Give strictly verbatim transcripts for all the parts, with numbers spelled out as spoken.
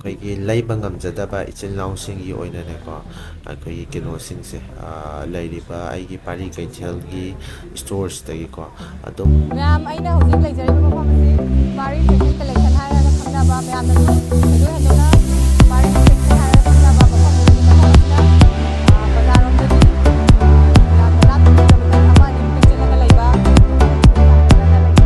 ꯑꯩꯈꯣꯏꯒꯤ ꯂꯩꯕ ꯉꯝꯖꯗꯕ ꯏꯆꯤꯜ ꯏꯅꯥꯎꯁꯤꯡꯒꯤ ꯑꯣꯏꯅꯅꯦꯀꯣ, ꯑꯩꯈꯣꯏꯒꯤ ꯀꯩꯅꯣꯁꯤꯡꯁꯦ, ꯑꯥ, ꯂꯩꯔꯤꯕ ꯑꯩꯒꯤ ꯄꯥꯔꯤ ꯀꯩꯊꯦꯜꯒꯤ ꯁ꯭ꯇꯣꯔꯁꯤꯗꯒꯤꯀꯣ ꯑꯗꯨꯝ ꯃꯌꯥꯝ, ꯑꯩꯅ ꯍꯧꯖꯤꯛ ꯂꯩꯖꯔꯤꯕ ꯃꯐꯝ ꯑꯁꯤ ꯄꯥꯔꯤ ꯐꯦꯁꯟ ꯀꯂꯦꯛꯁꯟ ꯍꯥꯏꯔꯒ ꯈꯪꯅꯕ, ꯃꯌꯥꯝꯅꯁꯨ ꯊꯣꯏꯗꯣꯛ ꯍꯦꯟꯗꯣꯛꯅ ꯄꯥꯔꯤ ꯐꯦꯁꯟ ꯍꯥꯏꯔꯒ ꯈꯪꯅꯕ ꯃꯐꯝ ꯑꯗꯨꯒꯤ ꯃꯐꯝ ꯑꯁꯤꯗ, ꯑꯥ, ꯕꯖꯥꯔꯔꯣꯝꯗꯒꯤ, ꯑꯥ, ꯌꯥꯝꯅ ꯂꯥꯞꯅ ꯆꯠꯂꯒ ꯑꯃ ꯑꯅꯤ ꯈꯛꯇꯪ ꯆꯠꯂꯒ ꯂꯩꯕ, ꯌꯥꯝ ꯅꯛꯅ ꯂꯩꯕ꯫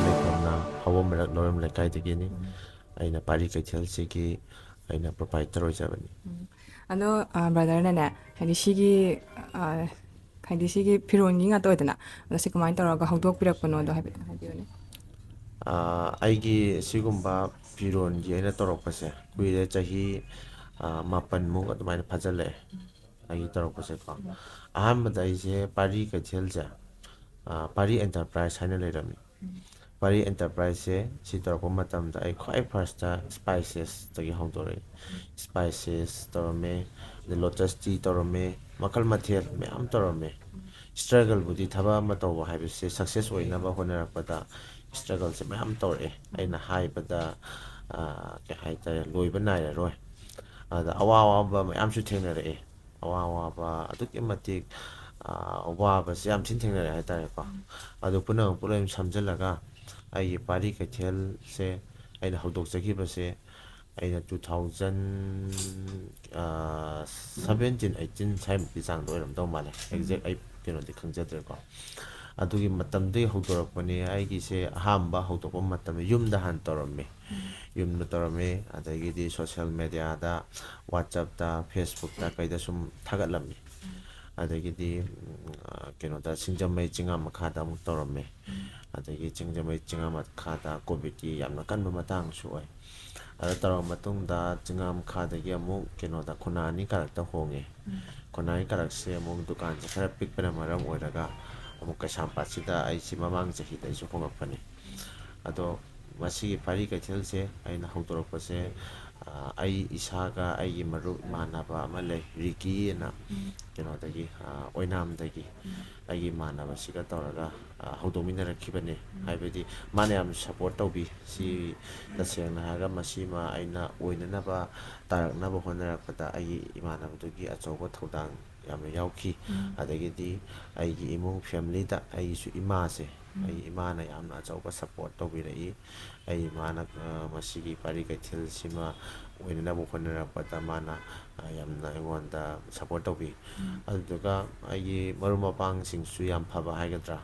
ꯂꯩꯐꯝꯅ ꯍꯥꯋꯥꯃꯔꯛ ꯂꯧꯔꯦꯝ ꯂꯩꯀꯥꯏꯗꯒꯤꯅꯤ꯫ ꯑꯩꯅ ꯄꯥꯔꯤ ꯀꯩꯊꯦꯜꯁꯤꯒꯤ ꯑꯩꯅ ꯄ꯭ꯔꯣꯄꯥꯏꯇꯔ ꯑꯣꯏꯖꯕꯅꯤ꯫ ꯎꯝ꯫ ꯑꯗꯣ, ꯑ, ꯕ꯭ꯔꯗꯔꯅꯅꯦ, ꯍꯥꯏꯗꯤ ꯁꯤꯒꯤ, ꯑ, ꯍꯥꯏꯗꯤ ꯁꯤꯒꯤ ꯐꯤꯔꯣꯟꯒꯤ ꯉꯥꯛꯇ ꯑꯣꯏꯗꯅ, ꯑꯗꯣ ꯁꯤ ꯀꯃꯥꯏꯅ ꯇꯧꯔꯒ ꯍꯧꯗꯣꯛꯄꯤꯔꯛꯄꯅꯣꯗꯣ ꯍꯥꯏꯐꯦꯠ ꯍꯥꯏꯕꯤꯌꯨꯅꯦ꯫ ꯑ, ꯑꯩꯒꯤ ꯁꯤꯒꯨꯝꯕ ꯐꯤꯔꯣꯟꯒꯤ ꯑꯩꯅ ꯇꯧꯔꯛꯄꯁꯦ ꯀꯨꯏꯔꯦ, ꯆꯍꯤ, ꯑ, ꯃꯥꯄꯟꯃꯨꯛ ꯑꯗꯨꯃꯥꯏꯅ ꯐꯥꯖꯤꯜꯂꯛꯑꯦ꯫ ꯑꯩꯒꯤ ꯇꯧꯔꯛꯄꯁꯦꯀꯣ꯫ ꯑꯍꯥꯟꯕꯗ ꯑꯩꯁꯦ ꯄꯥꯔꯤ ꯀꯩꯊꯦꯜꯁꯦ, ꯑ, ꯄꯥꯔꯤ ꯑꯦꯟꯇꯔꯄ꯭ꯔꯥꯏꯁ ꯍꯥꯏꯅ ꯂꯩꯔꯝꯃꯤ꯫ ꯄꯥꯔꯤ ꯑꯦꯟꯇꯔꯄ꯭ꯔꯥꯏꯁꯁꯦ ꯁꯤ ꯇꯧꯔꯛꯄ ꯃꯇꯝꯗ ꯑꯩ ꯈ꯭ꯋꯥꯏ ꯐꯥꯔꯁꯇ ꯁ꯭ꯄꯥꯏꯁꯦꯁꯇꯒꯤ ꯍꯧꯗꯣꯔꯛꯏ꯫ ꯁ꯭ꯄꯥꯏꯁꯦꯁ ꯇꯧꯔꯝꯃꯦ, ꯑꯗꯩ ꯂꯣꯇꯁ ꯇꯤ ꯇꯧꯔꯝꯃꯦ, ꯃꯈꯜ ꯃꯊꯦꯜ ꯃꯌꯥꯝ ꯇꯧꯔꯝꯃꯦ꯫ ꯏꯁꯇ꯭ꯔꯒꯜꯕꯨꯗꯤ, ꯊꯕꯛ ꯑꯃ ꯇꯧꯕ ꯍꯥꯏꯕꯁꯦ ꯁꯛꯁꯦꯁ ꯑꯣꯏꯅꯕ ꯍꯣꯠꯅꯔꯛꯄꯗ ꯏꯁꯇ꯭ꯔꯒꯜꯁꯦ ꯃꯌꯥꯝ ꯇꯧꯔꯛꯑꯦ꯫ ꯑꯩꯅ ꯍꯥꯏꯕꯗ, ꯑ, ꯀꯩ ꯍꯥꯏꯇꯥꯔꯦ, ꯂꯣꯏꯕ ꯅꯥꯏꯔꯔꯣꯏ꯫ ꯑꯗ ꯑꯋꯥ ꯑꯋꯥꯕ ꯃꯌꯥꯝꯁꯨ ꯊꯦꯡꯅꯔꯛꯑꯦ꯫ ꯑꯋꯥ ꯑꯋꯥꯕ ꯑꯗꯨꯛꯀꯤ ꯃꯇꯤꯛ, ꯑ, ꯋꯥꯕꯁꯦ ꯌꯥꯝ ꯊꯤꯅ ꯊꯦꯡꯅꯔꯛꯑꯦ ꯍꯥꯏꯇꯥꯔꯦꯀꯣ꯫ ꯑꯗꯨ ꯄꯨꯝꯅꯃꯛ ꯄꯨꯝꯅꯃꯛ ꯁꯝꯖꯤꯜꯂꯒ ꯑꯩꯒꯤ ꯄꯥꯔꯤ ꯀꯩꯊꯦꯜꯁꯦ ꯑꯩꯅ ꯍꯧꯗꯣꯛꯆꯈꯤꯕꯁꯦ ꯑꯩꯅ two thousand seventeen eighteen ꯁ꯭ꯋꯥꯏꯃꯨꯛꯀꯤ ꯆꯥꯡꯗ ꯑꯣꯏꯔꯝꯗꯧ ꯃꯥꯜꯂꯦ꯫ ꯑꯦꯛꯖꯦꯛ ꯑꯩ ꯀꯩꯅꯣꯗꯤ ꯈꯪꯖꯗ꯭ꯔꯦꯀꯣ꯫ ꯑꯗꯨꯒꯤ ꯃꯇꯝꯗꯒꯤ ꯍꯧꯗꯣꯔꯛꯄꯅꯦ꯫ ꯑꯩꯒꯤꯁꯦ ꯑꯍꯥꯟꯕ ꯍꯧꯗꯣꯛꯄ ꯃꯇꯝꯗ ꯌꯨꯝꯗ ꯍꯥꯟꯅ ꯇꯧꯔꯝꯃꯤ꯫ ꯌꯨꯝꯗ ꯇꯧꯔꯝꯃꯤ, ꯑꯗꯒꯤꯗꯤ ꯁꯣꯁꯦꯜ ꯃꯦꯗꯤꯌꯥꯗ, WhatsApp-ꯇ, Facebook-ꯇ, ꯀꯩꯗ ꯁꯨꯝ ꯊꯥꯒꯠꯂꯝꯃꯤ꯫ ꯑꯗꯒꯤꯗꯤ, ꯎꯝ, ꯑ, ꯀꯩꯅꯣꯗ, ꯁꯤꯡꯖꯃꯩ ꯆꯤꯡꯉꯥ ꯃꯈꯥꯗ ꯑꯃꯨꯛ ꯇꯧꯔꯝꯃꯤ꯫ ꯑꯗꯒꯤ ꯁꯤꯡꯖꯃꯩ ꯆꯤꯡꯉꯥ ꯃꯈꯥꯗ ꯀꯣꯚꯤꯗꯀꯤ ꯌꯥꯝꯅ ꯀꯟꯕ ꯃꯇꯥꯡꯁꯨ ꯑꯣꯏ꯫ ꯑꯗ ꯇꯧꯔꯕ ꯃꯇꯨꯡꯗ ꯆꯤꯡꯉꯥ ꯃꯈꯥꯗꯒꯤ ꯑꯃꯨꯛ ꯀꯩꯅꯣꯗ, ꯈꯨꯟꯅꯥꯏ ꯑꯅꯤ ꯀꯥꯔꯛꯇ ꯍꯣꯡꯉꯦ꯫ ꯈꯨꯟꯅꯥꯏ ꯀꯥꯔꯛꯁꯦ ꯑꯃꯨꯛ ꯗꯨꯀꯥꯟꯁꯦ ꯈꯔ ꯄꯤꯛꯄꯅ ꯃꯔꯝ ꯑꯣꯏꯔꯒ ꯑꯃꯨꯛ ꯀꯩꯁꯥꯝꯄꯥꯠꯁꯤꯗ ꯑꯩꯁꯤ ꯃꯃꯥꯡ ꯆꯍꯤꯗ ꯑꯩꯁꯨ ꯍꯣꯡꯉꯛꯄꯅꯤ꯫ ꯑꯗꯣ ꯃꯁꯤꯒꯤ ꯄꯥꯔꯤ ꯀꯩꯊꯦꯜꯁꯦ ꯑꯩꯅ ꯍꯧꯗꯣꯔꯛꯄꯁꯦ, ꯑ, ꯑꯩ ꯏꯁꯥꯒ ꯑꯩꯒꯤ ꯃꯔꯨꯞ ꯏꯃꯥꯟꯅꯕ ꯑꯃ ꯂꯩ, ꯔꯤꯀꯤ ꯑꯅ, ꯀꯩꯅꯣꯗꯒꯤ, ꯑ, ꯑꯣꯏꯅꯥꯝꯗꯒꯤ꯫ ꯑꯩꯒꯤ ꯏꯃꯥꯟꯅꯕꯁꯤꯒ ꯇꯧꯔꯒ, ꯑ, ꯍꯧꯗꯣꯛꯃꯤꯟꯅꯔꯛꯈꯤꯕꯅꯦ꯫ ꯍꯥꯏꯕꯗꯤ ꯃꯥꯅ ꯌꯥꯝ ꯁꯞꯄꯣꯔꯠ ꯇꯧꯕꯤ꯫ ꯁꯤ ꯇꯁꯦꯡꯅ ꯍꯥꯏꯔꯒ ꯃꯁꯤꯃ ꯑꯩꯅ ꯑꯣꯏꯅꯅꯕ, ꯇꯥꯔꯛꯅꯕ ꯍꯣꯠꯅꯔꯛꯄꯗ ꯑꯩꯒꯤ ꯏꯃꯥꯟꯅꯕꯗꯨꯒꯤ ꯑꯆꯧꯕ ꯊꯧꯗꯥꯡ ꯌꯥꯝꯅ ꯌꯥꯎꯈꯤ꯫ ꯑꯗꯒꯤꯗꯤ ꯑꯩꯒꯤ ꯏꯃꯨꯡ ꯐꯦꯃꯤꯂꯤꯗ ꯑꯩꯒꯤꯁꯨ ꯏꯃꯥꯁꯦ, ꯑꯩ ꯏꯃꯥꯅ ꯌꯥꯝꯅ ꯑꯆꯧꯕ ꯁꯞꯄꯣꯔꯠ ꯇꯧꯕꯤꯔꯛꯏ꯫ ꯑꯩ ꯏꯃꯥꯅ, ꯑ, ꯃꯁꯤꯒꯤ ꯄꯥꯔꯤ ꯀꯩꯊꯦꯜꯁꯤꯃ ꯑꯣꯏꯅꯅꯕ ꯍꯣꯠꯅꯔꯛꯄꯗ ꯃꯥꯅ, ꯑ, ꯌꯥꯝꯅ ꯑꯩꯉꯣꯟꯗ ꯁꯞꯄꯣꯔꯠ ꯇꯧꯕꯤ꯫ ꯑꯗꯨꯗꯨꯒ ꯑꯩꯒꯤ ꯃꯔꯨꯞ ꯃꯄꯥꯡꯁꯤꯡꯁꯨ ꯌꯥꯝ ꯐꯕ ꯍꯥꯏꯒꯗ꯭ꯔꯥ,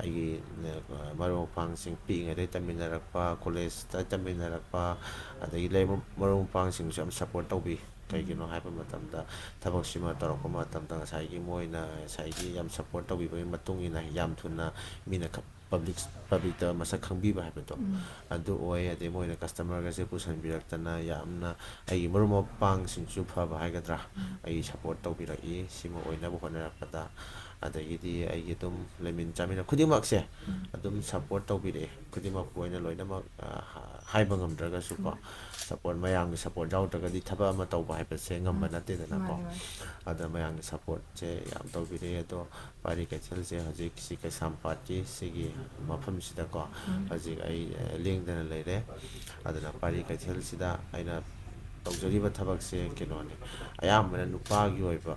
ꯑꯩꯒꯤ, ꯑ, ꯃꯔꯨꯞ ꯃꯄꯥꯡꯁꯤꯡ ꯄꯤꯛꯏꯉꯩꯗꯒꯤ ꯇꯝꯃꯤꯟꯅꯔꯛꯄ, ꯀꯣꯂꯦꯖꯇ ꯇꯝꯃꯤꯟꯅꯔꯛꯄ, ꯑꯗꯒꯤ ꯂꯩꯕ ꯃꯔꯨꯞ ꯃꯄꯥꯡꯁꯤꯡꯁꯨ ꯌꯥꯝ ꯁꯞꯄꯣꯔꯠ ꯇꯧꯕꯤ꯫ ꯀꯩꯒꯤꯅꯣ ꯍꯥꯏꯕ ꯃꯇꯝꯗ ꯊꯕꯛꯁꯤꯃ ꯇꯧꯔꯛꯄ ꯃꯇꯝꯗ ꯉꯁꯥꯏꯒꯤ ꯃꯣꯏꯅ ꯉꯁꯥꯏꯒꯤ ꯌꯥꯝ ꯁꯞꯄꯣꯔꯠ ꯇꯧꯕꯤꯕꯒꯤ ꯃꯇꯨꯡ ꯏꯟꯅ ꯌꯥꯝ ꯊꯨꯅ ꯃꯤꯅ ꯈ-, ꯄꯕ꯭ꯂꯤꯛ, ꯄꯕ꯭ꯂꯤꯛꯇ ꯃꯁꯛ ꯈꯪꯕꯤꯕ ꯍꯥꯏꯕꯗꯣ ꯑꯗꯨ ꯑꯣꯏ꯫ ꯑꯗꯩ ꯃꯣꯏꯅ ꯀꯁꯇꯃꯔꯒꯁꯦ ꯄꯨꯁꯟꯕꯤꯔꯛꯇꯅ ꯌꯥꯝꯅ ꯑꯩꯒꯤ ꯃꯔꯨꯞ ꯃꯄꯥꯡꯁꯤꯡꯁꯨ ꯐꯕ ꯍꯥꯏꯒꯗ꯭ꯔꯥ, ꯑꯩ ꯁꯞꯄꯣꯔꯠ ꯇꯧꯕꯤꯔꯛꯏ꯫ ꯁꯤꯃ ꯑꯣꯏꯅꯕ ꯍꯣꯠꯅꯔꯛꯄꯗ ꯑꯗꯒꯤꯗꯤ ꯑꯩꯒꯤ ꯑꯗꯨꯝ ꯂꯩꯃꯤꯟ ꯆꯥꯃꯤꯟꯅ ꯈꯨꯗꯤꯡꯃꯛꯁꯦ ꯑꯗꯨꯝ ꯁꯞꯄꯣꯔꯠ ꯇꯧꯕꯤꯔꯛꯑꯦ꯫ ꯈꯨꯗꯤꯡꯃꯛꯄꯨ ꯑꯩꯅ ꯂꯣꯏꯅꯃꯛ, ꯑ, ꯍꯥ-, ꯍꯥꯏꯕ ꯉꯝꯗ꯭ꯔꯒꯁꯨꯀꯣ, ꯁꯞꯄꯣꯔꯠ, ꯃꯌꯥꯝꯒꯤ ꯁꯞꯄꯣꯔꯠ ꯌꯥꯎꯗ꯭ꯔꯒꯗꯤ ꯊꯕꯛ ꯑꯃ ꯇꯧꯕ ꯍꯥꯏꯕꯁꯦ ꯉꯝꯕ ꯎꯝ꯫ ꯅꯠꯇꯦꯗꯅꯀꯣ꯫ ꯃꯥꯅꯤ, ꯃꯥꯅꯤ꯫ ꯑꯗ ꯃꯌꯥꯝꯒꯤ ꯁꯞꯄꯣꯔꯠꯁꯦ ꯌꯥꯝ ꯇꯧꯕꯤꯔꯛꯑꯦ꯫ ꯑꯗꯣ ꯄꯥꯔꯤ ꯀꯩꯊꯦꯜꯁꯦ ꯍꯧꯖꯤꯛ ꯁꯤ ꯀꯩꯁꯥꯝꯄꯥꯠꯀꯤ ꯁꯤꯒꯤ ꯃꯐꯝꯁꯤꯗꯀꯣ, ꯎꯝ꯫ ꯍꯧꯖꯤꯛ ꯑꯩ, ꯑ, ꯂꯦꯡꯗꯅ ꯂꯩꯔꯦ꯫ ꯑꯗꯨꯅ ꯄꯥꯔꯤ ꯀꯩꯊꯦꯜꯁꯤꯗ ꯑꯩꯅ ꯇꯧꯖꯔꯤꯕ ꯊꯕꯛꯁꯦ ꯀꯩꯅꯣꯅꯤ, ꯑꯌꯥꯝꯕꯅ ꯅꯨꯄꯥꯒꯤ ꯑꯣꯏꯕ,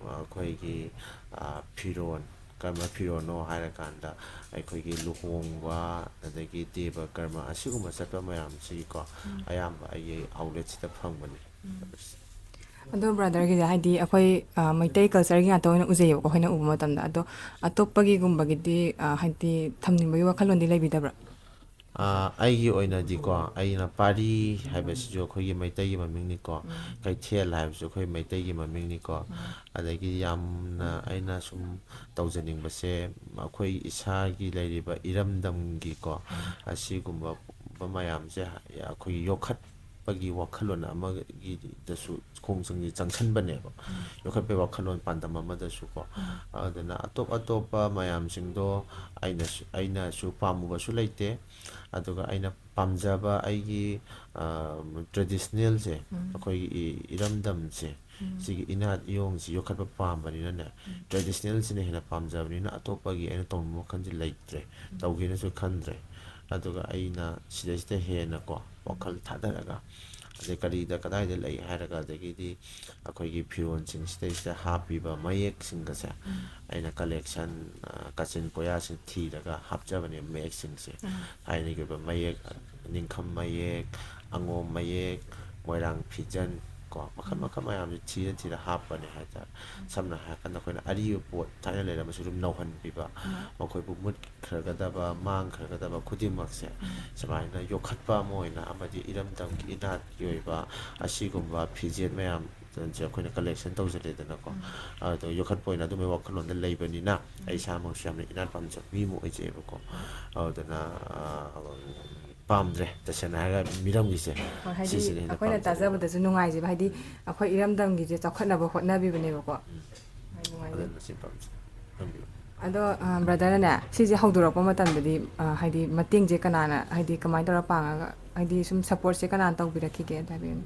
ꯑ, ꯑꯩꯈꯣꯏꯒꯤ, ꯑ, ꯐꯤꯔꯣꯟ, ꯀꯔꯝꯕ ꯐꯤꯔꯣꯟꯅꯣ ꯍꯥꯏꯔꯀꯥꯟꯗ, ꯑꯩꯈꯣꯏꯒꯤ ꯂꯨꯍꯣꯡꯕ, ꯑꯗꯒꯤ ꯗꯦꯕ ꯀꯔꯃ, ꯑꯁꯤꯒꯨꯝꯕ ꯆꯠꯄ ꯃꯌꯥꯝꯁꯤꯒꯤꯀꯣ, ꯎꯝ꯫ ꯑꯌꯥꯝꯕ ꯑꯩꯒꯤ ꯑꯥꯎꯠꯂꯦꯠꯁꯤꯗ ꯐꯪꯕꯅꯤ꯫ ꯎꯝ꯫ ꯑꯗꯣ ꯕ꯭ꯔꯗꯔꯒꯤꯁꯦ ꯍꯥꯏꯗꯤ ꯑꯩꯈꯣꯏ, ꯑ, ꯃꯩꯇꯩ ꯀꯜꯆꯔꯒꯤ ꯉꯥꯛꯇ ꯑꯣꯏꯅ ꯎꯖꯩꯌꯦꯕꯀꯣ, ꯑꯩꯈꯣꯏꯅ ꯎꯕ ꯃꯇꯝꯗ꯫ ꯑꯗꯣ ꯑꯇꯣꯞꯄꯒꯤꯒꯨꯝꯕꯒꯤꯗꯤ, ꯑ, ꯍꯥꯏꯗꯤ ꯊꯝꯅꯤꯡꯕꯒꯤ ꯋꯥꯈꯜꯂꯣꯟꯗꯤ ꯂꯩꯕꯤꯗꯕ꯭ꯔꯥ? ꯑ, ꯑꯩꯒꯤ ꯑꯣꯏꯅꯗꯤꯀꯣ, ꯑꯩꯅ ꯄꯥꯔꯤ ꯍꯥꯏꯕꯁꯤꯁꯨ ꯑꯩꯈꯣꯏꯒꯤ ꯃꯩꯇꯩꯒꯤ ꯃꯃꯤꯡꯅꯤꯀꯣ, ꯎꯝ꯫ ꯀꯩꯊꯦꯜ ꯍꯥꯏꯕꯁꯨ ꯑꯩꯈꯣꯏ ꯃꯩꯇꯩꯒꯤ ꯃꯃꯤꯡꯅꯤꯀꯣ, ꯎꯝ꯫ ꯑꯗꯒꯤ ꯌꯥꯝꯅ ꯑꯩꯅ ꯁꯨꯝ ꯇꯧꯖꯅꯤꯡꯕꯁꯦ, ꯑꯩꯈꯣꯏ ꯏꯁꯥꯒꯤ ꯂꯩꯔꯤꯕ ꯏꯔꯝꯗꯝꯒꯤꯀꯣ, ꯎꯝ꯫ ꯑꯁꯤꯒꯨꯝꯕ ꯃꯌꯥꯝꯁꯦ ꯑꯩꯈꯣꯏꯒꯤ ꯌꯣꯛꯈꯠꯄꯒꯤ ꯋꯥꯈꯜꯂꯣꯟ ꯑꯃꯒꯤꯗꯁꯨ ꯈꯣꯡꯖꯪꯁꯤ ꯆꯪꯁꯟꯕꯅꯦꯕ꯫ ꯎꯝ꯫ ꯌꯣꯛꯈꯠꯄꯒꯤ ꯋꯥꯈꯜꯂꯣꯟ ꯄꯥꯟꯗꯝ ꯑꯃꯗꯁꯨꯀꯣ꯫ ꯎꯝ꯫ ꯑꯗꯨꯅ ꯑꯇꯣꯞ ꯑꯇꯣꯞꯄ ꯃꯌꯥꯝꯁꯤꯡꯗꯣ ꯑꯩꯅꯁꯨ, ꯑꯩꯅꯁꯨ ꯄꯥꯝꯃꯨꯕꯁꯨ ꯂꯩꯇꯦ꯫ ꯑꯗꯨꯒ ꯑꯩꯅ ꯄꯥꯝꯖꯕ ꯑꯩꯒꯤ, ꯑ, ꯇ꯭ꯔꯦꯗꯤꯁꯅꯦꯜꯁꯦ, ꯎꯝ꯫ ꯑꯩꯈꯣꯏꯒꯤ ꯏ-, ꯏꯔꯝꯗꯝꯁꯦ, ꯎꯝ꯫ ꯁꯤꯒꯤ ꯏꯅꯥꯠ ꯏꯌꯣꯡꯁꯤ ꯌꯣꯛꯈꯠꯄ ꯄꯥꯝꯕꯅꯤꯅꯅꯦ, ꯎꯝ꯫ ꯇ꯭ꯔꯦꯗꯤꯁꯅꯦꯜꯁꯤꯅ ꯍꯦꯟꯅ ꯄꯥꯝꯖꯕꯅꯤꯅ ꯑꯇꯣꯞꯄꯒꯤ ꯑꯩꯅ ꯇꯧꯅꯤꯡꯕ ꯋꯥꯈꯜꯁꯦ ꯂꯩꯇ꯭ꯔꯦ, ꯎꯝ꯫ ꯇꯧꯒꯦꯅꯁꯨ ꯈꯟꯗ꯭ꯔꯦ꯫ ꯑꯗꯨꯒ ꯑꯩꯅ ꯁꯤꯗꯩꯁꯤꯗ ꯍꯦꯟꯅꯀꯣ, ꯎꯝ꯫ ꯋꯥꯈꯜ ꯊꯥꯗꯔꯒ, ꯑꯗꯩ ꯀꯔꯤꯗ ꯀꯗꯥꯏꯗ ꯂꯩ ꯍꯥꯏꯔꯒ, ꯑꯗꯒꯤꯗꯤ ꯑꯩꯈꯣꯏꯒꯤ ꯐꯤꯔꯣꯜꯁꯤꯡꯁꯤꯗꯩꯁꯤꯗ ꯍꯥꯞꯄꯤꯕ ꯃꯌꯦꯛꯁꯤꯡꯒꯁꯦ ꯎꯝ꯫ ꯑꯩꯅ ꯀꯂꯦꯛꯁꯟ, ꯑ, ꯀꯥꯆꯤꯟ ꯀꯣꯌꯥꯁꯤꯡ ꯊꯤꯔꯒ ꯍꯥꯞꯆꯕꯅꯦ ꯃꯌꯦꯛꯁꯤꯡꯁꯦ꯫ ꯎꯝ꯫ ꯊꯥꯏꯅꯒꯤ ꯑꯣꯏꯕ ꯃꯌꯦꯛ, ꯅꯤꯡꯈꯝ ꯃꯌꯦꯛ, ꯑꯉꯣꯝ ꯃꯌꯦꯛ, ꯃꯣꯏꯔꯥꯡ ꯐꯤꯖꯟ, ꯀꯣ, ꯃꯈꯜ ꯎꯝ꯫ ꯃꯈꯜ ꯃꯌꯥꯝꯁꯦ ꯊꯤꯔ ꯊꯤꯔ ꯍꯥꯞꯄꯅꯦ ꯍꯥꯏꯇꯥꯔꯦ꯫ ꯎꯝ꯫ ꯁꯝꯅ ꯍꯥꯏꯔꯀꯥꯟꯗ ꯑꯩꯈꯣꯏꯅ ꯑꯔꯤꯕ ꯄꯣꯠ ꯊꯥꯏꯅ ꯂꯩꯔꯝꯃꯁꯨ ꯑꯗꯨꯝ ꯅꯧꯍꯟꯕꯤꯕ, ꯎꯝ꯫ ꯃꯈꯣꯏꯕꯨ ꯃꯨꯠꯈ꯭ꯔꯒꯗꯕ, ꯃꯥꯡꯈ꯭ꯔꯒꯗꯕ ꯈꯨꯗꯤꯡꯃꯛꯁꯦ ꯎꯝ꯫ ꯁꯨꯃꯥꯏꯅ ꯌꯣꯛꯈꯠꯄ ꯑꯃ ꯑꯣꯏꯅ ꯑꯃꯗꯤ ꯏꯔꯝꯗꯝꯒꯤ ꯏꯅꯥꯠꯀꯤ ꯑꯣꯏꯕ ꯑꯁꯤꯒꯨꯝꯕ ꯐꯤꯖꯦꯠ ꯃꯌꯥꯝ ꯁꯦ ꯑꯩꯈꯣꯏꯅ ꯀꯂꯦꯛꯁꯟ ꯇꯧꯖꯔꯦꯗꯅꯀꯣ꯫ ꯎꯝ꯫ ꯑꯗꯣ ꯌꯣꯛꯈꯠꯄ ꯑꯣꯏꯅ ꯑꯗꯨꯝꯕꯩ ꯋꯥꯈꯜꯂꯣꯟꯗ ꯂꯩꯕꯅꯤꯅ ꯎꯝ꯫ ꯑꯩ ꯏꯁꯥꯃꯛꯁꯨ ꯌꯥꯝꯅ ꯏꯅꯥꯠ ꯄꯥꯝꯖꯕ ꯃꯤ ꯑꯃ ꯑꯣꯏꯖꯩꯑꯕꯀꯣ꯫ ꯎꯝ꯫ ꯑꯗꯨꯗꯨꯅ, ꯑ, ꯄꯥꯝꯗ꯭ꯔꯦ, ꯇꯁꯦꯡꯅ ꯍꯥꯏꯔꯒ ꯃꯤꯔꯝꯒꯤꯁꯦ ꯍꯣꯏ, ꯍꯥꯏꯗꯤ ꯁꯤꯁꯤꯅ ꯍꯦꯟꯅ ꯑꯩꯈꯣꯏꯅ ꯄꯥꯝꯖꯩ꯫ ꯇꯥꯖꯕꯗꯁꯨ ꯅꯨꯡꯉꯥꯏꯖꯕ, ꯍꯥꯏꯗꯤ ꯎꯝ꯫ ꯑꯩꯈꯣꯏ ꯏꯔꯝꯗꯝꯒꯤꯁꯦ ꯆꯥꯎꯈꯠꯅꯕ ꯍꯣꯠꯅꯕꯤꯕꯅꯦꯕꯀꯣ꯫ ꯎꯝ꯫ ꯌꯥꯝ ꯅꯨꯡꯉꯥꯏꯖꯩ꯫ ꯑꯗꯨꯅ ꯁꯤ ꯄꯥꯝꯖꯩ꯫ ꯑꯗꯣ ꯕ꯭ꯔꯗꯔꯅꯅꯦ, ꯁꯤꯁꯦ ꯍꯧꯗꯣꯔꯛꯄ ꯃꯇꯝꯗꯗꯤ, ꯑ, ꯍꯥꯏꯗꯤ ꯃꯇꯦꯡꯁꯦ ꯀꯅꯥꯅ, ꯍꯥꯏꯗꯤ ꯀꯃꯥꯏꯅ ꯇꯧꯔ ꯄꯥꯡꯉꯒ, ꯍꯥꯏꯗꯤ ꯁꯨꯝ ꯁꯞꯄꯣꯔꯠꯁꯦ ꯀꯅꯥꯅ ꯇꯧꯕꯤꯔꯛꯈꯤꯒꯦ ꯑꯗꯨ ꯍꯥꯏꯕꯤꯌꯨꯅꯦ?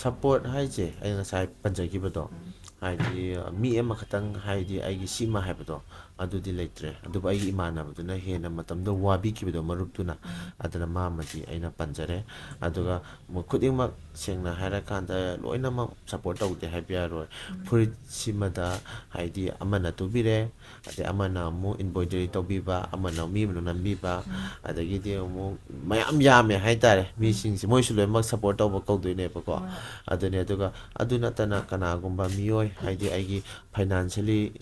ꯁꯞꯄꯣꯔꯠ ꯍꯥꯏꯁꯦ ꯑꯩ ꯉꯁꯥꯏ ꯄꯟꯖꯈꯤꯕꯗꯣ, ꯍꯥꯏꯗꯤ ꯃꯤ ꯑꯃꯈꯛꯇꯪ, ꯍꯥꯏꯗꯤ ꯑꯩꯒꯤ ꯁꯤꯃ ꯍꯥꯏꯕꯗꯣ ꯑꯗꯨꯗꯤ ꯂꯩꯇ꯭ꯔꯦ꯫ ꯑꯗꯨꯕꯨ ꯑꯩꯒꯤ ꯏꯃꯥꯟꯅꯕꯗꯨꯅ ꯍꯦꯟꯅ ꯃꯇꯝꯗꯣ ꯋꯥꯕꯤꯈꯤꯕꯗꯣ, ꯃꯔꯨꯞꯇꯨꯅ, ꯑꯗꯨꯅ ꯃꯥꯃꯗꯤ ꯑꯩꯅ ꯄꯟꯖꯔꯦ꯫ ꯑꯗꯨꯒ ꯃ-, ꯈꯨꯗꯤꯡꯃꯛ ꯁꯦꯡꯅ ꯍꯥꯏꯔꯀꯥꯟꯗ ꯂꯣꯏꯅꯃꯛ ꯁꯞꯄꯣꯔꯠ ꯇꯧꯗꯦ ꯍꯥꯏꯕ ꯌꯥꯔꯣꯏ꯫ ꯐꯨꯔꯤꯠꯁꯤꯃꯗ ꯍꯥꯏꯗꯤ ꯑꯃꯅ ꯇꯨꯕꯤꯔꯦ, ꯑꯗꯩ ꯑꯃꯅ ꯑꯃꯨꯛ ꯏꯝꯕ꯭ꯔꯣꯏꯗꯔꯤ ꯇꯧꯕꯤꯕ, ꯑꯃꯅ ꯃꯤ ꯑꯃꯅ ꯅꯝꯕꯤꯕ, ꯑꯗꯒꯤꯗꯤ ꯑꯃꯨꯛ ꯃꯌꯥꯝ ꯌꯥꯝꯃꯦ ꯍꯥꯏꯇꯥꯔꯦ꯫ ꯃꯤꯁꯤꯡꯁꯦ ꯃꯣꯏꯁꯨ ꯂꯣꯏꯅꯃꯛ ꯁꯞꯄꯣꯔꯠ ꯇꯧꯕ ꯀꯧꯗꯣꯏꯅꯦꯕꯀꯣ꯫ ꯑꯗꯨꯅꯦ꯫ ꯑꯗꯨꯒ ꯑꯗꯨ ꯅꯠꯇꯅ ꯀꯅꯥꯒꯨꯝꯕ ꯃꯤꯑꯣꯏ, ꯍꯥꯏꯗꯤ ꯑꯩꯒꯤ ꯐꯥꯏꯅꯥꯟꯁꯤꯌꯦꯜꯂꯤ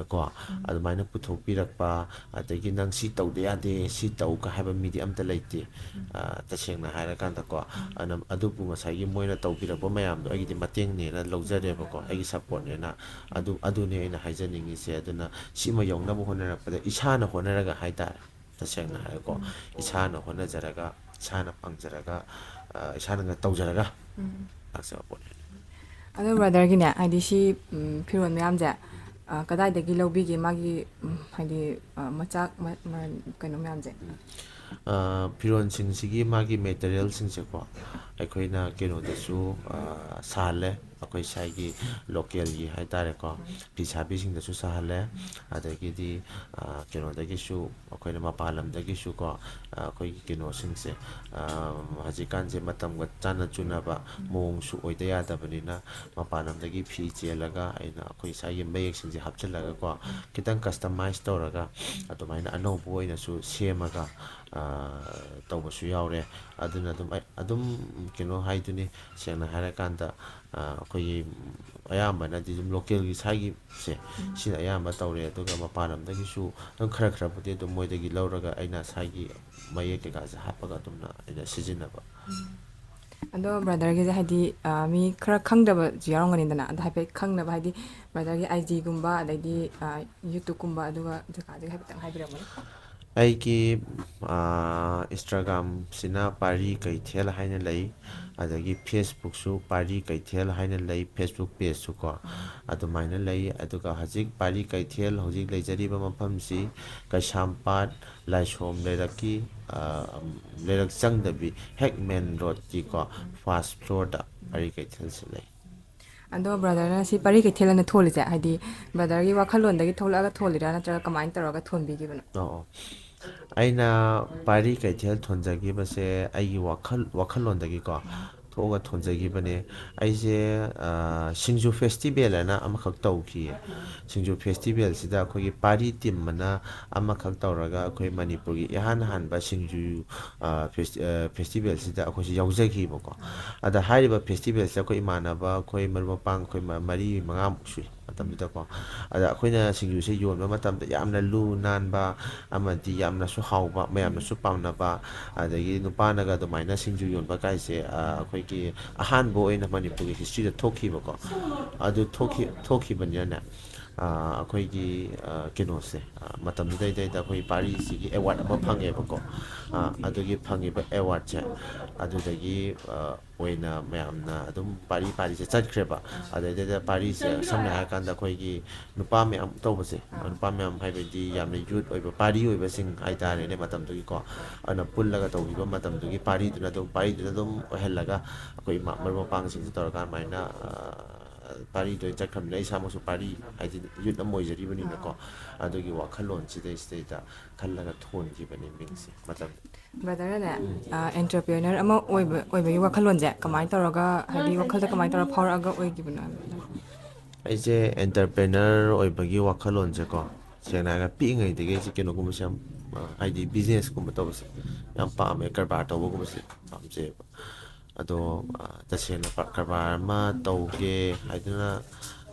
ꯀꯣ, ꯑꯗꯨꯃꯥꯏꯅ ꯄꯨꯊꯣꯛꯄꯤꯔꯛꯄ, ꯑꯗꯒꯤ "ꯅꯪ ꯁꯤ ꯇꯧꯗ ꯌꯥꯗꯦ, ꯁꯤ ꯇꯧ" ꯀ ꯍꯥꯏꯕ ꯃꯤꯗꯤ ꯑꯝꯇ ꯂꯩꯇꯦ꯫ ꯑ, ꯇꯁꯦꯡꯅ ꯍꯥꯏꯔꯀꯥꯟꯗꯀꯣ꯫ ꯑꯗꯨꯅ ꯑꯗꯨꯕꯨ ꯉꯁꯥꯏꯒꯤ ꯃꯣꯏꯅ ꯇꯧꯕꯤꯔꯛꯄ ꯃꯌꯥꯝꯗꯣ ꯑꯩꯒꯤꯗꯤ ꯃꯇꯦꯡꯅꯦꯅ ꯂꯧꯖꯔꯦꯕꯀꯣ, ꯑꯩꯒꯤ ꯁꯞꯄꯣꯔꯠꯅꯦꯅ꯫ ꯑꯗꯨ, ꯑꯗꯨꯅꯦ ꯑꯩꯅ ꯍꯥꯏꯖꯅꯤꯡꯉꯤꯁꯦ꯫ ꯑꯗꯨꯅ ꯁꯤꯃ ꯌꯧꯅꯕ ꯍꯣꯠꯅꯔꯛꯄꯗ ꯏꯁꯥꯅ ꯍꯣꯠꯅꯔꯒ ꯍꯥꯏꯇꯥꯔꯦ, ꯇꯁꯦꯡꯅ ꯍꯥꯏꯔꯦꯀꯣ, ꯏꯁꯥꯅ ꯍꯣꯠꯅꯖꯔꯒ, ꯏꯁꯥꯅ ꯄꯥꯡꯖꯔꯒ, ꯑ, ꯏꯁꯥꯅ ꯇꯧꯖꯔꯒ ꯂꯥꯛꯆꯕ ꯄꯣꯠꯅꯤ꯫ ꯑꯗꯣ ꯕ꯭ꯔꯗꯔꯒꯤꯅꯦ, ꯍꯥꯏꯗꯤ ꯁꯤ, ꯎꯝ, ꯐꯤꯔꯣꯜ ꯃꯌꯥꯝꯁꯦ, ꯑ, ꯀꯗꯥꯏꯗꯒꯤ ꯂꯧꯕꯤꯒꯦ? ꯃꯥꯒꯤ, ꯎꯝ, ꯍꯥꯏꯗꯤ, ꯑ, ꯃꯆꯥꯛ, ꯃ-, ꯃ-, ꯀꯩꯅꯣ ꯃꯌꯥꯝꯁꯦ? ꯑ, ꯐꯤꯔꯣꯜꯁꯤꯡꯁꯤꯒꯤ ꯃꯥꯒꯤ ꯃꯦꯇꯔꯤꯌꯦꯜꯁꯤꯡꯁꯦꯀꯣ, ꯑꯩꯈꯣꯏꯅ ꯀꯩꯅꯣꯗꯁꯨ, ꯑ, ꯁꯥꯍꯜꯂꯦ, ꯑꯩꯈꯣꯏ ꯁ꯭ꯋꯥꯏꯒꯤ ꯂꯣꯀꯦꯜꯒꯤ ꯍꯥꯏꯇꯥꯔꯦꯀꯣ, ꯐꯤ ꯁꯥꯕꯤꯁꯤꯡꯗꯁꯨ ꯁꯥꯍꯜꯂꯦ꯫ ꯑꯗꯒꯤꯗꯤ, ꯑ, ꯀꯩꯅꯣꯗꯒꯤꯁꯨ, ꯑꯩꯈꯣꯏꯅ ꯃꯄꯥꯟ ꯂꯝꯗꯒꯤꯁꯨꯀꯣ, ꯑ, ꯑꯩꯈꯣꯏꯒꯤ ꯀꯩꯅꯣꯁꯤꯡꯁꯦ, ꯑ, ꯍꯧꯖꯤꯛꯀꯥꯟꯁꯦ ꯃꯇꯝꯒ ꯆꯥꯟꯅ ꯆꯨꯅꯕ ꯃꯑꯣꯡꯁꯨ ꯑꯣꯏꯗ ꯌꯥꯗꯕꯅꯤꯅ, ꯃꯄꯥꯟ ꯂꯝꯗꯒꯤ ꯐꯤ ꯆꯦꯜꯂꯒ ꯑꯩꯅ ꯑꯩꯈꯣꯏ ꯁ꯭ꯋꯥꯏꯒꯤ ꯃꯌꯦꯛꯁꯤꯡꯁꯦ ꯍꯥꯞꯆꯤꯜꯂꯒꯀꯣ, ꯈꯤꯇꯪ ꯀꯁꯇꯃꯥꯏꯁ ꯇꯧꯔꯒ ꯑꯗꯨꯃꯥꯏꯅ ꯑꯅꯧꯕ ꯑꯣꯏꯅꯁꯨ ꯁꯦꯝꯃꯒ, ꯑ, ꯇꯧꯕꯁꯨ ꯌꯥꯎꯔꯦ꯫ ꯑꯗꯨꯅ ꯑꯗꯨꯝ ꯑꯩ ꯑꯗꯨꯝ ꯀꯩꯅꯣ ꯍꯥꯏꯗꯨꯅꯤ, ꯁꯦꯡꯅ ꯍꯥꯏꯔꯀꯥꯟꯗ, ꯑ, ꯑꯩꯈꯣꯏꯒꯤ ꯑꯌꯥꯝꯕꯅꯗꯤ ꯑꯗꯨꯝ ꯂꯣꯀꯦꯜꯒꯤ ꯁ꯭ꯋꯥꯏꯒꯤ ꯁꯦ, ꯁꯤꯅ ꯑꯌꯥꯝꯕ ꯇꯧꯔꯦ꯫ ꯑꯗꯨꯒ ꯃꯄꯥꯟ ꯂꯝꯗꯒꯤꯁꯨ ꯑꯗꯨꯝ ꯈꯔ ꯈꯔꯕꯨꯗꯤ ꯑꯗꯨꯝ ꯃꯣꯏꯗꯒꯤ ꯂꯧꯔꯒ ꯑꯩꯅ ꯁ꯭ꯋꯥꯏꯒꯤ ꯃꯌꯦꯛ ꯀꯩꯀꯥꯁꯦ ꯍꯥꯞꯄꯒ ꯑꯗꯨꯝꯅ ꯑꯩꯅ ꯁꯤꯖꯤꯟꯅꯕ꯫ ꯑꯗꯣ ꯕ꯭ꯔꯗꯔꯒꯤꯁꯦ ꯍꯥꯏꯗꯤ, ꯑ, ꯃꯤ ꯈꯔ ꯈꯪꯗꯕꯁꯨ ꯌꯥꯎꯔꯝꯒꯅꯤꯗꯅ, ꯑꯗꯣ ꯍꯥꯏꯐꯦꯠ ꯈꯪꯅꯕ, ꯍꯥꯏꯗꯤ ꯕ꯭ꯔꯗꯔꯒꯤ ꯑꯥꯏ ꯖꯤꯒꯨꯝꯕ, ꯑꯗꯩꯗꯤ, ꯑ, ꯌꯨꯇ꯭ꯌꯨꯕꯀꯨꯝꯕ, ꯑꯗꯨꯒ ꯖꯒꯥꯗꯨꯒꯤ ꯍꯥꯏꯐꯦꯠꯇꯪ ꯍꯥꯏꯕꯤꯔꯝꯃꯨꯅꯦ꯫ ꯑꯩꯒꯤ ꯏꯟꯁꯇꯥꯒ꯭ꯔꯥꯝꯁꯤꯅ ꯄꯥꯔꯤ ꯀꯩꯊꯦꯜ ꯍꯥꯏꯅ ꯂꯩ꯫ ꯑꯗꯒꯤ ꯐꯦꯁꯕꯨꯛꯁꯨ ꯄꯥꯔꯤ ꯀꯩꯊꯦꯜ ꯍꯥꯏꯅ ꯂꯩ, ꯐꯦꯁꯕꯨꯛ ꯄꯦꯖꯁꯨꯀꯣ꯫ ꯑꯗꯨꯃꯥꯏꯅ ꯂꯩ꯫ ꯑꯗꯨꯒ ꯍꯧꯖꯤꯛ ꯄꯥꯔꯤ ꯀꯩꯊꯦꯜ ꯍꯧꯖꯤꯛ ꯂꯩꯖꯔꯤꯕ ꯃꯐꯝꯁꯤ ꯀꯩꯁꯥꯝꯄꯥꯠ ꯂꯥꯏꯁꯣꯝ ꯂꯩꯔꯛꯀꯤ, ꯂꯩꯔꯛ ꯆꯪꯗꯕꯤ ꯍꯦꯛ ꯃꯦꯟ ꯔꯣꯗꯀꯤꯀꯣ, ꯐꯥꯔꯁ ꯐ꯭ꯂꯣꯔꯗ ꯄꯥꯔꯤ ꯀꯩꯊꯦꯜꯁꯤ ꯂꯩ꯫ ꯑꯗꯣ ꯕ꯭ꯔꯗꯔꯅ ꯁꯤ ꯄꯥꯔꯤ ꯀꯩꯊꯦꯜ ꯑꯅ ꯊꯣꯜꯂꯤꯁꯦ ꯍꯥꯏꯗꯤ ꯕ꯭ꯔꯗꯔꯒꯤ ꯋꯥꯈꯜꯂꯣꯟꯗꯒꯤ ꯊꯣꯛꯂꯛꯑꯒ ꯊꯣꯜꯂꯤꯔꯥ, ꯅꯠꯇ꯭ꯔꯒ ꯀꯃꯥꯏꯅ ꯇꯧꯔꯒ ꯊꯣꯟꯕꯤꯈꯤꯕꯅꯣ? ꯑꯣ ꯑꯣ꯫ ꯑꯩꯅ ꯄꯥꯔꯤ ꯀꯩꯊꯦꯜ ꯊꯣꯟꯖꯈꯤꯕꯁꯦ ꯑꯩꯒꯤ ꯋꯥꯈꯜ ꯋꯥꯈꯜꯂꯣꯟꯗꯒꯤꯀꯣ ꯊꯣꯛꯑꯒ ꯊꯣꯟꯖꯈꯤꯕꯅꯦ꯫ ꯑꯩꯁꯦ ꯁꯤꯡꯖꯨ ꯐꯦꯁꯇꯤꯚꯦꯜ ꯍꯥꯏꯅ ꯑꯃꯈꯛ ꯇꯧꯈꯤꯌꯦ꯫ ꯁꯤꯡꯖꯨ ꯐꯦꯁꯇꯤꯚꯦꯜꯁꯤꯗ ꯑꯩꯈꯣꯏꯒꯤ ꯄꯥꯔꯤ ꯇꯤꯝ ꯑꯅ ꯑꯃꯈꯛ ꯇꯧꯔꯒ ꯑꯩꯈꯣꯏ ꯃꯅꯤꯄꯨꯔꯒꯤ ꯏꯍꯥꯟ ꯍꯥꯟꯕ ꯁꯤꯡꯖꯨ ꯐꯦꯁꯇꯤꯚꯦꯜꯁꯤꯗ ꯑꯩꯈꯣꯏꯁꯦ ꯌꯥꯎꯖꯈꯤꯕꯀꯣ꯫ ꯑꯗ ꯍꯥꯏꯔꯤꯕ ꯐꯦꯁꯇꯤꯚꯦꯜꯁꯤꯗ ꯑꯩꯈꯣꯏ ꯏꯃꯥꯟꯅꯕ ꯑꯩꯈꯣꯏ ꯃꯔꯨꯞ ꯃꯄꯥꯡ ꯑꯩꯈꯣꯏ ꯃꯔꯤ ꯃꯉꯥꯃꯨꯛ ꯁꯨꯏ ꯃꯇꯝꯗꯨꯗꯀꯣ꯫ ꯑꯗ ꯑꯩꯈꯣꯏꯅ ꯁꯤꯡꯖꯨꯁꯦ ꯌꯣꯟꯕ ꯃꯇꯝꯗ ꯌꯥꯝꯅ ꯂꯨ ꯅꯥꯟꯕ ꯑꯃꯗꯤ ꯌꯥꯝꯅꯁꯨ ꯍꯥꯎꯕ, ꯃꯌꯥꯝꯅꯁꯨ ꯄꯥꯝꯅꯕ, ꯑꯗꯒꯤ ꯅꯨꯄꯥꯅꯒ ꯑꯗꯨꯃꯥꯏꯅ ꯁꯤꯡꯖꯨ ꯌꯣꯟꯕ ꯀꯥꯏꯁꯦ ꯑꯩꯈꯣꯏꯒꯤ ꯑꯍꯥꯟꯕ ꯑꯣꯏꯅ ꯃꯅꯤꯄꯨꯔꯒꯤ ꯍꯤꯁꯇ꯭ꯔꯤꯗ ꯊꯣꯛꯈꯤꯕꯀꯣ꯫ ꯑꯗꯨ ꯊꯣꯛꯈꯤꯕꯅꯤꯅꯅꯦ, ꯑꯩꯈꯣꯏꯒꯤ ꯀꯩꯅꯣꯁꯦ, ꯃꯇꯝꯗꯨꯗꯩꯗꯩꯗ ꯑꯩꯈꯣꯏ ꯄꯥꯔꯤꯁꯤꯒꯤ ꯑꯦꯋꯥꯔꯗ ꯑꯃ ꯐꯪꯉꯦꯕꯀꯣ꯫ ꯑꯗꯨꯒꯤ ꯐꯪꯉꯤꯕ ꯑꯦꯋꯥꯔꯗꯁꯦ ꯑꯗꯨꯗꯒꯤ ꯑꯣꯏꯅ ꯃꯌꯥꯝꯅ ꯑꯗꯨꯝ ꯄꯥꯔꯤ ꯄꯥꯔꯤꯁꯦ ꯆꯠꯈ꯭ꯔꯦꯕ꯫ ꯑꯗꯨꯗꯩꯗ ꯄꯥꯔꯤꯁꯦ ꯁꯝꯅ ꯍꯥꯏꯔꯀꯥꯟꯗ ꯑꯩꯈꯣꯏꯒꯤ ꯅꯨꯄꯥ ꯃꯌꯥꯝ ꯇꯧꯕꯁꯦ, ꯅꯨꯄꯥ ꯃꯌꯥꯝ ꯍꯥꯏꯕꯗꯤ ꯌꯥꯝꯅ ꯌꯨꯠ ꯑꯣꯏꯕ ꯄꯥꯔꯤ ꯑꯣꯏꯕꯁꯤꯡ ꯍꯥꯏꯇꯥꯔꯦꯅꯦ ꯃꯇꯝꯗꯨꯒꯤꯀꯣ꯫ ꯑꯗꯨꯅ ꯄꯨꯜꯂꯒ ꯇꯧꯈꯤꯕ ꯃꯇꯝꯗꯨꯒꯤ ꯄꯥꯔꯤꯗꯨꯅ ꯑꯗꯨꯝ ꯄꯥꯔꯤꯗꯨꯅ ꯑꯗꯨꯝ ꯑꯣꯏꯍꯜꯂꯒ ꯑꯩꯈꯣꯏ ꯏꯃꯥ ꯃꯔꯨꯞ ꯃꯄꯥꯡꯁꯤꯡꯁꯦ ꯇꯧꯔꯒ ꯑꯗꯨꯃꯥꯏꯅ ꯄꯥꯔꯤꯗꯣ ꯑꯩ ꯆꯠꯈ꯭ꯔꯕꯅꯤꯅ ꯑꯩ ꯏꯁꯥꯃꯛꯁꯨ ꯄꯥꯔꯤ ꯍꯥꯏꯗꯤ ꯌꯨꯠ ꯑꯃ ꯑꯣꯏꯖꯔꯤꯕꯅꯤꯅꯀꯣ꯫ ꯑꯗꯨꯒꯤ ꯋꯥꯈꯜꯂꯣꯟꯁꯤꯗꯩꯁꯤꯗꯩꯗ ꯈꯜꯂꯒ ꯊꯣꯟꯈꯤꯕꯅꯦ ꯃꯤꯡꯁꯦ ꯃꯇꯝ ꯕ꯭ꯔꯗꯔꯅꯅꯦ, ꯑꯦꯟꯇꯔꯄ꯭ꯔꯦꯅꯔ ꯑꯃ ꯑꯣꯏꯕ ꯑꯣꯏꯕꯒꯤ ꯋꯥꯈꯜꯂꯣꯟꯁꯦ ꯀꯃꯥꯏꯅ ꯇꯧꯔꯒ, ꯍꯥꯏꯗꯤ ꯋꯥꯈꯜꯗ ꯀꯃꯥꯏꯅ ꯇꯧꯔꯒ ꯐꯥꯎꯔꯛꯑꯒ ꯑꯣꯏꯈꯤꯕꯅꯣ ꯍꯥꯏꯕ? ꯑꯩꯁꯦ ꯑꯦꯟꯇꯔꯄ꯭ꯔꯦꯅꯔ ꯑꯣꯏꯕꯒꯤ ꯋꯥꯈꯜꯂꯣꯟꯁꯦꯀꯣ, ꯁꯦꯡꯅ ꯍꯥꯏꯔꯒ ꯄꯤꯛꯏꯉꯩꯗꯒꯤ ꯑꯩꯁꯦ ꯀꯩꯅꯣꯒꯨꯝꯕꯁꯦ ꯌꯥꯝ ꯍꯥꯏꯗꯤ ꯕꯤꯖꯤꯅꯦꯁꯀꯨꯝꯕ ꯇꯧꯕꯁꯦ ꯌꯥꯝ ꯄꯥꯝꯃꯦ, ꯀꯔꯕꯥꯔ ꯇꯧꯕꯒꯨꯝꯕꯁꯦ ꯄꯥꯝꯖꯩꯌꯦꯕ꯫ ꯑꯗꯣ ꯇꯁꯦꯡꯅ ꯀꯔꯕꯥꯔ ꯑꯃ ꯇꯧꯒꯦ ꯍꯥꯏꯗꯨꯅ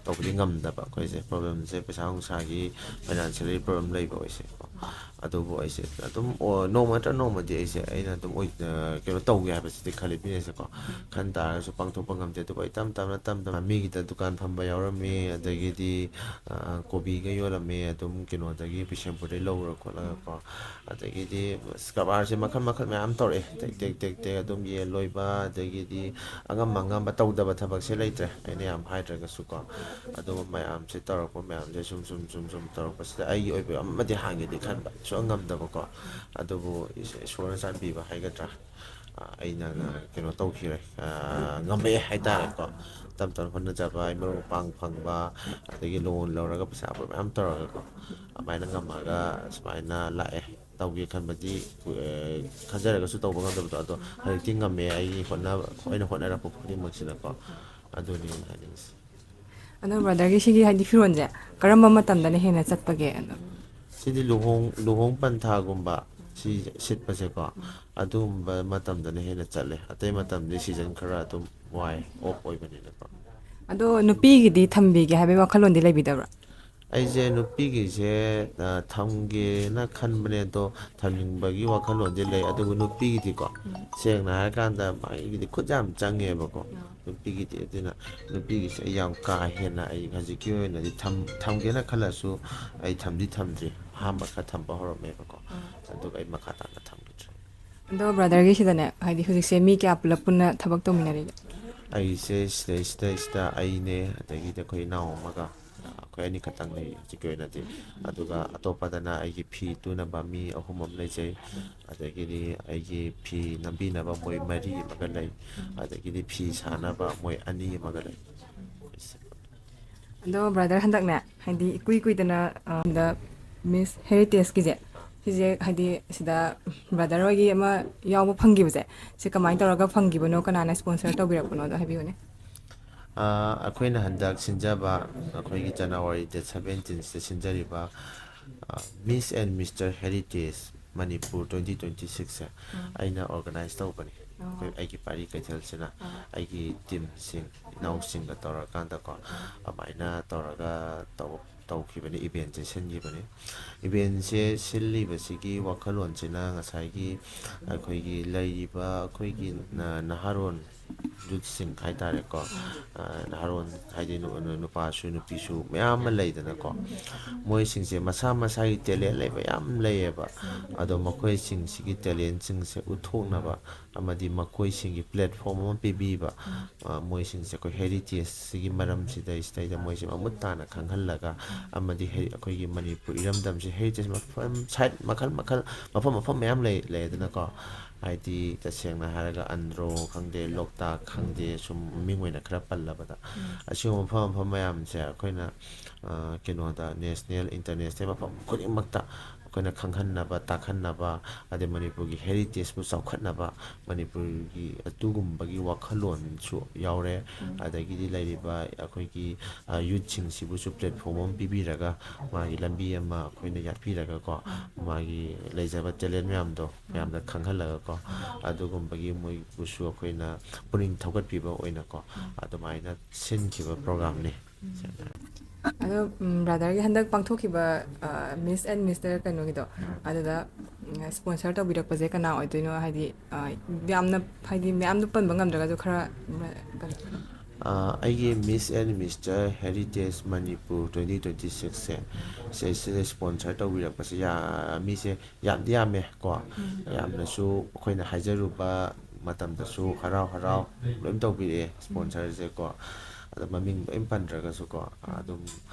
ꯇꯧꯕꯗꯤ ꯉꯝꯗꯕ ꯑꯩꯈꯣꯏꯁꯦ, ꯄ꯭ꯔꯣꯕ꯭ꯂꯦꯝꯁꯦ ꯄꯩꯁꯥ ꯅꯨꯡꯁꯥꯒꯤ, ꯐꯥꯏꯅꯥꯟꯁꯤꯌꯦꯜꯂꯤ ꯄ꯭ꯔꯣꯕ꯭ꯂꯦꯝ ꯂꯩꯕ ꯑꯩꯈꯣꯏꯁꯦꯀꯣ꯫ ꯑꯗꯨꯕꯨ ꯑꯩꯁꯦ ꯑꯗꯨꯝ, ꯑꯣ, ꯅꯣꯡꯃ ꯅꯠꯇ꯭ꯔ ꯅꯣꯡꯃꯗꯤ ꯑꯩꯁꯦ, ꯑꯩꯅ ꯑꯗꯨꯝ ꯑꯣꯏ-, ꯑ, ꯀꯩꯅꯣ ꯇꯧꯒꯦ ꯍꯥꯏꯕꯁꯤꯗꯤ ꯈꯜꯂꯤ, ꯕꯤꯖꯤꯅꯦꯁꯁꯦꯀꯣ꯫ ꯈꯟ ꯇꯥꯔꯒꯁꯨ ꯄꯥꯡꯊꯣꯛꯄ ꯉꯝꯗꯦ꯫ ꯑꯗꯨꯕꯨ ꯑꯩ ꯇꯞ ꯇꯞꯅ, ꯇꯞ ꯇꯞꯅ ꯃꯤꯒꯤꯗ ꯗꯨꯀꯥꯟ ꯐꯝꯕ ꯌꯥꯎꯔꯝꯃꯤ, ꯑꯗꯒꯤꯗꯤ, ꯑ, ꯀꯣꯕꯤꯒ ꯌꯣꯜꯂꯝꯃꯤ, ꯑꯗꯨꯝ ꯀꯩꯅꯣꯗꯒꯤ, ꯕꯤꯁꯦꯝꯄꯨꯔꯗꯒꯤ ꯂꯧꯔ ꯈꯣꯠꯂꯒꯀꯣ꯫ ꯑꯗꯒꯤꯗꯤ ꯑꯁ, ꯀꯔꯕꯥꯔꯁꯦ ꯃꯈꯜ ꯃꯈꯜ ꯃꯌꯥꯝ ꯇꯧꯔꯛꯑꯦ꯫ ꯇꯦꯛ ꯇꯦꯛ ꯇꯦꯛ ꯇꯦꯛ ꯑꯗꯨꯝ ꯌꯦꯟ ꯂꯣꯏꯕ, ꯑꯗꯒꯤꯗꯤ ꯑꯉꯝ ꯑꯉꯝꯕ ꯇꯧꯗꯕ ꯊꯕꯛꯁꯦ ꯂꯩꯇ꯭ꯔꯦ, ꯑꯩꯅ ꯌꯥꯝ ꯍꯥꯏꯗ꯭ꯔꯒꯁꯨꯀꯣ꯫ ꯑꯗꯨꯒ ꯃꯌꯥꯝꯁꯦ ꯇꯧꯔꯛꯄ ꯃꯌꯥꯝꯁꯦ ꯁꯨꯝ ꯁꯨꯝ ꯁꯨꯝ ꯁꯨꯝ ꯇꯧꯔꯛꯄꯁꯤꯗ ꯑꯩꯒꯤ ꯑꯣꯏꯕ ꯑꯃꯗꯤ ꯍꯥꯡꯒꯦꯗꯤ ꯈꯟꯕ, ꯁꯨꯡꯉꯝ ꯉꯝꯗꯕꯀꯣ꯫ ꯑꯗꯨꯕꯨ ꯏꯁ-, ꯏꯁꯣꯔꯅ ꯆꯥꯟꯕꯤꯕ ꯍꯥꯏꯒꯗ꯭ꯔꯥ, ꯑ, ꯑꯩꯅ ꯉ-, ꯀꯩꯅꯣ ꯇꯧꯈꯤꯔꯦ, ꯑ, ꯉꯝꯃꯛꯑꯦ ꯍꯥꯏꯇꯥꯔꯦꯀꯣ꯫ ꯇꯞ ꯇꯞꯅ ꯍꯣꯠꯅꯖꯕ, ꯑꯩ ꯃꯔꯨꯞ ꯃꯄꯥꯡ ꯐꯪꯕ, ꯑꯗꯒꯤ ꯂꯣꯟ ꯂꯧꯔꯒ ꯄꯩꯁꯥ ꯃꯌꯥꯝ ꯇꯧꯔꯒꯀꯣ, ꯑꯗꯨꯃꯥꯏꯅ ꯉꯝꯃꯒ ꯁꯨꯃꯥꯏꯅ ꯂꯥꯛꯑꯦ꯫ ꯇꯧꯒꯦ ꯈꯟꯕꯗꯤ, ꯑ, ꯈꯟꯖꯔꯒꯁꯨ ꯇꯧꯕ ꯉꯝꯗꯕꯗꯣ, ꯑꯗꯣ ꯍꯧꯖꯤꯛꯇꯤ ꯉꯝꯃꯦ꯫ ꯑꯩꯒꯤ ꯍꯣꯠꯅꯕ, ꯑꯩꯅ ꯍꯣꯠꯅꯔꯛꯄ ꯈꯨꯗꯤꯡꯃꯛꯁꯤꯅꯀꯣ꯫ ꯑꯗꯨꯅꯤ ꯑꯩꯅ ꯍꯥꯏꯅꯤꯡꯉꯤꯁꯦ꯫ ꯑꯗꯣ ꯕ꯭ꯔꯗꯔꯒꯤ ꯁꯤꯒꯤ ꯍꯥꯏꯗꯤ ꯐꯤꯔꯣꯟꯁꯦ ꯀꯔꯝꯕ ꯃꯇꯝꯗꯅ ꯍꯦꯟꯅ ꯆꯠꯄꯒꯦ? ꯑꯗꯣ ꯁꯤꯗꯤ ꯂꯨꯍꯣꯡ, ꯂꯨꯍꯣꯡ ꯄꯟꯊꯥꯒꯨꯝꯕ ꯁꯤ ꯁꯤꯠꯄꯁꯦꯀꯣ, ꯑꯗꯨꯒꯨꯝꯕ ꯃꯇꯝꯗꯅ ꯍꯦꯟꯅ ꯆꯠꯂꯦ꯫ ꯑꯇꯩ ꯃꯇꯝꯗꯤ ꯁꯤꯖꯟ ꯈꯔ ꯑꯗꯨꯝ ꯋꯥꯏ, ꯑꯣꯐ ꯑꯣꯏꯕꯅꯤꯅꯀꯣ꯫ ꯑꯗꯣ ꯅꯨꯄꯤꯒꯤꯗꯤ ꯊꯝꯕꯤꯒꯦ ꯍꯥꯏꯕꯒꯤ ꯋꯥꯈꯜꯂꯣꯟꯗꯤ ꯂꯩꯕꯤꯗꯕ꯭ꯔꯥ? ꯑꯩꯁꯦ ꯅꯨꯄꯤꯒꯤꯁꯦ, ꯑ, ꯊꯝꯒꯦꯅ ꯈꯟꯕꯅꯦ, ꯑꯗꯣ ꯊꯝꯅꯤꯡꯕꯒꯤ ꯋꯥꯈꯜꯂꯣꯟꯗꯤ ꯂꯩ꯫ ꯑꯗꯨꯕꯨ ꯅꯨꯄꯤꯒꯤꯗꯤꯀꯣ, ꯁꯦꯡꯅ ꯍꯥꯏꯔꯀꯥꯟꯗ, ꯃꯥꯒꯤꯗꯤ ꯈꯨꯠ ꯌꯥꯝ ꯆꯪꯉꯦꯕꯀꯣ ꯅꯨꯄꯤꯒꯤꯗꯤ꯫ ꯑꯗꯨꯅ ꯅꯨꯄꯤꯒꯤꯁꯦ ꯑꯩ ꯌꯥꯝ ꯀꯥ ꯍꯦꯟꯅ, ꯑꯩ ꯍꯧꯖꯤꯛꯀꯤ ꯑꯣꯏꯅꯗꯤ ꯊꯝ-, ꯊꯝꯒꯦꯅ ꯈꯜꯂꯁꯨ ꯑꯩ ꯊꯝꯗꯤ ꯊꯝꯗ꯭ꯔꯤ꯫ ꯑꯍꯥꯟꯕ ꯈꯔ ꯊꯝꯕ ꯍꯧꯔꯝꯃꯦꯕꯀꯣ, ꯑꯗꯨꯒ ꯑꯩ ꯃꯈꯥ ꯇꯥꯅ ꯊꯝꯈꯤꯗ꯭ꯔꯦ꯫ ꯑꯗꯣ ꯕ꯭ꯔꯗꯔꯒꯤ ꯁꯤꯗꯅꯦ, ꯍꯥꯏꯗꯤ ꯍꯧꯖꯤꯛꯁꯦ ꯃꯤ ꯀꯌꯥ ꯄꯨꯂꯞ ꯄꯨꯟꯅ ꯊꯕꯛ ꯇꯧꯃꯤꯟꯅꯔꯤꯒꯦ? ꯑꯩꯁꯦ ꯁꯤꯗꯩꯁꯤꯗꯩꯁꯤꯗ ꯑꯩꯅꯦ, ꯑꯗꯒꯤꯗꯤ ꯑꯩꯈꯣꯏ ꯏꯅꯥꯎ ꯑꯃꯒ, ꯑꯩꯈꯣꯏ ꯑꯅꯤꯈꯛꯇꯪ ꯂꯩ ꯍꯧꯖꯤꯛꯀꯤ ꯑꯣꯏꯅꯗꯤ꯫ ꯑꯗꯨꯒ ꯑꯇꯣꯞꯄꯗꯅ ꯑꯩꯒꯤ ꯐꯤ ꯇꯨꯅꯕ ꯃꯤ ꯑꯍꯨꯝ ꯑꯃ ꯂꯩꯖꯩ, ꯑꯗꯒꯤꯗꯤ ꯑꯩꯒꯤ ꯐꯤ ꯅꯝꯕꯤꯅꯕ ꯃꯣꯏ ꯃꯔꯤ ꯑꯃꯒ ꯂꯩ, ꯑꯗꯒꯤꯗꯤ ꯐꯤ ꯁꯥꯅꯕ ꯃꯣꯏ ꯑꯅꯤ ꯑꯃꯒ ꯂꯩ꯫ ꯑꯗꯣ ꯕ꯭ꯔꯗꯔ, ꯍꯟꯗꯛꯅꯦ, ꯍꯥꯏꯗꯤ ꯏꯀꯨꯏ ꯀꯨꯏꯗꯅ, ꯑ, ꯗ ꯃꯤꯁ ꯍꯦꯔꯤꯇꯦꯖꯀꯤꯁꯦ, ꯁꯤꯁꯦ ꯍꯥꯏꯗꯤ ꯁꯤꯗ ꯕ꯭ꯔꯗꯔ ꯍꯣꯏꯒꯤ ꯑꯃ ꯌꯥꯎꯕ ꯐꯪꯈꯤꯕꯁꯦ, ꯁꯤ ꯀꯃꯥꯏꯅ ꯇꯧꯔꯒ ꯐꯪꯈꯤꯕꯅꯣ, ꯀꯅꯥꯅ ꯏꯁꯄꯣꯟꯁꯔ ꯇꯧꯕꯤꯔꯛꯄꯅꯣꯗꯣ ꯍꯥꯏꯕꯤꯌꯨꯅꯦ꯫ ꯑ, ꯑꯩꯈꯣꯏꯅ ꯍꯟꯗꯛ ꯁꯤꯟꯖꯕ, ꯑꯩꯈꯣꯏꯒꯤ ꯖꯅꯋꯥꯔꯤ ꯗꯦꯠ ꯁꯕꯦꯟꯇꯤꯟꯁꯤꯗ ꯁꯤꯟꯖꯔꯤꯕ, ꯑ, Miss and Mister Heritage Manipur twenty twenty six ꯁꯦ ꯑꯩꯅ ꯑꯣꯔꯒꯅꯥꯏꯖ ꯇꯧꯕꯅꯤ꯫ ꯑꯩꯈꯣꯏ, ꯑꯩꯒꯤ ꯄꯥꯔꯤ ꯀꯩꯊꯦꯜꯁꯤꯅ ꯑꯩꯒꯤ ꯇꯤꯝꯁꯤꯡ, ꯏꯅꯥꯎꯁꯤꯡꯒ ꯇꯧꯔꯀꯥꯟꯗꯀꯣ, ꯑꯗꯨꯃꯥꯏꯅ ꯇꯧꯔꯒ ꯇꯧꯕ, ꯇꯧꯈꯤꯕꯅꯤ, ꯏꯚꯦꯟꯁꯦ ꯁꯤꯟꯈꯤꯕꯅꯤ꯫ ꯏꯚꯦꯟꯁꯦ ꯁꯤꯜꯂꯤꯕꯁꯤꯒꯤ ꯋꯥꯈꯜꯂꯣꯟꯁꯤꯅ ꯉꯁꯥꯏꯒꯤ ꯑꯩꯈꯣꯏꯒꯤ ꯂꯩꯔꯤꯕ ꯑꯩꯈꯣꯏꯒꯤ ꯅ-, ꯅꯍꯥꯔꯣꯟ ꯌꯨꯠꯁꯤꯡ ꯍꯥꯏꯇꯥꯔꯦꯀꯣ, ꯑ, ꯅꯍꯥꯔꯣꯟ ꯍꯥꯏꯗꯤ ꯅꯨ-, ꯅꯨ-, ꯅꯨꯄꯥꯁꯨ ꯅꯨꯄꯤꯁꯨ ꯃꯌꯥꯝ ꯑꯃ ꯂꯩꯗꯅꯀꯣ, ꯃꯣꯏꯁꯤꯡꯁꯦ ꯃꯁꯥ ꯃꯁꯥꯒꯤ ꯇꯦꯂꯦꯟ ꯂꯩꯕ ꯌꯥꯝ ꯂꯩꯌꯦꯕ꯫ ꯑꯗꯣ ꯃꯈꯣꯏꯁꯤꯡꯁꯤꯒꯤ ꯇꯦꯂꯦꯟꯁꯤꯡꯁꯦ ꯎꯠꯊꯣꯛꯅꯕ ꯑꯃꯗꯤ ꯃꯈꯣꯏꯁꯤꯡꯒꯤ ꯄ꯭ꯂꯦꯠꯐꯣꯝ ꯑꯃ ꯄꯤꯕꯤꯕ, ꯑ, ꯃꯣꯏꯁꯤꯡꯁꯦ ꯑꯩꯈꯣꯏ ꯍꯦꯔꯤꯇꯦꯖꯁꯤꯒꯤ ꯃꯔꯝꯁꯤꯗꯩꯁꯤꯗꯩꯗ ꯃꯣꯏꯁꯦ ꯃꯃꯨꯠ ꯇꯥꯅ ꯈꯪꯍꯜꯂꯒ ꯑꯃꯗꯤ ꯍꯦ-, ꯑꯩꯈꯣꯏꯒꯤ ꯃꯅꯤꯄꯨꯔ ꯏꯔꯝꯗꯝꯁꯦ ꯍꯦꯔꯤꯇꯦꯖ ꯃꯐꯝ, ꯁꯥꯏꯠ ꯃꯈꯜ ꯃꯈꯜ, ꯃꯐꯝ ꯃꯐꯝ ꯃꯌꯥꯝ ꯂꯩ, ꯂꯩꯗꯅꯀꯣ꯫ ꯍꯥꯏꯗꯤ ꯇꯁꯦꯡꯅ ꯍꯥꯏꯔꯒ ꯑꯟꯗ꯭ꯔꯣ ꯈꯪꯗꯦ, ꯂꯣꯛꯇꯥꯛ ꯈꯪꯗꯦ, ꯁꯨꯝ ꯃꯃꯤꯡ ꯑꯣꯏꯅ ꯈꯔ ꯄꯜꯂꯕꯗ, ꯑꯁꯤꯒꯨꯝꯕ ꯃꯐꯝ ꯃꯐꯝ ꯃꯌꯥꯝꯁꯦ ꯑꯩꯈꯣꯏꯅ, ꯑ, ꯀꯩꯅꯣꯗ, ꯅꯦꯁꯅꯦꯜ, ꯏꯟꯇꯔꯅꯦꯁꯅꯦꯜ ꯃꯐꯝ ꯈꯨꯗꯤꯡꯃꯛꯇ ꯑꯩꯈꯣꯏꯅ ꯈꯪꯍꯟꯅꯕ, ꯇꯥꯛꯍꯟꯅꯕ, ꯑꯗꯩ ꯃꯅꯤꯄꯨꯔꯒꯤ ꯍꯦꯔꯤꯇꯦꯖꯄꯨ ꯆꯥꯎꯈꯠꯅꯕ, ꯃꯅꯤꯄꯨꯔꯒꯤ ꯑꯗꯨꯒꯨꯝꯕꯒꯤ ꯋꯥꯈꯜꯂꯣꯟꯁꯨ ꯌꯥꯎꯔꯦ꯫ ꯑꯗꯒꯤꯗꯤ ꯂꯩꯔꯤꯕ ꯑꯩꯈꯣꯏꯒꯤ, ꯑ, ꯌꯨꯠꯁꯤꯡꯁꯤꯕꯨꯁꯨ ꯄ꯭ꯂꯦꯠꯐꯣꯝ ꯑꯃ ꯄꯤꯕꯤꯔꯒ, ꯃꯥꯒꯤ ꯂꯝꯕꯤ ꯑꯃ ꯑꯩꯈꯣꯏꯅ ꯌꯥꯠꯄꯤꯔꯒꯀꯣ, ꯃꯥꯒꯤ ꯂꯩꯖꯕ ꯇꯦꯂꯦꯟ ꯃꯌꯥꯝꯗꯣ ꯃꯌꯥꯝꯗ ꯈꯪꯍꯜꯂꯒꯀꯣ, ꯑꯗꯨꯒꯨꯝꯕꯒꯤ ꯃꯣꯏꯕꯨꯁꯨ ꯑꯩꯈꯣꯏꯅ ꯄꯨꯛꯅꯤꯡ ꯊꯧꯒꯠꯄꯤꯕ ꯑꯣꯏꯅꯀꯣ, ꯑꯗꯨꯃꯥꯏꯅ ꯁꯤꯟꯈꯤꯕ ꯄ꯭ꯔꯣꯒ꯭ꯔꯥꯝꯅꯤ꯫ ꯑꯗꯣ, ꯎꯝ, ꯕ꯭ꯔꯥꯗꯔꯒꯤ ꯍꯟꯗꯛ ꯄꯥꯡꯊꯣꯛꯈꯤꯕ, ꯑ, ꯃꯤꯁ ꯑꯦꯟ ꯃꯤꯁꯇꯔ ꯀꯩꯅꯣꯒꯤꯗꯣ, ꯑꯗꯨꯗ, ꯎꯝ, ꯁ꯭ꯄꯣꯟꯁꯔ ꯇꯧꯕꯤꯔꯛꯄꯁꯦ ꯀꯅꯥ ꯑꯣꯏꯗꯣꯏꯅꯣ? ꯍꯥꯏꯗꯤ, ꯑ, ꯌꯥꯝꯅ, ꯍꯥꯏꯗꯤ, ꯃꯌꯥꯝꯗꯣ ꯄꯟꯕ ꯉꯝꯗ꯭ꯔꯒꯁꯨ ꯈꯔ, ꯎꯝ, ꯀꯩꯅꯣ꯫ ꯑ, ꯑꯩꯒꯤ miss and mister heritage Manipur twenty twenty ꯁꯤꯛꯁꯁꯦ, ꯁꯤꯗꯩꯁꯤꯗ ꯁ꯭ꯄꯣꯟꯁꯔ ꯇꯧꯕꯤꯔꯛꯄꯁꯦ ꯌꯥ-, ꯃꯤꯁꯦ ꯌꯥꯝꯗꯤ ꯌꯥꯝꯃꯦ ꯀꯣ꯫ ꯌꯥꯝꯅꯁꯨ ꯑꯩꯈꯣꯏꯅ ꯍꯥꯏꯖꯔꯨꯕ ꯃꯇꯝꯗꯁꯨ ꯍꯔꯥꯎ ꯍꯔꯥꯎ ꯂꯣꯏ ꯇꯧꯕꯤꯔꯛꯑꯦ ꯁ꯭ꯄꯣꯟꯁꯔꯁꯦ ꯀꯣ꯫ ꯑꯗꯣ ꯃꯃꯤꯡ ꯂꯣꯏ ꯄꯟꯗ꯭ꯔꯒꯁꯨ ꯀꯣ, ꯑꯗꯨꯝ,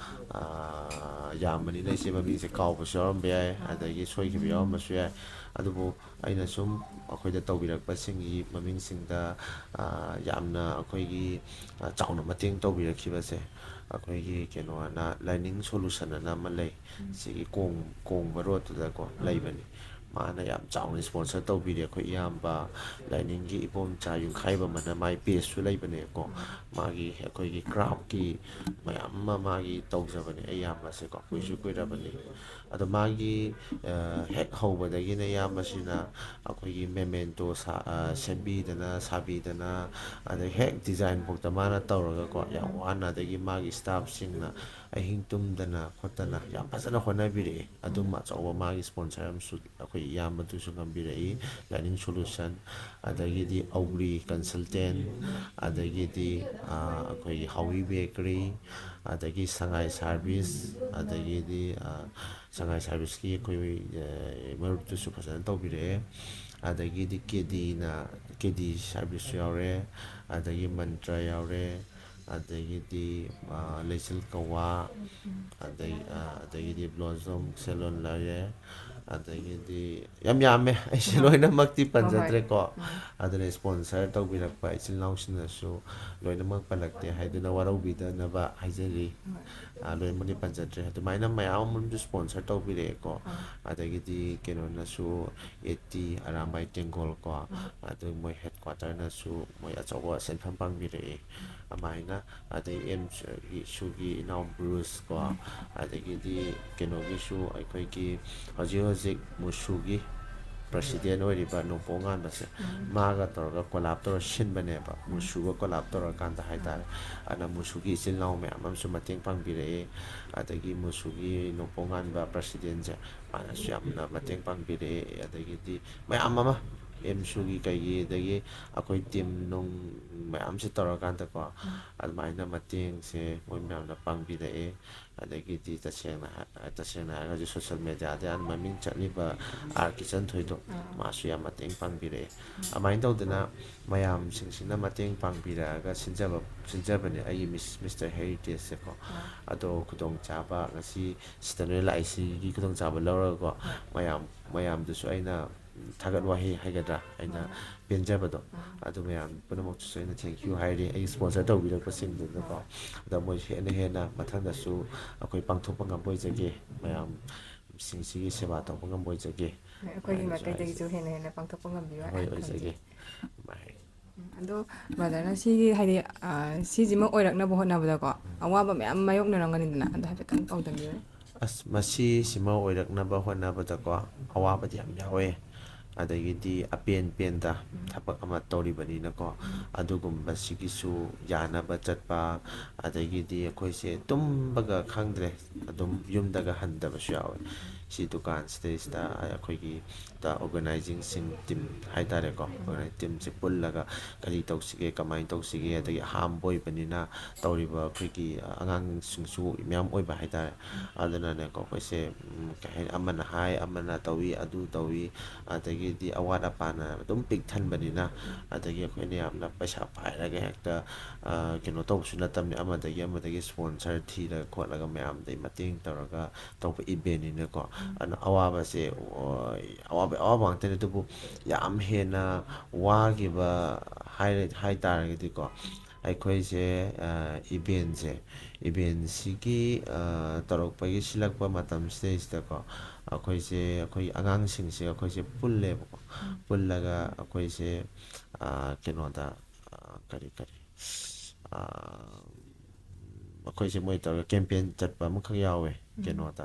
ꯑ, ꯌꯥꯝꯕꯅꯤꯅ ꯏꯆꯦ ꯃꯃꯤꯡꯁꯦ ꯀꯥꯎꯕꯁꯨ ꯌꯥꯎꯔꯝꯕ ꯌꯥꯏ, ꯑꯗꯒꯤ ꯁꯣꯏꯈꯤꯕ ꯌꯥꯎꯔꯝꯕꯁꯨ ꯌꯥꯏ꯫ ꯑꯗꯨꯕꯨ ꯑꯩꯅ ꯁꯨꯝ ꯑꯩꯈꯣꯏꯗ ꯇꯧꯕꯤꯔꯛꯄꯁꯤꯡꯒꯤ ꯃꯃꯤꯡꯁꯤꯡꯗ, ꯑ, ꯌꯥꯝꯅ ꯑꯩꯈꯣꯏꯒꯤ, ꯑ, ꯆꯥꯎꯅ ꯃꯇꯦꯡ ꯇꯧꯕꯤꯔꯛꯈꯤꯕꯁꯦ, ꯑꯩꯈꯣꯏꯒꯤ ꯀꯩꯅꯣꯅ, ꯂꯥꯏꯅꯤꯡ ꯁꯣꯂꯨꯁꯟ ꯑꯅ ꯑꯃ ꯂꯩ, ꯁꯤꯒꯤ ꯀꯣꯡ-, ꯀꯣꯡꯕ ꯔꯣꯗꯇꯨꯗꯀꯣ ꯂꯩꯕꯅꯤ꯫ ꯃꯥꯅ ꯌꯥꯝ ꯆꯥꯎꯅ ꯁ꯭ꯄꯣꯟꯁꯔ ꯇꯧꯕꯤꯔꯦ꯫ ꯑꯩꯈꯣꯏ ꯏꯌꯥꯝꯕ ꯂꯥꯏꯅꯤꯡꯒꯤ ꯏꯕꯣꯝꯆꯥ ꯌꯨꯝꯈꯥꯏꯕꯝ ꯑꯅ ꯃꯥꯏ ꯄꯦꯖꯁꯨ ꯂꯩꯕꯅꯦꯀꯣ꯫ ꯃꯥꯒꯤ ꯑꯩꯈꯣꯏꯒꯤ ꯀ꯭ꯔꯥꯐꯀꯤ ꯃꯌꯥꯝ ꯑꯃ ꯃꯥꯒꯤ ꯇꯧꯖꯕꯅꯦ ꯑꯌꯥꯝꯕꯁꯦꯀꯣ, ꯀꯨꯏꯁꯨ ꯀꯨꯏꯔꯕꯅꯤ꯫ ꯑꯗꯣ ꯃꯥꯒꯤ, ꯑ, ꯍꯦꯛ ꯍꯧꯕꯗꯒꯤꯅ ꯏꯌꯥꯝꯕꯁꯤꯅ ꯑꯩꯈꯣꯏꯒꯤ ꯃꯦꯃꯦꯟꯇꯣ ꯁꯥ-, ꯑ, ꯁꯦꯝꯕꯤꯗꯅ, ꯁꯥꯕꯤꯗꯅ, ꯑꯗꯩ ꯍꯦꯛ ꯗꯤꯖꯥꯏꯟꯐꯥꯎꯗ ꯃꯥꯅ ꯇꯧꯔꯒꯀꯣ, ꯌꯥꯝ ꯋꯥꯅ, ꯑꯗꯒꯤ ꯃꯥꯒꯤ ꯁ꯭ꯇꯥꯐꯁꯤꯡꯅ ꯑꯍꯤꯡ ꯇꯨꯝꯗꯅ ꯈꯣꯠꯇꯅ ꯌꯥꯝ ꯐꯖꯅ ꯍꯣꯠꯅꯕꯤꯔꯛꯏ꯫ ꯑꯗꯨꯝ ꯑꯆꯧꯕ ꯃꯥꯒꯤ sponsor ꯑꯃꯁꯨ ꯑꯩꯈꯣꯏ ꯏꯌꯥꯝꯕꯗꯨꯁꯨ ꯉꯝꯕꯤꯔꯛꯏ, Planning Solution, ꯑꯗꯒꯤꯗꯤ ꯑꯧꯒ꯭ꯔꯤ Consultant, ꯑꯗꯒꯤꯗꯤ ꯑꯩꯈꯣꯏꯒꯤ ꯍꯥꯎꯏ ꯕꯦꯀꯔꯤ, ꯑꯗꯒꯤ ꯁꯉꯥꯏ ꯁꯥꯔꯚꯤꯁ, ꯑꯗꯒꯤꯗꯤ ꯁꯉꯥꯏ ꯁꯥꯔꯚꯤꯁꯀꯤ ꯑꯩꯈꯣꯏ ꯃꯔꯨꯞꯇꯨꯁꯨ ꯐꯖꯅ ꯇꯧꯕꯤꯔꯛꯑꯦ꯫ ꯑꯗꯒꯤꯗꯤ ꯀꯦꯗꯤꯅ, ꯀꯦꯗꯤ ꯁꯥꯔꯚꯤꯁꯁꯨ ꯌꯥꯎꯔꯦ, ꯑꯗꯒꯤ ꯃꯟꯇ꯭ꯔ ꯌꯥꯎꯔꯦ, ꯑꯗꯒꯤꯗꯤ ꯂꯩꯆꯤꯜ ꯀꯧꯋꯥ, ꯑꯗꯩ ꯑꯗꯒꯤꯗꯤ ꯕ꯭ꯂꯣꯖꯝ ꯁꯦꯂꯣꯟ ꯂꯩꯔꯦ꯫ ꯑꯗꯒꯤꯗꯤ ꯌꯥꯝ ꯌꯥꯝꯃꯦ, ꯑꯩꯁꯦ ꯂꯣꯏꯅꯃꯛꯇꯤ ꯄꯟꯖꯗ꯭ꯔꯦꯀꯣ꯫ ꯑꯗꯨꯅ sponsor ꯇꯧꯕꯤꯔꯛꯄ ꯏꯆꯤꯜ ꯏꯅꯥꯎꯁꯤꯡꯅꯁꯨ ꯂꯣꯏꯅꯃꯛ ꯄꯜꯂꯛꯇꯦ ꯍꯥꯏꯗꯨꯅ ꯋꯥꯔꯧꯕꯤꯗꯅꯕ ꯍꯥꯏꯖꯔꯤ꯫ ꯂꯣꯏꯅꯃꯛꯇꯤ ꯄꯟꯖꯗ꯭ꯔꯦ꯫ ꯑꯗꯨꯃꯥꯏꯅ ꯃꯌꯥꯝ ꯑꯃꯁꯨ sponsor ꯇꯧꯕꯤꯔꯛꯑꯦꯀꯣ꯫ ꯑꯗꯒꯤꯗꯤ ꯀꯩꯅꯣꯅꯁꯨ, ꯑꯦ ꯇꯤ ꯑꯔꯥꯝꯕꯥꯏ ꯇꯦꯡꯒꯣꯜ ꯀꯣ, ꯑꯗꯨ ꯃꯣꯏ headquarterꯅꯁꯨ ꯃꯣꯏ ꯑꯆꯧꯕ ꯁꯦꯟꯐꯝ ꯄꯥꯡꯕꯤꯔꯛꯑꯦ꯫ ꯑꯗꯨꯃꯥꯏꯅ, ꯑꯗꯩ ꯑꯦꯝꯁꯨꯒꯤ ꯏꯅꯥꯎ ꯕ꯭ꯔꯨꯁ ꯀꯣ, ꯑꯗꯒꯤꯗꯤ ꯀꯩꯅꯣꯒꯤꯁꯨ, ꯑꯩꯈꯣꯏꯒꯤ ꯍꯧꯖꯤꯛ ꯍꯧꯖꯤꯛ ꯃꯨꯁꯨꯒꯤ president ꯑꯣꯏꯔꯤꯕ ꯅꯣꯡꯄꯣꯛ ꯉꯥꯟꯕꯁꯦ, ꯃꯥꯒ ꯇꯧꯔꯒ collab ꯇꯧꯔ ꯁꯤꯟꯕꯅꯦꯕ, ꯃꯨꯁꯨꯒ collab ꯇꯧꯔꯀꯥꯟꯗ ꯍꯥꯏꯇꯥꯔꯦ꯫ ꯑꯗꯨꯅ ꯃꯨꯁꯨꯒꯤ ꯏꯆꯤꯜ ꯏꯅꯥꯎ ꯃꯌꯥꯝ ꯑꯃꯁꯨ ꯃꯇꯦꯡ ꯄꯥꯡꯕꯤꯔꯛꯑꯦ꯫ ꯑꯗꯒꯤ ꯃꯨꯁꯨꯒꯤ ꯅꯣꯡꯄꯣꯛ ꯉꯥꯟꯕ presidentꯁꯦ, ꯃꯥꯅꯁꯨ ꯌꯥꯝꯅ ꯃꯇꯦꯡ ꯄꯥꯡꯕꯤꯔꯛꯑꯦ꯫ ꯑꯗꯒꯤꯗꯤ ꯃꯌꯥꯝ ꯑꯃ, ꯑꯦꯝꯁꯨꯒꯤ ꯀꯩꯒꯤ, ꯑꯗꯒꯤ ꯑꯩꯈꯣꯏ team ꯅꯨꯡ ꯃꯌꯥꯝꯁꯦ ꯇꯧꯔꯀꯥꯟꯗꯀꯣ, ꯑꯗꯨꯃꯥꯏꯅ ꯃꯇꯦꯡꯁꯦ ꯃꯣꯏ ꯃꯌꯥꯝꯅ ꯄꯥꯡꯕꯤꯔꯛꯑꯦ꯫ ꯑꯗꯒꯤꯗꯤ ꯇꯁꯦꯡꯅ ꯍꯥꯏ-, ꯇꯁꯦꯡꯅ ꯍꯥꯏꯔꯒ ꯍꯧꯖꯤꯛ social mediaꯗ ꯌꯥꯝꯅ ꯃꯃꯤꯡ ꯆꯠꯂꯤꯕ ꯑꯥꯔ ꯀꯤꯆꯟ ꯊꯣꯏꯗꯣ, ꯃꯥꯁꯨ ꯌꯥꯝ ꯃꯇꯦꯡ ꯄꯥꯡꯕꯤꯔꯛꯑꯦ꯫ ꯑꯗꯨꯃꯥꯏꯅ ꯇꯧꯗꯅ ꯃꯌꯥꯝꯁꯤꯡꯁꯤꯅ ꯃꯇꯦꯡ ꯄꯥꯡꯕꯤꯔꯛꯑꯒ ꯁꯤꯟꯖꯕ, ꯁꯤꯟꯖꯕꯅꯦ ꯑꯩꯒꯤ Miss, Mister Heritage ꯁꯦꯀꯣ꯫ ꯑꯗꯣ ꯈꯨꯗꯣꯡꯆꯥꯕ ꯉꯁꯤ ꯁꯤꯗ ꯅꯣꯏ ꯂꯥꯛꯏꯁꯤꯒꯤ ꯈꯨꯗꯣꯡꯆꯥꯕ ꯂꯧꯔꯒꯀꯣ, ꯃꯌꯥꯝ, ꯃꯌꯥꯝꯗꯨꯁꯨ ꯑꯩꯅ ꯊꯥꯒꯠ ꯋꯥꯍꯩ ꯍꯥꯏꯒꯗ꯭ꯔꯥ, ꯑꯩꯅ ꯄꯦꯟꯖꯕꯗꯣ, ꯑꯗꯨ ꯃꯌꯥꯝ ꯄꯨꯝꯅꯃꯛꯇꯨꯁꯨ ꯑꯩꯅ thank you ꯍꯥꯏꯔꯤ, ꯑꯩꯒꯤ sponsor ꯇꯧꯕꯤꯔꯛꯄꯁꯤꯡꯗꯨꯗꯀꯣ꯫ ꯑꯗ ꯃꯣꯏ ꯍꯦꯟꯅ ꯍꯦꯟꯅ ꯃꯊꯪꯗꯁꯨ ꯑꯩꯈꯣꯏ ꯄꯥꯡꯊꯣꯛꯄ ꯉꯝꯕ ꯑꯣꯏꯖꯒꯦ, ꯃꯌꯥꯝꯁꯤꯡꯁꯤꯒꯤ ꯁꯦꯕꯥ ꯇꯧꯕ ꯉꯝꯕ ꯑꯣꯏꯖꯒꯦ꯫ ꯑꯩꯈꯣꯏꯒꯤ ꯍꯥꯏꯅꯁꯨ ꯃꯥꯏꯀꯩꯗꯒꯤꯁꯨ ꯍꯥꯏꯖꯒꯦ꯫ ꯍꯦꯟꯅ ꯍꯦꯟꯅ ꯄꯥꯡꯊꯣꯛꯄ ꯉꯝꯕꯤꯌꯨ ꯍꯣꯏ, ꯍꯥꯏꯅ ꯑꯣꯏꯖꯒꯦ꯫ ꯈꯟꯖꯩ꯫ ꯎꯝ, ꯑꯗꯣ brotherꯅ ꯁꯤꯒꯤ ꯍꯥꯏꯗꯤ, ꯑ, ꯁꯤꯁꯤꯃ ꯑꯣꯏꯔꯛꯅꯕ ꯍꯣꯠꯅꯕꯗꯀꯣ, ꯑꯋꯥꯕ ꯃꯌꯥꯝ ꯃꯥꯌꯣꯛꯅꯔꯝꯒꯅꯤꯗꯅ, ꯑꯗꯣ ꯍꯥꯏꯐꯦꯠꯇꯪ ꯄꯥꯎꯗꯝꯕꯤꯌꯨꯅꯦ꯫ ꯑꯁ, ꯃꯁꯤꯁꯤꯃ ꯑꯣꯏꯔꯛꯅꯕ ꯍꯣꯠꯅꯕꯗꯀꯣ, ꯑꯋꯥꯕꯗꯤ ꯌꯥꯝ ꯌꯥꯎꯋꯦ꯫ ꯑꯗꯒꯤꯗꯤ ꯑꯄꯦꯟ ꯄꯦꯟꯗ ꯊꯕꯛ ꯑꯃ ꯇꯧꯔꯤꯕꯅꯤꯅꯀꯣ, ꯑꯗꯨꯒꯨꯝꯕꯁꯤꯒꯤꯁꯨ ꯌꯥꯅꯕ ꯆꯠꯄ, ꯑꯗꯒꯤꯗꯤ ꯑꯩꯈꯣꯏꯁꯦ ꯇꯨꯝꯕꯒ ꯈꯪꯗ꯭ꯔꯦ, ꯑꯗꯨꯝ ꯌꯨꯝꯗꯒ ꯍꯟꯗꯕꯁꯨ ꯌꯥꯎꯋꯦ꯫ ꯁꯤ ꯗꯨꯀꯥꯟꯁꯤꯗꯩꯁꯤꯗ ꯑꯩꯈꯣꯏꯒꯤ ꯑꯣꯔꯒꯅꯥꯏꯖꯤꯡꯁꯤꯡ, ꯇꯤꯝ ꯍꯥꯏꯇꯥꯔꯦꯀꯣ, ꯑꯣꯔꯒꯅꯥꯏ ꯇꯤꯝꯁꯦ ꯄꯨꯜꯂꯒ ꯀꯔꯤ ꯇꯧꯁꯤꯒꯦ, ꯀꯃꯥꯏꯅ ꯇꯧꯁꯤꯒꯦ, ꯑꯗꯒꯤ ꯑꯍꯥꯟꯕ ꯑꯣꯏꯕꯅꯤꯅ ꯇꯧꯔꯤꯕ ꯑꯩꯈꯣꯏꯒꯤ ꯑꯉꯥꯡꯁꯤꯡꯁꯨ ꯃꯌꯥꯝ ꯑꯣꯏꯕ ꯍꯥꯏꯇꯥꯔꯦ꯫ ꯑꯗꯨꯅꯅꯦꯀꯣ, ꯑꯩꯈꯣꯏꯁꯦ ꯎꯝ, ꯀꯩ ꯍꯥꯏꯅꯤ, ꯑꯃꯅ ꯍꯥꯏ, ꯑꯃꯅ ꯇꯧꯏ, ꯑꯗꯨ ꯇꯧꯏ, ꯑꯗꯒꯤꯗꯤ ꯑꯋꯥꯠ ꯑꯄꯥꯅ ꯑꯗꯨꯝ ꯄꯤꯛ ꯊꯟꯕꯅꯤꯅ, ꯑꯗꯒꯤ ꯑꯩꯈꯣꯏꯅ ꯌꯥꯝꯅ ꯄꯩꯁꯥ ꯄꯥꯏꯔꯒ ꯍꯦꯛꯇ, ꯑ, ꯀꯩꯅꯣ ꯇꯧꯕꯁꯨ ꯅꯠꯇꯕꯅꯤ, ꯑꯃꯗꯒꯤ ꯑꯃꯗꯒꯤ ꯏꯁꯄꯣꯟꯁꯔ ꯊꯤꯔꯒ ꯈꯣꯠꯂꯒ ꯃꯌꯥꯝꯗꯒꯤ ꯃꯇꯦꯡ ꯇꯧꯔꯒ ꯇꯧꯕ ꯏꯚꯦꯟꯅꯤꯅꯀꯣ꯫ ꯑꯗꯨꯅ ꯑꯋꯥꯕꯁꯦ, ꯑꯣ, ꯑꯋꯥꯕ, ꯑꯋꯥꯕ ꯉꯥꯛꯇꯅꯤ꯫ ꯑꯗꯨꯕꯨ ꯌꯥꯝ ꯍꯦꯟꯅ ꯋꯥꯈꯤꯕ ꯍꯥꯏꯔ-, ꯍꯥꯏ ꯇꯥꯔꯒꯗꯤꯀꯣ, ꯑꯩꯈꯣꯏꯁꯦ, ꯑ, ꯏꯚꯦꯟꯁꯦ, ꯏꯚꯦꯟꯁꯤꯒꯤ, ꯑ, ꯇꯧꯔꯛꯄꯒꯤ ꯁꯤꯜꯂꯛꯄ ꯃꯇꯝꯁꯤꯗꯩꯁꯤꯗꯀꯣ, ꯑꯩꯈꯣꯏꯁꯦ, ꯑꯩꯈꯣꯏ ꯑꯉꯥꯡꯁꯤꯡꯁꯦ ꯑꯩꯈꯣꯏꯁꯦ ꯄꯨꯜꯂꯦꯕꯀꯣ꯫ ꯄꯨꯜꯂꯒ ꯑꯩꯈꯣꯏꯁꯦ, ꯑ, ꯀꯩꯅꯣꯗ, ꯑ, ꯀꯔꯤ, ꯀꯔꯤ, ꯑ, ꯑꯩꯈꯣꯏꯁꯦ ꯃꯣꯏ ꯇꯧꯔꯒ ꯀꯦꯝꯄꯦꯟ ꯆꯠꯄ ꯑꯃꯈꯛ ꯌꯥꯎꯋꯦ꯫ ꯎꯝ꯫ ꯀꯩꯅꯣꯗ,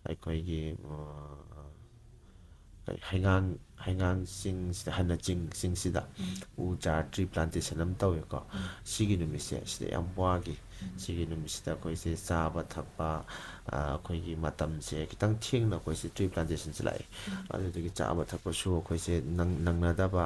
ꯑꯩꯈꯣꯏꯒꯤ, ꯑ, ꯀꯔꯤ, ꯍꯩꯉꯥꯡ, ꯍꯩꯉꯥꯡ ꯆꯤꯡꯁꯤꯗ, ꯍꯟꯅ ꯆꯤꯡ, ꯆꯤꯡꯁꯤꯗ ꯎꯝ꯫ ꯎ ꯆꯥꯔ, ꯇ꯭ꯔꯤ ꯄ꯭ꯂꯥꯟꯇꯦꯁꯟ ꯑꯃ ꯇꯧꯋꯦꯀꯣ꯫ ꯎꯝ꯫ ꯁꯤꯒꯤ ꯅꯨꯃꯤꯠꯁꯦ ꯁꯤꯗ ꯌꯥꯝ ꯋꯥꯈꯤ꯫ ꯎꯝ꯫ ꯁꯤꯒꯤ ꯅꯨꯃꯤꯠꯁꯤꯗ ꯑꯩꯈꯣꯏꯁꯦ ꯆꯥꯕ ꯊꯛꯄ, ꯑ, ꯑꯩꯈꯣꯏꯒꯤ ꯃꯇꯝꯁꯦ ꯈꯤꯇꯪ ꯊꯦꯡꯅ ꯑꯩꯈꯣꯏꯁꯦ ꯇ꯭ꯔꯤ ꯄ꯭ꯂꯥꯟꯇꯦꯁꯟꯁꯦ ꯂꯥꯛꯑꯦ꯫ ꯎꯝ꯫ ꯑꯗꯨꯗꯒꯤ ꯆꯥꯕ ꯊꯛꯄꯁꯨ ꯑꯩꯈꯣꯏꯁꯦ ꯅꯪ-, ꯅꯪꯅꯗꯕ,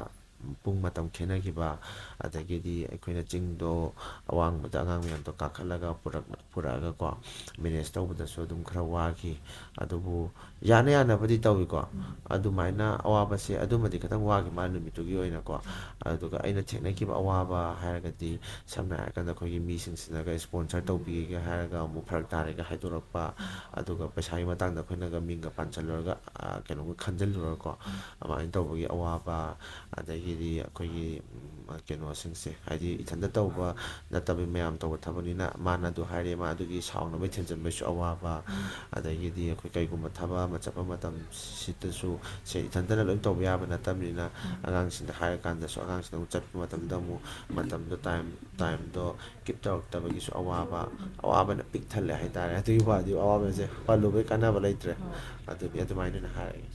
ꯄꯨꯡ ꯃꯇꯝ ꯈꯦꯠꯅꯈꯤꯕ, ꯑꯗꯒꯤꯗꯤ ꯑꯩꯈꯣꯏꯅ ꯆꯤꯡꯗꯣ ꯑꯋꯥꯡꯕꯗ ꯑꯉꯥꯡ ꯃꯌꯥꯝꯗꯣ ꯀꯥꯈꯠꯂꯒ ꯄꯨꯔꯛ-, ꯄꯨꯔꯛꯑꯒꯀꯣ, ꯃꯦꯅꯦꯖ ꯇꯧꯕꯗꯁꯨ ꯑꯗꯨꯝ ꯈꯔ ꯋꯥꯈꯤ꯫ ꯑꯗꯨꯕꯨ ꯌꯥꯅ ꯌꯥꯅꯕꯗꯤ ꯇꯧꯋꯤꯀꯣ꯫ ꯎꯝ꯫ ꯑꯗꯨꯃꯥꯏꯅ ꯑꯋꯥꯕꯁꯦ ꯑꯗꯨꯃꯗꯤ ꯈꯤꯇꯪ ꯋꯥꯈꯤ ꯃꯥ ꯅꯨꯃꯤꯠꯇꯨꯒꯤ ꯑꯣꯏꯅꯀꯣ꯫ ꯑꯗꯨꯒ ꯑꯩꯅ ꯊꯦꯡꯅꯈꯤꯕ ꯑꯋꯥꯕ ꯍꯥꯏꯔꯒꯗꯤ, ꯁꯝꯅ ꯍꯥꯏꯔꯀꯥꯟꯗ ꯑꯩꯈꯣꯏꯒꯤ ꯃꯤꯁꯤꯡꯁꯤꯅꯒ ꯏꯁꯄꯣꯟꯁꯔ ꯇꯧꯕꯤꯒꯦ ꯍꯥꯏꯔꯒ ꯑꯃꯨꯛ ꯐꯔꯛ ꯇꯥꯔꯦꯒ ꯍꯥꯏꯗꯣꯔꯛꯄ, ꯑꯗꯨꯒ ꯄꯩꯁꯥꯒꯤ ꯃꯇꯥꯡꯗ ꯑꯩꯈꯣꯏꯅꯒ ꯃꯤꯡꯒ ꯄꯥꯟꯁꯤꯜꯂꯨꯔꯒ, ꯑ, ꯀꯩꯅꯣꯒ ꯈꯟꯖꯤꯜꯂꯨꯔꯒꯀꯣ, ꯑꯗꯨꯃꯥꯏꯅ ꯇꯧꯕꯒꯤ ꯑꯋꯥꯕ, ꯑꯗꯒꯤꯗꯤ ꯑꯩꯈꯣꯏꯒꯤ, ꯎꯝ, ꯀꯩꯅꯣꯁꯤꯡꯁꯦ, ꯍꯥꯏꯗꯤ ꯏꯊꯟꯇ ꯇꯧꯕ ꯅꯠꯇꯕ, ꯃꯌꯥꯝ ꯇꯧꯕ ꯊꯕꯛꯅꯤꯅ, ꯃꯥꯅ ꯑꯗꯨ ꯍꯥꯏꯔꯦ, ꯃꯥ ꯑꯗꯨꯒꯤ ꯁꯥꯎꯅꯕ ꯊꯦꯝꯖꯤꯟꯕꯁꯨ ꯑꯋꯥꯕ, ꯑꯗꯒꯤꯗꯤ ꯑꯩꯈꯣꯏ ꯀꯩꯒꯨꯝꯕ ꯊꯕꯛ ꯑꯃ ꯆꯠꯄ ꯃꯇꯝꯁꯤꯗꯁꯨ ꯁꯦ ꯏꯊꯟꯇꯅ ꯂꯣꯏ ꯇꯧꯕ ꯌꯥꯕ ꯅꯠꯇꯕꯅꯤꯅ, ꯑꯉꯥꯡꯁꯤꯡꯗ ꯍꯥꯏꯔꯀꯥꯟꯗꯁꯨ, ꯑꯉꯥꯡꯁꯤꯡꯗ ꯑꯃꯨꯛ ꯆꯠꯄ ꯃꯇꯝꯗ ꯑꯃꯨꯛ ꯃꯇꯝꯗꯣ, ꯇꯥꯏꯝ, ꯇꯥꯏꯝꯗꯣ ꯀꯤꯞ ꯇꯧꯔꯛꯇꯕꯒꯤꯁꯨ ꯑꯋꯥꯕ, ꯑꯋꯥꯕꯅ ꯄꯤꯛ ꯊꯜꯂꯦ ꯍꯥꯏꯇꯥꯔꯦ꯫ ꯑꯗꯨꯒꯤ ꯋꯥꯗꯤ, ꯑꯋꯥꯕꯁꯦ ꯄꯜꯂꯨꯕꯩ ꯀꯥꯟꯅꯕ ꯂꯩꯇ꯭ꯔꯦ꯫ ꯍꯣꯏ꯫ ꯑꯗꯨꯗꯤ ꯑꯗꯨꯃꯥꯏꯅ ꯑꯣꯏꯅ ꯍꯥꯏꯔꯒꯦ꯫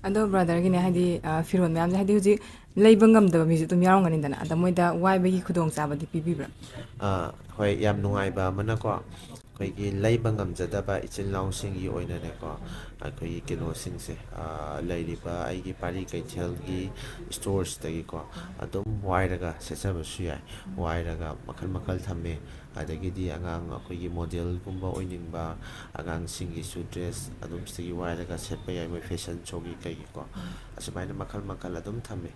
ꯑꯗꯣ ꯕ꯭ꯔꯗꯔꯒꯤꯅꯦ, ꯍꯥꯏꯗꯤ, ꯑ, ꯐꯤꯔꯣꯜ ꯃꯌꯥꯝꯁꯦ, ꯍꯥꯏꯗꯤ, ꯍꯧꯖꯤꯛ ꯂꯩꯕ ꯉꯝꯗꯕ ꯃꯤꯁꯨ ꯑꯗꯨꯝ ꯌꯥꯎꯔꯝꯒꯅꯤꯗꯅ, ꯑꯗ ꯃꯣꯏꯗ ꯋꯥꯏꯕꯒꯤ ꯈꯨꯗꯣꯡꯆꯥꯕꯗꯤ ꯄꯤꯕꯤꯕ꯭ꯔꯥ? ꯑꯥ, ꯍꯣꯏ, ꯌꯥꯝ ꯅꯨꯡꯉꯥꯏꯕ ꯑꯃꯅꯀꯣ, ꯑꯩꯈꯣꯏꯒꯤ ꯂꯩꯕ ꯉꯝꯖꯗꯕ ꯏꯆꯤꯜ ꯏꯅꯥꯎꯁꯤꯡꯒꯤ ꯑꯣꯏꯅꯅꯦꯀꯣ, ꯑꯩꯈꯣꯏꯒꯤ ꯀꯩꯅꯣꯁꯤꯡꯁꯦ, ꯑꯥ, ꯂꯩꯔꯤꯕ ꯑꯩꯒꯤ ꯄꯥꯔꯤ ꯀꯩꯊꯦꯜꯒꯤ ꯏꯁꯇꯣꯔꯁꯤꯗꯒꯤꯀꯣ ꯑꯗꯨꯝ ꯋꯥꯏꯔꯒ ꯁꯦꯠꯆꯕꯁꯨ ꯌꯥꯏ꯫ ꯋꯥꯏꯔꯒ ꯃꯈꯜ ꯃꯈꯜ ꯊꯝꯃꯦ꯫ ꯑꯗꯒꯤꯗꯤ ꯑꯉꯥꯡ ꯑꯩꯈꯣꯏꯒꯤ ꯃꯣꯗꯦꯜꯒꯨꯝꯕ ꯑꯣꯏꯅꯤꯡꯕ ꯑꯉꯥꯡꯁꯤꯡꯒꯤꯁꯨ ꯗ꯭ꯔꯦꯁ ꯑꯗꯨꯝ ꯁꯤꯗꯒꯤ ꯋꯥꯏꯔꯒ ꯁꯦꯠꯄ ꯌꯥꯏ, ꯃꯣꯏ ꯐꯦꯁꯟ ꯁꯣꯒꯤ ꯀꯩꯒꯤꯀꯣ꯫ ꯑꯁꯨꯃꯥꯏꯅ ꯃꯈꯜ ꯃꯈꯜ ꯑꯗꯨꯝ ꯊꯝꯃꯦ꯫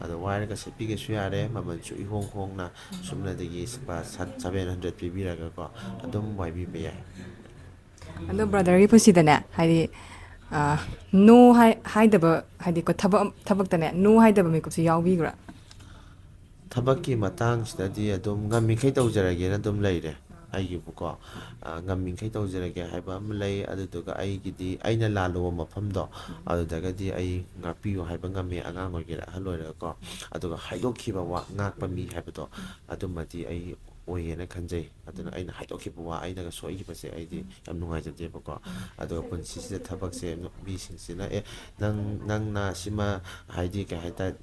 ꯑꯗꯣ ꯋꯥꯏꯔꯒ ꯁꯦꯠꯄꯤꯒꯦꯁꯨ ꯌꯥꯔꯦ, ꯃꯃꯜꯁꯨ ꯏꯍꯣꯡ ꯍꯣꯡꯅ, ꯁꯨꯞꯅꯗꯒꯤ ꯂꯨꯄꯥ ꯁꯚꯦꯟ ꯍꯟꯗ꯭ꯔꯦꯗ ꯄꯤꯕꯤꯔꯒꯀꯣ ꯑꯗꯨꯝ ꯋꯥꯏꯕꯤꯕ ꯌꯥꯏ꯫ ꯑꯗꯣ ꯕ꯭ꯔꯗꯔꯒꯤ ꯄꯨꯟꯁꯤꯗꯅꯦ, ꯍꯥꯏꯗꯤ, ꯑ, no ꯍꯥꯏ-, ꯍꯥꯏꯗꯕ, ꯍꯥꯏꯗꯤꯀꯣ, ꯊꯕꯛ ꯑꯝ-, ꯊꯕꯛꯇꯅꯦ, no ꯍꯥꯏꯗꯕ ꯃꯤꯀꯨꯞꯁꯦ ꯌꯥꯎꯕꯤꯕ꯭ꯔꯥ? ꯊꯕꯛꯀꯤ ꯃꯇꯥꯡꯁꯤꯗꯗꯤ ꯑꯗꯨꯝ ꯉꯝꯃꯤꯈꯩ ꯇꯧꯖꯔꯒꯦꯅ ꯑꯗꯨꯝ ꯂꯩꯔꯦ ꯑꯩꯒꯤꯕꯨꯀꯣ꯫ ꯑ, ꯉꯝꯃꯤꯈꯩ ꯇꯧꯖꯔꯒꯦ ꯍꯥꯏꯕ ꯑꯃ ꯂꯩ, ꯑꯗꯨꯗꯨꯒ ꯑꯩꯒꯤꯗꯤ ꯑꯩꯅ ꯂꯥꯜꯂꯨꯕ ꯃꯐꯝꯗꯣ, ꯑꯗꯨꯗꯒꯗꯤ ꯑꯩ ꯉꯥꯛꯄꯤꯌꯨ ꯍꯥꯏꯕ ꯉꯝꯃꯦ, ꯑꯉꯥꯡ ꯑꯣꯏꯒꯦꯔꯥ ꯑꯍꯜ ꯑꯣꯏꯒꯦꯔꯥꯀꯣ꯫ ꯑꯗꯨꯒ ꯍꯥꯏꯗꯣꯛꯈꯤꯕ ꯋꯥ ꯉꯥꯛꯄ ꯃꯤ ꯍꯥꯏꯕꯗꯣ, ꯑꯗꯨꯃꯗꯤ ꯑꯩ ꯑꯣꯏꯌꯦꯅ ꯈꯟꯖꯩ꯫ ꯑꯗꯨꯅ ꯑꯩꯅ ꯍꯥꯏꯗꯣꯛꯈꯤꯕ ꯋꯥ, ꯑꯩꯅꯒ ꯁꯣꯏꯈꯤꯕꯁꯦ ꯑꯩꯗꯤ ꯌꯥꯝ ꯅꯨꯡꯉꯥꯏꯖꯗꯦꯕꯀꯣ꯫ ꯑꯗꯨꯒ ꯄꯨꯟꯁꯤꯁꯤꯗ ꯊꯕꯛꯁꯦ ꯃꯤꯁꯤꯡꯁꯤꯅ, "ꯑꯦ, ꯅꯪ, ꯅꯪꯅ ꯁꯤꯃ, ꯍꯥꯏꯗꯤ, ꯀꯩ ꯍꯥꯏꯇꯥꯔꯦ,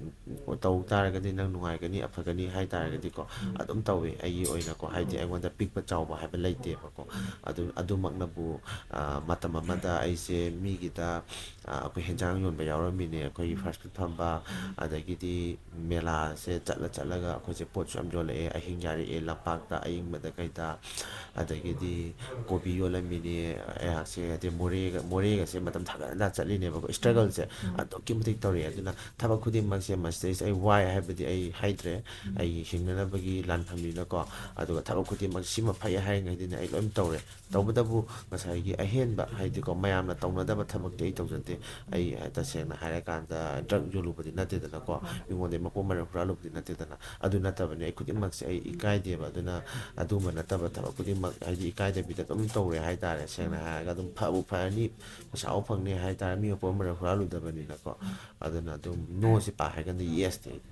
ꯇꯧ ꯇꯥꯔꯒꯗꯤ ꯅꯪ ꯅꯨꯡꯉꯥꯏꯒꯅꯤ, ꯑꯐꯒꯅꯤ" ꯍꯥꯏ ꯇꯥꯔꯒꯗꯤꯀꯣ, ꯑꯗꯨꯝ ꯇꯧꯋꯤ ꯑꯩꯒꯤ ꯑꯣꯏꯅꯀꯣ꯫ ꯍꯥꯏꯗꯤ, ꯑꯩꯉꯣꯟꯗ ꯄꯤꯛꯄ ꯆꯥꯎꯕ ꯍꯥꯏꯕ ꯂꯩꯇꯦꯕꯀꯣ꯫ ꯑꯗꯨ, ꯑꯗꯨꯃꯛꯅꯕꯨ, ꯑ, ꯃꯇꯝ ꯑꯃꯗ ꯑꯩꯁꯦ ꯃꯤꯒꯤꯗ, ꯑ, ꯑꯩꯈꯣꯏ ꯍꯦꯟꯖꯥꯡ ꯌꯣꯟꯕ ꯌꯥꯎꯔꯝꯃꯤꯅꯦ, ꯑꯩꯈꯣꯏꯒꯤ ꯐꯥꯁ ꯐꯨꯗ ꯐꯝꯕ, ꯑꯗꯒꯤꯗꯤ ꯃꯦꯂꯥꯁꯦ ꯆꯠꯂ ꯆꯠꯂꯒ ꯑꯩꯈꯣꯏꯁꯦ ꯄꯣꯠꯁꯨ ꯌꯥꯝ ꯌꯣꯜꯂꯛꯑꯦ, ꯑꯍꯤꯡ ꯌꯥꯔꯛꯑꯦ, ꯂꯝꯄꯥꯛꯇ ꯑꯌꯤꯡꯕꯗ ꯀꯩꯗ꯫ ꯑꯗꯒꯤꯗꯤ ꯀꯣꯕꯤ ꯌꯣꯜꯂꯝꯃꯤꯅꯦ ꯑꯩꯍꯥꯛꯁꯦ, ꯍꯥꯏꯗꯤ ꯃꯣꯔꯦꯒ, ꯃꯣꯔꯦꯒꯁꯦ ꯃꯇꯝ ꯊꯥꯡꯒꯠ ꯍꯟꯗ ꯆꯠꯂꯤꯅꯦꯕꯀꯣ꯫ ꯏꯁꯇ꯭ꯔꯒꯜꯁꯦ ꯑꯗꯨꯛꯀꯤ ꯃꯇꯤꯛ ꯇꯧꯔꯛꯑꯦ꯫ ꯑꯗꯨꯅ ꯊꯕꯛ ꯈꯨꯗꯤꯡꯃꯛꯁꯦ, ꯃꯁꯤꯗꯩꯁꯤꯗ ꯑꯩ ꯋꯥꯏ ꯍꯥꯏꯕꯗꯤ ꯑꯩ ꯍꯥꯏꯗ꯭ꯔꯦ꯫ ꯑꯩꯒꯤ ꯍꯤꯡꯅꯅꯕꯒꯤ ꯂꯥꯟꯐꯝꯅꯤꯅꯀꯣ꯫ ꯑꯗꯨꯒ ꯊꯕꯛ ꯈꯨꯗꯤꯡꯃꯛ ꯁꯤꯃ ꯐꯩ ꯍꯥꯏꯔꯤꯉꯩꯗꯨꯅ ꯑꯩ ꯂꯣꯏꯅ ꯇꯧꯔꯦ꯫ ꯇꯧꯕꯇꯕꯨ ꯉꯁꯥꯏꯒꯤ ꯑꯍꯦꯟꯕ, ꯍꯥꯏꯗꯤꯀꯣ, ꯃꯌꯥꯝꯅ ꯇꯧꯅꯗꯕ ꯊꯕꯛꯇꯤ ꯑꯩ ꯇꯧꯖꯗꯦ꯫ ꯑꯩ ꯇꯁꯦꯡꯅ ꯍꯥꯏꯔꯀꯥꯟꯗ ꯗ꯭ꯔꯒ ꯌꯣꯜꯂꯨꯕꯗꯤ ꯅꯠꯇꯦꯗꯅꯀꯣ, ꯃꯤꯉꯣꯟꯗꯒꯤ ꯃꯄꯣꯠ ꯃꯔꯜ ꯍꯨꯔꯥꯜꯂꯨꯕꯗꯤ ꯅꯠꯇꯦꯗꯅ꯫ ꯑꯗꯨ ꯅꯠꯇꯕꯅꯤ, ꯑꯩ ꯈꯨꯗꯤꯡꯃꯛꯁꯦ ꯑꯩ ꯏꯀꯥꯏꯗꯦꯕ꯫ ꯑꯗꯨꯅ ꯑꯗꯨꯝꯕ ꯅꯠꯇꯕ ꯊꯕꯛ ꯈꯨꯗꯤꯡꯃꯛ, ꯍꯥꯏꯗꯤ, ꯏꯀꯥꯏꯗꯕꯤꯗ ꯑꯗꯨꯝ ꯇꯧꯔꯦ ꯍꯥꯏꯇꯥꯔꯦ꯫ ꯁꯦꯡꯅ ꯍꯥꯏꯔꯒ, ꯑꯗꯨꯝ ꯐꯕꯨ ꯐꯔꯅꯤ, ꯄꯩꯁꯥꯕꯨ ꯐꯪꯅꯤ ꯍꯥꯏꯇꯥꯔꯦ, ꯃꯤ ꯃꯄꯣꯠ ꯃꯔꯜ ꯍꯨꯔꯥꯜꯂꯨꯗꯕꯅꯤꯅꯀꯣ꯫ ꯑꯗꯨꯅ ꯑꯗꯨꯝ ꯅꯣꯁꯤ ꯄꯥꯛ ꯍꯥꯏꯒꯟꯗꯦ, ꯌꯦꯁꯇꯤ ꯑꯩꯗꯤ꯫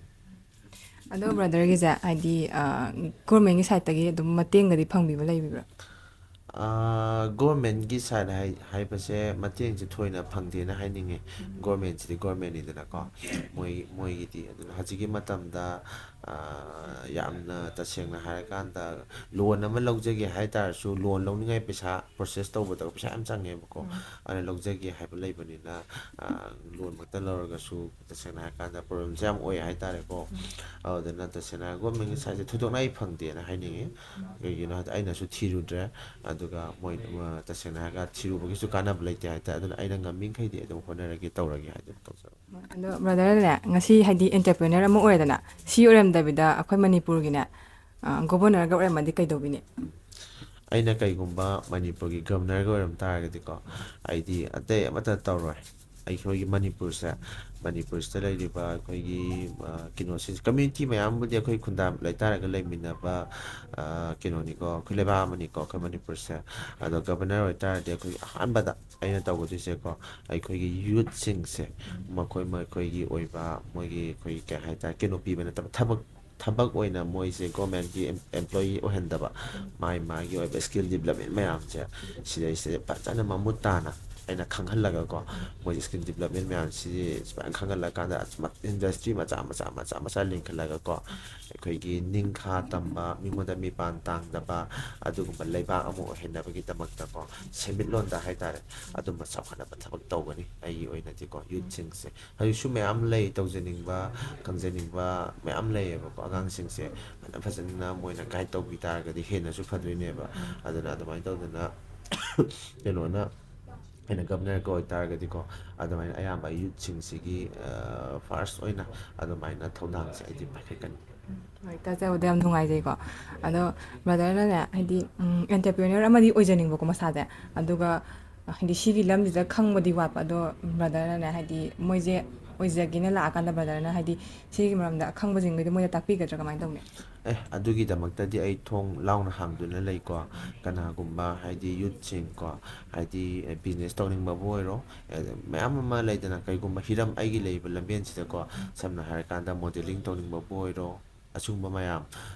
ꯑꯗꯣ ꯕ꯭ꯔꯗꯔꯒꯤꯁꯦ, ꯍꯥꯏꯗꯤ, ꯑ, ꯒꯣꯔꯃꯦꯟꯒꯤ ꯁꯥꯏꯠꯇꯒꯤ ꯑꯗꯨꯝ ꯃꯇꯦꯡꯒꯗꯤ ꯐꯪꯕꯤꯕ ꯂꯩꯕꯤꯕ꯭ꯔꯥ? ꯒꯣꯔꯃꯦꯟꯒꯤ ꯁꯥꯏꯠ ꯍꯥꯏꯕꯁꯦ ꯃꯇꯦꯡꯁꯦ ꯊꯣꯏꯅ ꯐꯪꯗꯦꯅ ꯍꯥꯏꯅꯤꯡꯉꯦ꯫ ꯒꯣꯔꯃꯦꯟꯁꯤꯗꯤ ꯒꯣꯔꯃꯦꯟꯅꯤꯗꯅꯀꯣ, ꯃꯣꯏ ꯃꯣꯏꯒꯤꯗꯤ꯫ ꯑꯗꯨꯅ ꯍꯧꯖꯤꯛꯀꯤ ꯃꯇꯝꯗ ꯌꯥꯝꯅ ꯇꯁꯦꯡꯅ ꯍꯥꯏꯔꯀꯥꯟꯗ, ꯂꯣꯟ ꯑꯃ ꯂꯧꯖꯒꯦ ꯍꯥꯏ ꯇꯥꯔꯁꯨ, ꯂꯣꯟ ꯂꯧꯅꯤꯡꯉꯥꯏ ꯄꯩꯁꯥ ꯄ꯭ꯔꯣꯁꯦꯁ ꯇꯧꯕꯗ ꯄꯩꯁꯥ ꯌꯥꯝ ꯆꯪꯉꯦꯕꯀꯣ꯫ ꯑꯗꯨꯅ ꯂꯧꯖꯒꯦ ꯍꯥꯏꯕ ꯂꯩꯕꯅꯤꯅ, ꯂꯣꯟꯃꯛꯇ ꯂꯧꯔꯒꯁꯨ ꯇꯁꯦꯡꯅ ꯍꯥꯏꯔꯀꯥꯟꯗ ꯄ꯭ꯔꯣꯕ꯭ꯂꯦꯝꯁꯦ ꯌꯥꯝ ꯑꯣꯏ ꯍꯥꯏꯇꯥꯔꯦꯀꯣ꯫ ꯑꯗꯨꯅ ꯇꯁꯦꯡꯅ ꯍꯥꯏꯔ ꯒꯣꯔꯃꯦꯟꯒꯤ ꯁꯥꯏꯠꯁꯦ ꯊꯣꯏꯗꯣꯛꯅ ꯑꯩ ꯐꯪꯗꯦꯅ ꯍꯥꯏꯅꯤꯡꯉꯤ꯫ ꯀꯩꯒꯤꯅꯣ ꯍꯥꯏꯗꯤ ꯑꯩꯅꯁꯨ ꯊꯤꯔꯨꯗ꯭ꯔꯦ, ꯑꯗꯨꯒ ꯃꯣꯏ, ꯇꯁꯦꯡꯅ ꯍꯥꯏꯔꯒ ꯊꯤꯔꯨꯕꯒꯤꯁꯨ ꯀꯥꯟꯅꯕ ꯂꯩꯇꯦ ꯍꯥꯏꯇꯥꯔꯦ꯫ ꯑꯗꯨꯅ ꯑꯩꯅ ꯉꯝꯃꯤꯈꯩꯗꯤ ꯑꯗꯨꯝ ꯍꯣꯠꯅꯔꯒꯦ, ꯇꯧꯔꯒꯦ ꯍꯥꯏꯗꯨꯅ ꯇꯧꯖꯕ꯫ ꯑꯗꯣ ꯕ꯭ꯔꯗꯔꯅꯅꯦ, ꯉꯁꯤ ꯍꯥꯏꯗꯤ ꯑꯦꯟꯇꯔꯄ꯭ꯔꯤꯅꯔ ꯑꯃ ꯑꯣꯏꯔꯦꯗꯅ, ꯁꯤ ꯑꯣꯏꯔꯝꯗꯕꯤꯗ ꯑꯩꯈꯣꯏ ꯃꯅꯤꯄꯨꯔꯒꯤꯅꯦ, ꯒꯣꯕꯔꯅꯔꯒ ꯑꯣꯏꯔꯝꯃꯗꯤ ꯀꯩꯗꯧꯕꯤꯅꯤ? ꯑꯩꯅ ꯀꯩꯒꯨꯝꯕ ꯃꯅꯤꯄꯨꯔꯒꯤ ꯒꯕꯔꯅꯔꯒ ꯑꯣꯏꯔꯝ ꯇꯥꯔꯒꯗꯤꯀꯣ, ꯑꯩꯗꯤ ꯑꯇꯩ ꯑꯃꯠꯇ ꯇꯧꯔꯣꯏ꯫ ꯑꯩꯈꯣꯏꯒꯤ ꯃꯅꯤꯄꯨꯔꯁꯦ, ꯃꯅꯤꯄꯨꯔꯁꯤꯗ ꯂꯩꯔꯤꯕ ꯑꯩꯈꯣꯏꯒꯤ ꯀꯩꯅꯣꯁꯤ, ꯀꯝꯃ꯭ꯌꯨꯅꯤꯇꯤ ꯃꯌꯥꯝꯕꯨꯗꯤ ꯑꯩꯈꯣꯏ ꯈꯨꯟꯗꯥ ꯂꯩꯇꯥꯔꯒ ꯂꯩꯃꯤꯟꯅꯕ ꯀꯩꯅꯣꯅꯤꯀꯣ, ꯑꯩꯈꯣꯏ ꯂꯩꯕꯥꯛ ꯑꯃꯅꯤꯀꯣ ꯑꯩꯈꯣꯏ ꯃꯅꯤꯄꯨꯔꯁꯦ꯫ ꯑꯗꯣ ꯒꯕꯔꯅꯔ ꯑꯣꯏꯇꯥꯔꯗꯤ ꯑꯩꯈꯣꯏꯒꯤ ꯑꯍꯥꯟꯕꯗ ꯑꯩꯅ ꯇꯧꯒꯗꯣꯏꯁꯦꯀꯣ, ꯑꯩꯈꯣꯏꯒꯤ ꯌꯨꯠꯁꯤꯡꯁꯦ ꯃꯈꯣꯏ ꯃꯈꯣꯏꯒꯤ ꯑꯣꯏꯕ, ꯃꯣꯏꯒꯤ ꯑꯩꯈꯣꯏꯒꯤ ꯀꯩ ꯍꯥꯏꯇꯥꯔꯦ, ꯀꯩꯅꯣ ꯄꯤꯕ ꯅꯠꯇꯕ, ꯊꯕꯛ ꯊꯕꯛ ꯑꯣꯏꯅ ꯃꯣꯏꯁꯦ ꯒꯣꯔꯃꯦꯟꯒꯤ ꯑꯦꯝꯄ꯭ꯂꯣꯌꯤ ꯑꯣꯏꯍꯟꯗꯕ, ꯃꯥꯒꯤ ꯃꯥꯒꯤ ꯑꯣꯏꯕ ꯁ꯭ꯀꯤꯜ ꯗꯤꯕꯂꯞꯃꯦꯟ ꯃꯌꯥꯝꯁꯦ ꯁꯤꯗꯩꯁꯤꯗ ꯐꯖꯅ ꯃꯃꯨꯠ ꯇꯥꯅ ꯑꯩꯅ ꯈꯪꯍꯜꯂꯒꯀꯣ, ꯃꯣꯏꯁꯦ ꯁ꯭ꯀꯤꯜ ꯗꯤꯕꯂꯞꯃꯦꯟ ꯃꯌꯥꯝꯁꯤ ꯁꯨꯃꯥꯏꯅ ꯈꯪꯍꯜꯂꯀꯥꯟꯗ, ꯏꯟꯗꯁꯇ꯭ꯔꯤ ꯃꯆꯥ ꯃꯆꯥ ꯃꯆꯥ ꯃꯆꯥ ꯂꯤꯡꯈꯠꯂꯒꯀꯣ, ꯑꯩꯈꯣꯏꯒꯤ ꯅꯤꯡꯈꯥ ꯇꯝꯕ, ꯃꯤꯉꯣꯟꯗ ꯃꯤꯄꯥꯟ ꯇꯥꯡꯗꯕ, ꯑꯗꯨꯒꯨꯝꯕ ꯂꯩꯕꯥꯛ ꯑꯃ ꯑꯣꯏꯍꯟꯅꯕꯒꯤꯗꯃꯛꯇꯀꯣ, ꯁꯦꯟꯃꯤꯠꯂꯣꯟꯗ ꯍꯥꯏꯇꯥꯔꯦ, ꯑꯗꯨꯝꯕ ꯆꯥꯎꯈꯠꯅꯕ ꯊꯕꯛ ꯇꯧꯒꯅꯤ ꯑꯩꯒꯤ ꯑꯣꯏꯅꯗꯤꯀꯣ꯫ ꯌꯨꯠꯁꯤꯡꯁꯦ ꯍꯧꯖꯤꯛꯁꯨ ꯃꯌꯥꯝ ꯂꯩ, ꯇꯧꯖꯅꯤꯡꯕ, ꯈꯪꯖꯅꯤꯡꯕ ꯃꯌꯥꯝ ꯂꯩꯌꯦꯕꯀꯣ꯫ ꯑꯉꯥꯡꯁꯤꯡꯁꯦ ꯐꯖ ꯐꯖꯅ ꯃꯣꯏꯅ ꯒꯥꯏꯗ ꯇꯧꯕꯤ ꯇꯥꯔꯒꯗꯤ ꯍꯦꯟꯅꯁꯨ ꯐꯗꯣꯏꯅꯦꯕ꯫ ꯑꯗꯨꯅ ꯑꯗꯨꯃꯥꯏꯅ ꯇꯧꯗꯅ ꯀꯩꯅꯣꯅ, ꯑꯩꯅ ꯒꯕꯔꯅꯔꯒ ꯑꯣꯏꯇꯥꯔꯒꯗꯤꯀꯣ, ꯑꯗꯨꯃꯥꯏꯅ ꯑꯌꯥꯝꯕ ꯌꯨꯠꯁꯤꯡꯁꯤꯒꯤ ꯐꯥꯔꯁ ꯑꯣꯏꯅ ꯑꯗꯨꯃꯥꯏꯅ ꯊꯧꯗꯥꯡꯁꯦ ꯑꯩꯗꯤ ꯄꯥꯏꯈꯠꯀꯅꯤ꯫ ꯍꯣꯏ, ꯇꯥꯖꯕꯗ ꯌꯥꯝ ꯅꯨꯡꯉꯥꯏꯖꯩꯀꯣ꯫ ꯑꯗꯣ ꯕ꯭ꯔꯗꯔꯅꯅꯦ, ꯍꯥꯏꯗꯤ ꯑꯦꯟꯇꯔꯄ꯭ꯔꯤꯅꯔ ꯑꯃꯗꯤ ꯑꯣꯏꯖꯅꯤꯡꯕꯀꯣ ꯃꯁꯥꯁꯦ, ꯑꯗꯨꯒ ꯍꯥꯏꯗꯤ ꯁꯤꯒꯤ ꯂꯝꯁꯤꯗ ꯈꯪꯕꯗꯤ ꯋꯥꯠꯄ꯫ ꯑꯗꯣ ꯕ꯭ꯔꯗꯔꯅꯅꯦ, ꯍꯥꯏꯗꯤ ꯃꯣꯏꯁꯦ ꯑꯣꯏꯖꯒꯦꯅ ꯂꯥꯛꯑꯀꯥꯟꯗ ꯕ꯭ꯔꯗꯔꯅ ꯍꯥꯏꯗꯤ ꯁꯤꯒꯤ ꯃꯔꯝꯗ ꯑꯈꯪꯕꯁꯤꯡꯈꯩꯗꯣ ꯃꯣꯏꯗ ꯇꯥꯛꯄꯤꯒꯗ꯭ꯔꯥ, ꯀꯃꯥꯏꯅ ꯇꯧꯅꯤ? ꯑꯦ, ꯑꯗꯨꯒꯤꯗꯃꯛꯇꯗꯤ ꯑꯩ ꯊꯣꯡ ꯂꯥꯎꯅ ꯍꯥꯡꯗꯨꯅ ꯂꯩꯀꯣ꯫ ꯀꯅꯥꯒꯨꯝꯕ ꯍꯥꯏꯗꯤ ꯌꯨꯠꯁꯤꯡꯀꯣ, ꯍꯥꯏꯗꯤ ꯕꯤꯖꯤꯅꯦꯁ ꯇꯧꯅꯤꯡꯕꯕꯨ ꯑꯣꯏꯔꯣ, ꯃꯌꯥꯝ ꯑꯃ ꯂꯩꯗꯅ, ꯀꯩꯒꯨꯝꯕ ꯍꯤꯔꯝ ꯑꯩꯒꯤ ꯂꯩꯔꯤꯕ ꯂꯝꯕꯦꯟꯁꯤꯗꯀꯣ, ꯁꯝꯅ ꯍꯥꯏꯔꯀꯥꯟꯗ ꯃꯣꯗꯦꯂꯤꯡ ꯇꯧꯅꯤꯡꯕꯕꯨ ꯑꯣꯏꯔꯣ, ꯑꯁꯤꯒꯨꯝꯕ ꯃꯌꯥꯝ,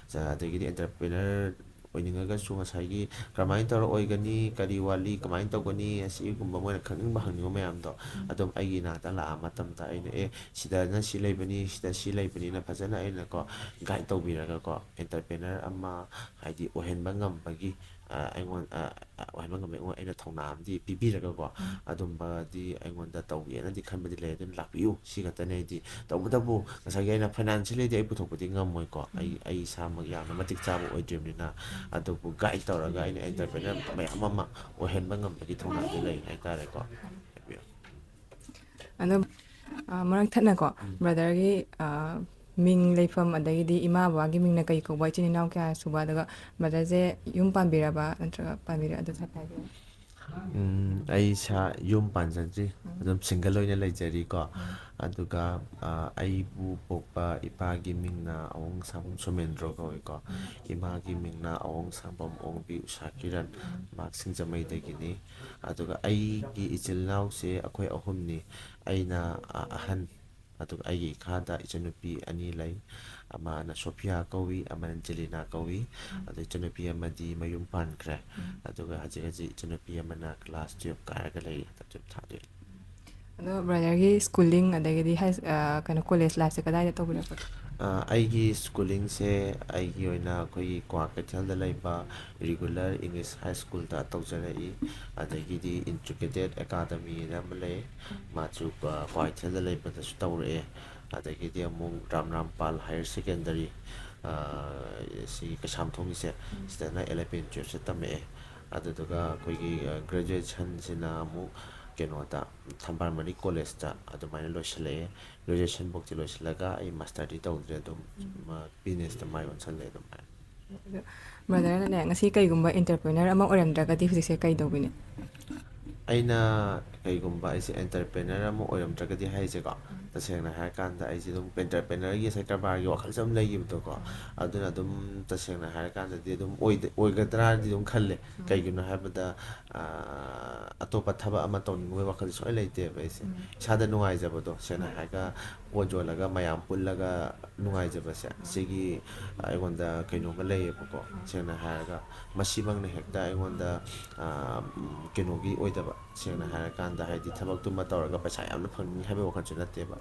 ꯑꯗꯒꯤꯗꯤ ꯑꯦꯟꯇꯔꯄ꯭ꯔꯤꯅꯔ ꯑꯣꯏꯅꯤꯡꯉꯒꯁꯨ ꯉꯁꯥꯏꯒꯤ ꯀꯔꯝꯍꯥꯏꯅ ꯇꯧꯔ ꯑꯣꯏꯒꯅꯤ, ꯀꯔꯤ ꯋꯥꯠꯂꯤ, ꯀꯃꯥꯏꯅ ꯇꯧꯒꯅꯤ, ꯑꯁꯤꯒꯨꯝꯕ ꯃꯣꯏꯅ ꯈꯪꯅꯤꯡꯕ ꯍꯪꯅꯤꯡꯕ ꯃꯌꯥꯝꯗꯣ ꯑꯗꯨꯝ ꯑꯩꯒꯤ ꯏꯅꯥꯛꯇ ꯂꯥꯛꯑ ꯃꯇꯝꯗ ꯑꯩꯅ, "ꯑꯦ, ꯁꯤꯗꯅ ꯁꯤ ꯂꯩꯕꯅꯤ, ꯁꯤꯗ ꯁꯤ ꯂꯩꯕꯅꯤꯅ" ꯐꯖꯅ ꯑꯩꯅꯀꯣ ꯒꯥꯏꯗ ꯇꯧꯕꯤꯔꯒꯀꯣ, ꯑꯦꯟꯇꯔꯄ꯭ꯔꯦꯅꯔ ꯑꯃ ꯍꯥꯏꯗꯤ ꯑꯣꯏꯍꯟꯕ ꯉꯝꯕꯒꯤ, ꯑ, ꯑꯩꯉꯣꯟ-, ꯑ, ꯑ, ꯑꯣꯏꯍꯟꯕ ꯉꯝꯕꯒꯤ ꯑꯩꯉꯣꯟꯗ ꯑꯩꯅ ꯊꯧꯅꯥ ꯑꯃꯗꯤ ꯄꯤꯕꯤꯔꯒꯀꯣ, ꯑꯗꯨꯝꯕꯗꯤ ꯑꯩꯉꯣꯟꯗ ꯇꯧꯒꯦꯅꯗꯤ ꯈꯟꯕꯗꯤ ꯂꯩ꯫ ꯑꯗꯨꯅ ꯂꯥꯛꯄꯤꯌꯨ, ꯁꯤ ꯈꯛꯇꯅꯦ ꯑꯩꯗꯤ꯫ ꯇꯧꯕꯇꯕꯨ ꯉꯁꯥꯏꯒꯤ ꯑꯩꯅ ꯐꯥꯏꯅꯥꯟꯁꯤꯌꯦꯜꯂꯤꯗꯤ ꯑꯩ ꯄꯨꯊꯣꯛꯄꯗꯤ ꯉꯝꯃꯣꯏꯀꯣ, ꯑꯩ, ꯑꯩ ꯏꯁꯥꯃꯛ ꯌꯥꯝꯅ ꯃꯇꯤꯛ ꯆꯥꯕ ꯑꯣꯏꯗ꯭ꯔꯤꯕꯅꯤꯅ, ꯑꯗꯨꯕꯨ ꯒꯥꯏꯗ ꯇꯧꯔꯒ ꯑꯩꯅ ꯑꯦꯟꯇꯔꯄ꯭ꯔꯦꯅꯔ ꯃꯌꯥꯝ ꯑꯃ ꯑꯣꯏꯍꯟꯕ ꯉꯝꯕꯒꯤ ꯊꯧꯅꯥꯗꯤ ꯂꯩ ꯍꯥꯏꯇꯥꯔꯦꯀꯣ꯫ ꯍꯥꯏꯕꯤꯌꯨ꯫ ꯑꯗꯣ, ꯑ, ꯃꯔꯛ ꯊꯠꯅꯀꯣ, ꯕ꯭ꯔꯗꯔꯒꯤ, ꯑ, ꯃꯤꯡ, ꯂꯩꯐꯝ, ꯑꯗꯒꯤꯗꯤ ꯏꯃꯥ ꯕꯕꯥꯒꯤ ꯃꯤꯡꯅ ꯀꯩ ꯀꯧꯕ, ꯏꯆꯤꯟ ꯏꯅꯥꯎ ꯀꯌꯥ ꯁꯨꯕ, ꯑꯗꯨꯒ ꯕ꯭ꯔꯗꯔꯁꯦ ꯌꯨꯝ ꯄꯥꯟꯕꯤꯔꯕ ꯅꯠꯇ꯭ꯔꯒ ꯄꯥꯟꯕꯤꯔ-, ꯑꯗꯨ ꯍꯥꯏꯐꯦꯠ ꯍꯥꯏꯕꯤꯌꯨ꯫ ꯎꯝ, ꯑꯩ ꯏꯁꯥ ꯌꯨꯝ ꯄꯥꯟꯖꯗ꯭ꯔꯤ, ꯑꯗꯨꯝ ꯁꯤꯡꯒꯜ ꯑꯣꯏꯅ ꯂꯩꯖꯔꯤꯀꯣ꯫ ꯑꯗꯨꯒ, ꯑ, ꯑꯩꯕꯨ ꯄꯣꯛꯄ ꯏꯄꯥꯒꯤ ꯃꯤꯡꯅ ꯑꯋꯣꯡꯁꯥꯡꯕꯝ ꯁꯣꯃꯦꯟꯗ꯭ꯔꯣ ꯀꯧꯏꯀꯣ꯫ ꯏꯃꯥꯒꯤ ꯃꯤꯡꯅ ꯑꯋꯣꯡꯁꯥꯡꯕꯝ ꯑꯣꯡꯕꯤ ꯎꯁꯥ ꯀꯤꯔꯟ, ꯃꯍꯥꯛ ꯁꯤꯡꯖꯃꯩꯗꯒꯤꯅꯤ꯫ ꯑꯗꯨꯒ ꯑꯩꯒꯤ ꯏꯆꯤꯜ ꯏꯅꯥꯎꯁꯦ ꯑꯩꯈꯣꯏ ꯑꯍꯨꯝꯅꯤ꯫ ꯑꯩꯅ, ꯑ, ꯑꯍꯟ, ꯑꯗꯨꯒ ꯑꯩꯒꯤ ꯏꯈꯥꯗ ꯏꯆꯟꯅꯨꯄꯤ ꯑꯅꯤ ꯂꯩ꯫ ꯑꯃꯅ ꯁꯣꯐꯤꯌꯥ ꯀꯧꯏ, ꯑꯃꯅ ꯖꯦꯂꯤꯅꯥ ꯀꯧꯏ꯫ ꯑꯗꯣ ꯏꯆꯟꯅꯨꯄꯤ ꯑꯃꯗꯤ ꯃꯌꯨꯝ ꯄꯥꯟꯈ꯭ꯔꯦ꯫ ꯑꯗꯨꯒ ꯍꯧꯖꯤꯛ ꯍꯧꯖꯤꯛ ꯏꯆꯟꯅꯨꯄꯤ ꯑꯃꯅ ꯀ꯭ꯂꯥꯁ ꯇꯨꯌꯦꯜꯞ ꯀꯥꯔꯒ ꯂꯩꯔꯤ, ꯍꯟꯗꯛ ꯇꯨꯌꯦꯜꯞ ꯊꯥꯗꯣꯏꯅꯤ꯫ ꯑꯗꯣ ꯕ꯭ꯔꯗꯔꯒꯤ ꯁ꯭ꯀꯨꯂꯤꯡ ꯑꯗꯒꯤꯗꯤ ꯍꯥꯏ-, ꯑ, ꯀꯩꯅꯣ, ꯀꯣꯂꯦꯖ ꯂꯥꯏꯐꯁꯦ ꯀꯗꯥꯏꯗ ꯇꯧꯕꯤꯔꯛꯄꯒꯦ? ꯑ, ꯑꯩꯒꯤ ꯁ꯭ꯀꯨꯂꯤꯡꯁꯦ ꯑꯩꯒꯤ ꯑꯣꯏꯅ ꯑꯩꯈꯣꯏꯒꯤ ꯀ꯭ꯋꯥꯀꯩꯊꯦꯜꯗ ꯂꯩꯕ ꯔꯤꯒꯨꯂꯔ ꯏꯪꯂꯤꯁ ꯍꯥꯏ ꯁ꯭ꯀꯨꯜꯗ ꯇꯧꯖꯔꯛꯏ꯫ ꯑꯗꯒꯤꯗꯤ ꯏꯟꯇ꯭ꯔꯤꯀꯦꯇꯦꯠ ꯑꯦꯀꯥꯗꯃꯤꯅ ꯑꯃ ꯂꯩ, ꯃꯥꯁꯨ, ꯑ, ꯀ꯭ꯋꯥꯀꯩꯊꯦꯜꯗ ꯂꯩꯕꯗꯁꯨ ꯇꯧꯔꯛꯑꯦ꯫ ꯑꯗꯒꯤꯗꯤ ꯑꯃꯨꯛ ꯔꯥꯝ ꯔꯥꯝꯄꯥꯜ ꯍꯥꯌꯔ ꯁꯦꯀꯦꯟꯗꯔꯤ, ꯑ, ꯁꯤ ꯀꯩꯁꯥꯝꯊꯣꯡꯒꯤꯁꯦ, ꯁꯤꯗꯅ ꯑꯦꯂꯚꯦꯟ ꯇꯨꯌꯦꯜꯞꯁꯦ ꯇꯝꯃꯛꯑꯦ꯫ ꯑꯗꯨꯗꯨꯒ ꯑꯩꯈꯣꯏꯒꯤ, ꯑ, ꯒ꯭ꯔꯦꯖꯨꯑꯦꯁꯟꯁꯤꯅ ꯑꯃꯨꯛ ꯀꯩꯅꯣꯗ, ꯊꯝꯕꯥꯜ ꯃꯅꯤ ꯀꯣꯂꯦꯖꯇ ꯑꯗꯨꯃꯥꯏꯅ ꯂꯣꯏꯁꯤꯜꯂꯛꯑꯦ꯫ ꯒ꯭ꯔꯦꯖꯨꯑꯦꯁꯟꯐꯧꯗꯤ ꯂꯣꯏꯁꯤꯜꯂꯒ ꯑꯩ ꯃꯥꯁꯇꯔꯗꯤ ꯇꯧꯗ꯭ꯔꯦ, ꯑꯗꯨꯝ, ꯃ-, ꯕꯤꯖꯤꯅꯦꯁꯇ ꯃꯥꯏ ꯑꯣꯟꯁꯤꯜꯂꯦ ꯑꯗꯨꯃꯥꯏꯅ꯫ ꯑꯗꯣ ꯕ꯭ꯔꯗꯔꯅꯅꯦ, ꯉꯁꯤ ꯀꯩꯒꯨꯝꯕ ꯑꯦꯟꯇꯔꯄ꯭ꯔꯦꯅꯔ ꯑꯃ ꯑꯣꯏꯔꯝꯗ꯭ꯔꯒꯗꯤ ꯍꯧꯖꯤꯛꯁꯦ ꯀꯩ ꯇꯧꯕꯤꯅꯤ? ꯑꯩꯅ ꯀꯩꯒꯨꯝꯕ ꯑꯩꯁꯦ ꯑꯦꯟꯇꯔꯄ꯭ꯔꯦꯅꯔ ꯑꯃ ꯑꯣꯏꯔꯝꯗ꯭ꯔꯒꯗꯤ ꯍꯥꯏꯁꯦꯀꯣ, ꯇꯁꯦꯡꯅ ꯍꯥꯏꯔꯀꯥꯟꯗ ꯑꯩꯁꯦ ꯑꯗꯨꯝ ꯑꯦꯟꯇꯔꯄ꯭ꯔꯦꯅꯔꯒꯤ ꯉꯁꯥꯏ ꯀꯔꯕꯥꯔꯒꯤ ꯋꯥꯈꯜꯁꯦ ꯑꯗꯨꯝ ꯂꯩꯈꯤꯕꯗꯣꯀꯣ, ꯑꯗꯨꯅ ꯑꯗꯨꯝ ꯇꯁꯦꯡꯅ ꯍꯥꯏꯔꯀꯥꯟꯗꯗꯤ ꯑꯗꯨꯝ ꯑꯣꯏꯗ-, ꯑꯣꯏꯒꯗ꯭ꯔꯥꯗꯤ ꯑꯗꯨꯝ ꯈꯜꯂꯦ꯫ ꯀꯩꯒꯤꯅꯣ ꯍꯥꯏꯕꯗ, ꯑ, ꯑꯇꯣꯞꯄ ꯊꯕꯛ ꯑꯃ ꯇꯧꯅꯤꯡꯕꯒꯤ ꯋꯥꯈꯜꯁꯦ ꯁꯨꯡꯂꯩ ꯂꯩꯇꯦꯕ ꯑꯩꯁꯦ꯫ ꯏꯁꯥꯗ ꯅꯨꯡꯉꯥꯏꯖꯕꯗꯣ, ꯁꯦꯡꯅ ꯍꯥꯏꯔꯒ ꯄꯣꯠ ꯌꯣꯜꯂꯒ ꯃꯌꯥꯝ ꯄꯨꯜꯂꯒ ꯅꯨꯡꯉꯥꯏꯖꯕꯁꯦ, ꯁꯤꯒꯤ ꯑꯩꯉꯣꯟꯗ ꯀꯩꯅꯣꯝꯃ ꯂꯩꯌꯦꯕꯀꯣ꯫ ꯁꯦꯡꯅ ꯍꯥꯏꯔꯒ ꯃꯁꯤꯃꯛꯅ ꯍꯦꯛꯇ ꯑꯩꯉꯣꯟꯗ, ꯑ, ꯎꯝ, ꯀꯩꯅꯣꯒꯤ ꯑꯣꯏꯗꯕ, ꯁꯦꯡꯅ ꯍꯥꯏꯔꯀꯥꯟꯗ ꯍꯥꯏꯗꯤ ꯊꯕꯛꯇꯨꯃ ꯇꯧꯔꯒ ꯄꯩꯁꯥ ꯌꯥꯝꯅ ꯐꯪꯅꯤꯡꯉꯤ ꯍꯥꯏꯕꯒꯤ ꯋꯥꯈꯜꯁꯨ ꯅꯠꯇꯦꯕ꯫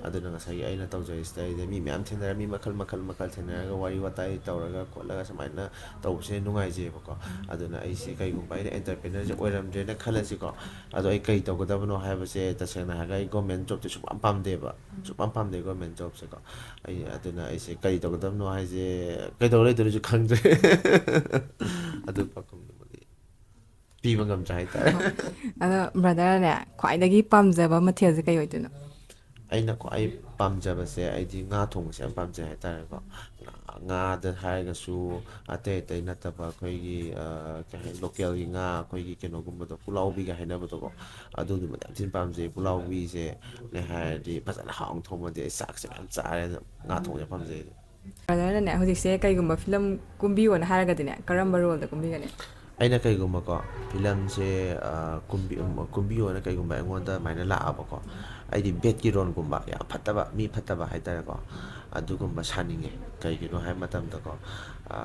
ꯑꯗꯨꯅ ꯉꯁꯥꯏꯒꯤ ꯑꯩꯅ ꯇꯧꯖꯔꯤꯁꯤꯗꯩꯗ ꯃꯤ ꯃꯌꯥꯝ ꯊꯦꯡꯅꯔ, ꯃꯤ ꯃꯈꯜ ꯃꯈꯜ ꯃꯈꯜ ꯊꯦꯡꯅꯔꯒ ꯋꯥꯔꯤ ꯋꯥꯇꯥꯏ ꯇꯧꯔꯒ ꯈꯣꯠꯂꯒ ꯁꯨꯃꯥꯏꯅ ꯇꯧꯕꯁꯦ ꯅꯨꯡꯉꯥꯏꯖꯩꯕꯀꯣ꯫ ꯑꯗꯨꯅ ꯑꯩꯁꯦ ꯀꯩꯒꯨꯝꯕ ꯑꯩꯅ ꯑꯦꯟꯇꯔꯄ꯭ꯔꯦꯅꯔꯁꯦ ꯑꯣꯏꯔꯝꯗ꯭ꯔꯦꯅ ꯈꯜꯂꯁꯤꯀꯣ꯫ ꯑꯗꯣ ꯑꯩ ꯀꯩ ꯇꯧꯒꯗꯕꯅꯣ ꯍꯥꯏꯕꯁꯦ ꯇꯁꯦꯡꯅ ꯍꯥꯏꯔꯒ ꯑꯩ ꯒꯣꯔꯃꯦꯟ ꯖꯣꯕꯇꯤ ꯁꯨꯡꯄꯥꯝ ꯄꯥꯝꯗꯦꯕ꯫ ꯁꯨꯡꯄꯥꯝ ꯄꯥꯝꯗꯦ ꯒꯣꯔꯃꯦꯟ ꯖꯣꯕꯁꯦꯀꯣ꯫ ꯑꯩ ꯑꯗꯨꯅ ꯑꯩꯁꯦ ꯀꯔꯤ ꯇꯧꯒꯗꯕꯅꯣ ꯍꯥꯏꯁꯦ, ꯀꯩꯗꯧ ꯂꯩꯗꯣꯏꯅꯣꯁꯨ ꯈꯪꯗ꯭ꯔꯦ꯫ ꯑꯗꯨ ꯄꯥꯎꯈꯨꯝꯗꯨꯃꯗꯤ ꯄꯤꯕ ꯉꯝꯗ꯭ꯔꯦ ꯍꯥꯏꯇꯥꯔꯦ꯫ ꯑꯗꯣ ꯕ꯭ꯔꯗꯔꯅꯦ, ꯈ꯭ꯋꯥꯏꯗꯒꯤ ꯄꯥꯝꯖꯕ ꯃꯊꯦꯜꯁꯦ ꯀꯩ ꯑꯣꯏꯗꯣꯏꯅꯣ? ꯑꯩꯅ ꯈ꯭ꯋꯥꯏ ꯄꯥꯝꯖꯕꯁꯦ, ꯑꯩꯗꯤ ꯉꯥ ꯊꯣꯡꯕꯁꯦ ꯌꯥꯝ ꯄꯥꯝꯖꯩ ꯍꯥꯏꯇꯥꯔꯦꯀꯣ꯫ ꯉꯥ-, ꯉꯥꯗ ꯍꯥꯏꯔꯒꯁꯨ ꯑꯇꯩ ꯑꯇꯩ ꯅꯠꯇꯕ ꯑꯩꯈꯣꯏꯒꯤ, ꯑ, ꯀꯩ ꯍꯥꯏ, ꯂꯣꯀꯦꯜꯒꯤ ꯉꯥ, ꯑꯩꯈꯣꯏꯒꯤ ꯀꯩꯅꯣꯒꯨꯝꯕꯗꯣ, ꯄꯨꯛꯂꯥꯎꯕꯤꯒ ꯍꯥꯏꯅꯕꯗꯣꯀꯣ, ꯑꯗꯨꯗꯨꯃꯗꯤ ꯌꯥꯝ ꯊꯤꯅ ꯄꯥꯝꯖꯩ꯫ ꯄꯨꯛꯂꯥꯎꯕꯤꯁꯦ ꯅꯦ ꯍꯥꯏꯔꯗꯤ ꯐꯖꯅ ꯍꯥꯎꯅ ꯊꯣꯡꯉꯗꯤ ꯑꯩ ꯆꯥꯛꯁꯦ ꯃꯌꯥꯝ ꯆꯥꯔꯦ꯫ ꯑꯗꯨꯅ ꯉꯥ ꯊꯣꯡꯕꯁꯦ ꯄꯥꯝꯖꯩ꯫ ꯕ꯭ꯔꯗꯔꯅꯅꯦ, ꯍꯧꯖꯤꯛꯁꯦ ꯀꯩꯒꯨꯝꯕ ꯐꯤꯂꯝ ꯀꯨꯝꯕꯤꯌꯣꯅ ꯍꯥꯏꯔꯒꯗꯤꯅꯦ, ꯀꯔꯝꯕ ꯔꯣꯜꯗ ꯀꯨꯝꯕꯤꯒꯅꯤ? ꯑꯩꯅ ꯀꯩꯒꯨꯝꯕꯀꯣ, ꯐꯤꯂꯝꯁꯦ, ꯑ, ꯀꯨꯝꯕꯤ-, ꯎꯝ, ꯀꯨꯝꯕꯤꯌꯣꯅ ꯀꯩꯒꯨꯝꯕ ꯑꯩꯉꯣꯟꯗ ꯑꯗꯨꯃꯥꯏꯅ ꯂꯥꯛꯑꯕꯀꯣ, ꯑꯩꯗꯤ ꯕꯦꯠꯀꯤ ꯔꯣꯜꯒꯨꯝꯕ, ꯌꯥꯝ ꯐꯠꯇꯕ, ꯃꯤ ꯐꯠꯇꯕ ꯍꯥꯏꯇꯥꯔꯦꯀꯣ, ꯑꯗꯨꯒꯨꯝꯕ ꯁꯥꯅꯤꯡꯉꯦ꯫ ꯀꯩꯒꯤꯅꯣ ꯍꯥꯏꯕ ꯃꯇꯝꯗꯀꯣ, ꯑ,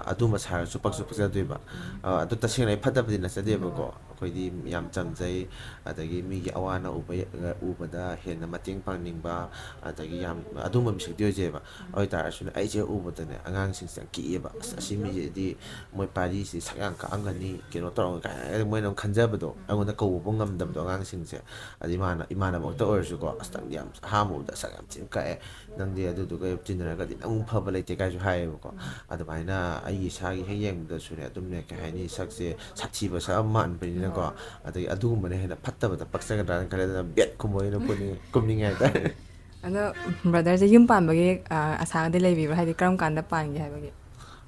ꯑꯗꯨꯝꯕ ꯁꯥꯔꯁꯨ ꯄꯛꯁꯨ ꯄꯛꯆꯗꯣꯏꯕ꯫ ꯑ, ꯑꯗꯨ ꯇꯁꯦꯡꯅ ꯑꯩ ꯐꯠꯇꯕꯗꯤ ꯅꯠꯆꯗꯦꯕꯀꯣ, ꯑꯩꯈꯣꯏꯗꯤ ꯌꯥꯝ ꯆꯝꯖꯩ, ꯑꯗꯒꯤ ꯃꯤꯒꯤ ꯑꯋꯥ ꯑꯅꯥ ꯎꯕ, ꯎꯕꯗ ꯍꯦꯟꯅ ꯃꯇꯦꯡ ꯄꯥꯡꯅꯤꯡꯕ, ꯑꯗꯒꯤ ꯌꯥꯝ ꯑꯗꯨꯝꯕ ꯃꯤꯁꯛꯇꯤ ꯑꯣꯏꯖꯩꯕ꯫ ꯑꯗꯨ ꯑꯣꯏꯇꯥꯔꯁꯨꯅꯦ, ꯑꯩꯁꯦ ꯎꯕꯗꯅꯦ, ꯑꯉꯥꯡꯁꯤꯡꯁꯦ ꯌꯥꯝ ꯀꯤꯑꯦꯕ꯫ "ꯑꯁ, ꯑꯁꯤ ꯃꯤꯁꯤꯗꯤ ꯃꯣꯏ ꯄꯥꯔꯤꯁꯤꯗꯤ ꯁꯛ ꯌꯥꯝ ꯀꯥꯛꯑꯝꯒꯅꯤ, ꯀꯩꯅꯣ ꯇꯧꯔꯝꯒꯅꯤ" ꯀꯥꯏꯅ ꯃꯣꯏꯅ ꯑꯃꯨꯛ ꯈꯟꯖꯕꯗꯣ, ꯑꯩꯉꯣꯟꯗ ꯀꯧꯕ ꯉꯝꯗꯕꯗꯣ ꯑꯉꯥꯡꯁꯤꯡꯁꯦ꯫ ꯑꯗꯩ ꯏꯃꯥꯟꯅ-, ꯏꯃꯥꯟꯅꯕꯃꯛꯇ ꯑꯣꯏꯔꯁꯨꯀꯣ, "ꯑꯁ, ꯅꯪꯗꯤ ꯌꯥꯝ ꯑꯍꯥꯟꯕ ꯎꯕꯗ ꯁꯛ ꯌꯥꯝ ꯊꯤꯅ ꯀꯥꯛꯑꯦ, ꯅꯪꯗꯤ ꯑꯗꯨꯗꯨꯒ ꯇꯤꯟꯅꯔꯒꯗꯤ ꯅꯪ ꯑꯃꯨꯛ ꯐꯕ ꯂꯩꯇꯦ" ꯀꯥꯏꯁꯨ ꯍꯥꯏꯌꯦꯕꯀꯣ꯫ ꯑꯗꯨꯃꯥꯏꯅ ꯑꯩꯒꯤ ꯏꯁꯥꯒꯤ ꯍꯦꯛ ꯌꯦꯡꯕꯗꯁꯨꯅꯦ, ꯑꯗꯨꯝꯅꯦ, ꯀꯩ ꯍꯥꯏꯅꯤ, ꯁꯛꯁꯦ ꯁꯥꯊꯤꯕ ꯁꯛ ꯑꯃ ꯃꯥꯟꯕꯅꯤꯅꯀꯣ, ꯑꯗꯒꯤ ꯑꯗꯨꯒꯨꯝꯕꯅ ꯍꯦꯟꯅ ꯐꯠꯇꯕꯗ ꯄꯛꯆꯒꯗ꯭ꯔꯥꯅ ꯈꯜꯂꯦ꯫ ꯑꯗꯨꯅ ꯕꯦꯠꯀꯨꯝꯕ ꯑꯣꯏꯅ ꯄꯨꯅꯤꯡ-, ꯀꯨꯝꯅꯤꯡꯉꯦ ꯍꯥꯏꯇꯥꯔꯦ꯫ ꯑꯗꯣ ꯕ꯭ꯔꯗꯔꯁꯦ ꯌꯨꯝ ꯄꯥꯟꯕꯒꯤ, ꯑ, ꯑꯁꯥꯒꯗꯤ ꯂꯩꯕꯤꯕ꯭ꯔꯥ? ꯍꯥꯏꯗꯤ ꯀꯔꯝ ꯀꯥꯟꯗ ꯄꯥꯟꯒꯦ ꯍꯥꯏꯕꯒꯤ?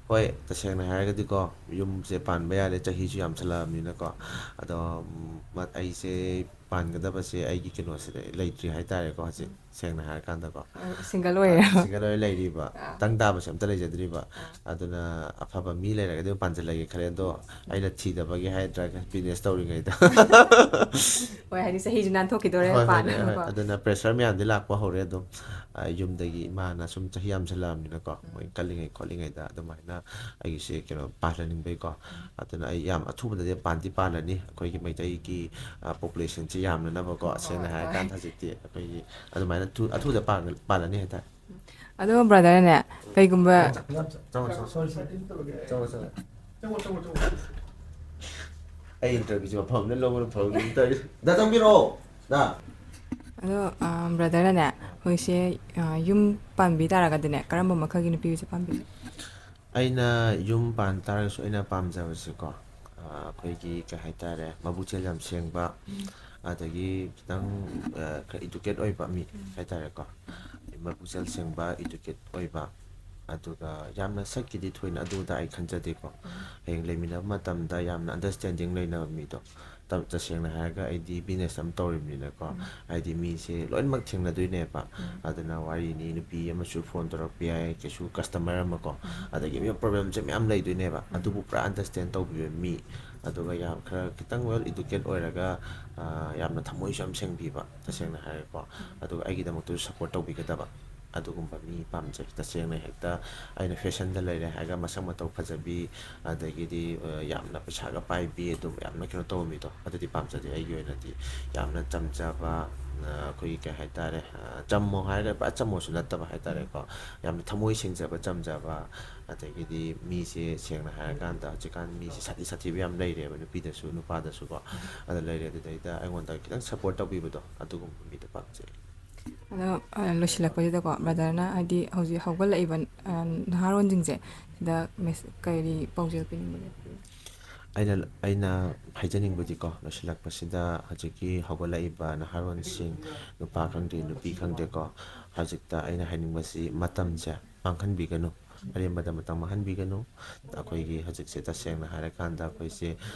ꯍꯣꯏ, ꯇꯁꯦꯡꯅ ꯍꯥꯏꯔꯒꯗꯤꯀꯣ, ꯌꯨꯝꯁꯦ ꯄꯥꯟꯕ ꯌꯥꯔꯦ, ꯆꯍꯤꯁꯨ ꯌꯥꯝꯁꯜꯂꯛꯑꯕꯅꯤꯅꯀꯣ꯫ ꯑꯗꯣ, ꯎꯝ, ꯃ-, ꯑꯩꯁꯦ ꯄꯥꯟꯒꯗꯕꯁꯦ ꯑꯩꯒꯤ ꯀꯩꯅꯣꯁꯤꯗ ꯂꯩꯇ꯭ꯔꯤ ꯍꯥꯏꯇꯥꯔꯦꯀꯣ꯫ ꯍꯧꯖꯤꯛ ꯁꯦꯡꯅ ꯍꯥꯏꯔꯀꯥꯟꯗꯀꯣ, ꯁꯤꯡꯒꯜ ꯑꯣꯏꯔꯦ꯫ ꯁꯤꯡꯒꯜ ꯑꯣꯏꯔ ꯂꯩꯔꯤꯕ, ꯑꯥ꯫ ꯇꯪ ꯇꯥꯕꯁꯦ ꯑꯝꯇ ꯂꯩꯖꯗ꯭ꯔꯤꯕ꯫ ꯑꯥ꯫ ꯑꯗꯨꯅ ꯑꯐꯕ ꯃꯤ ꯂꯩꯔꯒꯗꯤ ꯑꯗꯨꯝ ꯄꯥꯟꯁꯤꯜꯂꯒꯦ ꯈꯜꯂꯦ, ꯑꯗꯣ ꯑꯩꯅ ꯊꯤꯗꯕꯒꯤ ꯍꯥꯏꯗ꯭ꯔꯥ, ꯕꯤꯖꯤꯅꯦꯁ ꯇꯧꯔꯤꯉꯩꯗ꯫ ꯍꯣꯏ, ꯍꯥꯏꯗꯤ ꯆꯍꯤꯁꯨ ꯅꯥꯟꯊꯣꯛꯈꯤꯗꯣꯔꯦ ꯍꯣꯏ, ꯍꯣꯏ, ꯍꯣꯏ, ꯍꯣꯏ꯫ ꯄꯥꯟꯅꯕꯀꯣ꯫ ꯑꯗꯨꯅ ꯄ꯭ꯔꯦꯁꯔ ꯃꯌꯥꯝꯗꯤ ꯂꯥꯛꯄ ꯍꯧꯔꯦ ꯑꯗꯨꯝ꯫ ꯑ, ꯌꯨꯝꯗꯒꯤ ꯏꯃꯥꯅ ꯁꯨꯝ ꯆꯍꯤ ꯌꯥꯝꯁꯜꯂꯛꯑꯕꯅꯤꯅꯀꯣ, ꯃꯣꯏ ꯀꯜꯂꯤꯉꯩ ꯈꯣꯠꯂꯤꯉꯩꯗ ꯑꯗꯨꯃꯥꯏꯅ ꯑꯩꯒꯤꯁꯦ ꯀꯩꯅꯣ ꯄꯥꯜꯍꯟꯅꯤꯡꯕꯩꯀꯣ꯫ ꯑꯗꯨꯅ ꯑꯩ ꯌꯥꯝ ꯑꯊꯨꯕꯗꯗꯤ ꯄꯥꯟꯗꯤ ꯄꯥꯜꯂꯅꯤ꯫ ꯑꯩꯈꯣꯏꯒꯤ ꯃꯩꯇꯩꯒꯤ, ꯑ, ꯄꯣꯄꯨꯂꯦꯁꯟꯁꯤ ꯌꯥꯝꯅꯅꯕꯀꯣ, ꯁꯦꯡꯅ ꯍꯣꯏ, ꯍꯣꯏ꯫ ꯍꯥꯏꯔꯀꯥꯟꯗ ꯍꯧꯖꯤꯛꯇꯤ ꯑꯩꯈꯣꯏꯒꯤ ꯑꯗꯨꯃꯥꯏꯅ ꯊꯨ-, ꯑꯊꯨꯕꯗ ꯄꯥꯜ-, ꯄꯥꯜꯂꯅꯤ ꯍꯥꯏꯇꯥꯔꯦ꯫ ꯑꯗꯣ ꯕ꯭ꯔꯗꯔꯅꯦ, ꯀꯩꯒꯨꯝꯕ ꯆꯪꯉꯣ, ꯆꯪꯉꯣ, ꯆꯪꯉꯣ, ꯆꯪꯉꯣ, ꯆꯪꯉꯣ꯫ ꯑꯩ ꯏꯟꯇꯔꯚꯤꯌꯨꯁꯦ ꯃꯐꯝ ꯑꯃꯗ ꯂꯧꯕꯅ ꯐꯒꯅꯤ ꯇꯧꯔꯤ꯫ ꯗꯥ, ꯆꯪꯕꯤꯔꯛꯑꯣ, ꯗꯥ꯫ ꯑꯗꯣ, ꯑ, ꯕ꯭ꯔꯗꯔꯅꯅꯦ, ꯍꯧꯖꯤꯛꯁꯦ, ꯑ, ꯌꯨꯝ ꯄꯥꯟꯕꯤ ꯇꯥꯔꯒꯗꯤꯅꯦ, ꯀꯔꯝꯕ ꯃꯈꯜꯒꯤ ꯅꯨꯄꯤꯁꯦ ꯄꯥꯝꯕꯤꯒꯦ? ꯑꯩꯅ ꯌꯨꯝ ꯄꯥꯟ ꯇꯥꯔꯒꯁꯨ ꯑꯩꯅ ꯄꯥꯝꯖꯕꯁꯦꯀꯣ, ꯑ, ꯑꯩꯈꯣꯏꯒꯤ ꯀꯩ ꯍꯥꯏꯇꯥꯔꯦ, ꯃꯕꯨꯛꯆꯦꯜ ꯌꯥꯝ ꯁꯦꯡꯕ, ꯑꯗꯒꯤ ꯈꯤꯇꯪ, ꯑ, ꯈꯔ ꯏꯗꯨꯀꯦꯠ ꯑꯣꯏꯕ ꯃꯤ ꯍꯥꯏꯇꯥꯔꯦꯀꯣ꯫ ꯃꯕꯨꯛꯆꯦꯜ ꯁꯦꯡꯕ, ꯏꯗꯨꯀꯦꯠ ꯑꯣꯏꯕ, ꯑꯗꯨꯒ ꯌꯥꯝꯅ ꯁꯛꯀꯤꯗꯤ ꯊꯣꯏꯅ ꯑꯗꯨ ꯑꯗꯥ ꯑꯩ ꯈꯟꯖꯗꯦꯀꯣ꯫ ꯍꯌꯦꯡ ꯂꯩꯃꯤꯟꯅꯕ ꯃꯇꯝꯗ ꯌꯥꯝꯅ ꯑꯟꯗꯔꯁꯇꯦꯟꯗꯤꯡ ꯂꯩꯅꯕ ꯃꯤꯗꯣ꯫ ꯇ-, ꯇꯁꯦꯡꯅ ꯍꯥꯏꯔꯒ ꯑꯩꯗꯤ ꯕꯤꯖꯤꯅꯦꯁ ꯑꯃ ꯇꯧꯔꯤꯕꯅꯤꯅꯀꯣ, ꯍꯥꯏꯗꯤ ꯃꯤꯁꯦ ꯂꯣꯏꯅꯃꯛ ꯊꯦꯡꯅꯗꯣꯏꯅꯦꯕ꯫ ꯑꯗꯨꯅ ꯋꯥꯔꯤꯅꯤ, ꯅꯨꯄꯤ ꯑꯃꯁꯨ ꯐꯣꯟ ꯇꯧꯔꯛꯄ ꯌꯥꯏ, ꯀꯩꯁꯨ ꯀꯁꯇꯃꯔ ꯑꯃꯀꯣ, ꯑꯗꯒꯤ ꯃꯤ ꯄ꯭ꯔꯣꯕ꯭ꯂꯦꯝꯁꯦ ꯃꯌꯥꯝ ꯂꯩꯗꯣꯏꯅꯦꯕ꯫ ꯑꯗꯨꯕꯨ ꯄꯨꯔꯥ ꯑꯟꯗꯔꯁꯇꯦꯟ ꯇꯧꯕꯤꯕ ꯃꯤ, ꯑꯗꯨꯒ ꯌꯥꯝ ꯈꯔ ꯈꯤꯇꯪ ꯋꯦꯜ ꯏꯗꯨꯀꯦꯠ ꯑꯣꯏꯔꯒ, ꯑ, ꯌꯥꯝꯅ ꯊꯃꯣꯏꯁꯨ ꯌꯥꯝ ꯁꯦꯡꯕꯤꯕ, ꯇꯁꯦꯡꯅ ꯍꯥꯏꯔꯒꯀꯣ꯫ ꯑꯗꯨꯒ ꯑꯩꯒꯤꯗꯃꯛꯇꯁꯨ ꯁꯞꯄꯣꯔꯠ ꯇꯧꯕꯤꯒꯗꯕ ꯑꯗꯨꯒꯨꯝꯕ ꯃꯤ ꯄꯥꯝꯖꯩ꯫ ꯇꯁꯦꯡꯅ ꯍꯦꯛꯇ ꯑꯩꯅ ꯐꯦꯁꯟꯗ ꯂꯩꯔꯦ ꯍꯥꯏꯔꯒ ꯃꯁꯛ ꯃꯇꯧ ꯐꯖꯕꯤ, ꯑꯗꯒꯤꯗꯤ, ꯑ, ꯌꯥꯝꯅ ꯄꯩꯁꯥꯒ ꯄꯥꯏꯕꯤ, ꯑꯗꯨꯝ ꯌꯥꯝꯅ ꯀꯩꯅꯣ ꯇꯧꯕ ꯃꯤꯗꯣ, ꯑꯗꯨꯗꯤ ꯄꯥꯝꯖꯗꯦ꯫ ꯑꯩꯒꯤ ꯑꯣꯏꯅꯗꯤ ꯌꯥꯝꯅ ꯆꯝꯖꯕ, ꯑ, ꯑꯩꯈꯣꯏꯒꯤ ꯀꯩ ꯍꯥꯏꯇꯥꯔꯦ, ꯑ, ꯆꯝꯃꯣ ꯍꯥꯏꯔꯒ ꯄꯨꯔꯥ ꯆꯝꯃꯣꯁꯨ ꯅꯠꯇꯕ ꯍꯥꯏꯇꯥꯔꯦꯀꯣ, ꯌꯥꯝꯅ ꯊꯃꯣꯏ ꯁꯦꯡꯖꯕ, ꯆꯝꯖꯕ, ꯑꯗꯒꯤꯗꯤ ꯃꯤꯁꯦ ꯁꯦꯡꯅ ꯍꯥꯏꯔꯀꯥꯟꯗ ꯍꯧꯖꯤꯛꯀꯥꯟ ꯃꯤꯁꯦ ꯁꯥꯊꯤ ꯁꯥꯊꯤꯕ ꯌꯥꯝ ꯂꯩꯔꯦꯕ, ꯅꯨꯄꯤꯗꯁꯨ ꯅꯨꯄꯥꯗꯁꯨꯀꯣ꯫ ꯑꯗ ꯂꯩꯔꯦ, ꯑꯗꯨꯗꯩꯗ ꯑꯩꯉꯣꯟꯗ ꯈꯤꯇꯪ ꯁꯞꯄꯣꯔꯠ ꯇꯧꯕꯤꯕꯗꯣ, ꯑꯗꯨꯒꯨꯝꯕ ꯃꯤꯗꯣ ꯄꯥꯝꯖꯩ꯫ ꯑꯗꯣ, ꯑ, ꯂꯣꯏꯁꯤꯜꯂꯛꯄꯁꯤꯗꯀꯣ, ꯕ꯭ꯔꯗꯔꯅ ꯍꯥꯏꯗꯤ ꯍꯧꯖꯤꯛ ꯍꯧꯒꯠꯂꯛꯏꯕ, ꯑ, ꯅꯍꯥꯔꯣꯟꯁꯤꯡꯁꯦ ꯁꯤꯗ ꯃꯦꯁ-, ꯀꯔꯤ ꯄꯥꯎꯖꯦꯜ ꯄꯤꯅꯤꯡꯕ ꯂꯩ? ꯑꯩꯅ, ꯑꯩꯅ ꯍꯥꯏꯖꯅꯤꯡꯕꯗꯤꯀꯣ, ꯂꯣꯏꯁꯤꯜꯂꯛꯄꯁꯤꯗ ꯍꯧꯖꯤꯛꯀꯤ ꯍꯧꯒꯠꯂꯛꯏꯕ ꯅꯍꯥꯔꯣꯟꯁꯤꯡ, ꯅꯨꯄꯥ ꯈꯪꯗꯦ, ꯅꯨꯄꯤ ꯈꯪꯗꯦꯀꯣ, ꯍꯧꯖꯤꯛꯇ ꯑꯩꯅ ꯍꯥꯏꯅꯤꯡꯕꯁꯤ ꯃꯇꯝꯁꯦ ꯃꯥꯡꯍꯟꯕꯤꯒꯅꯨ꯫ ꯑꯔꯦꯝꯕꯗ ꯃꯇꯝ ꯃꯥꯡꯍꯟꯕꯤꯒꯅꯨ꯫ ꯑꯩꯈꯣꯏꯒꯤ ꯍꯧꯖꯤꯛꯁꯦ ꯇꯁꯦꯡꯅ ꯍꯥꯏꯔꯀꯥꯟꯗ ꯑꯩꯈꯣꯏꯁꯦ,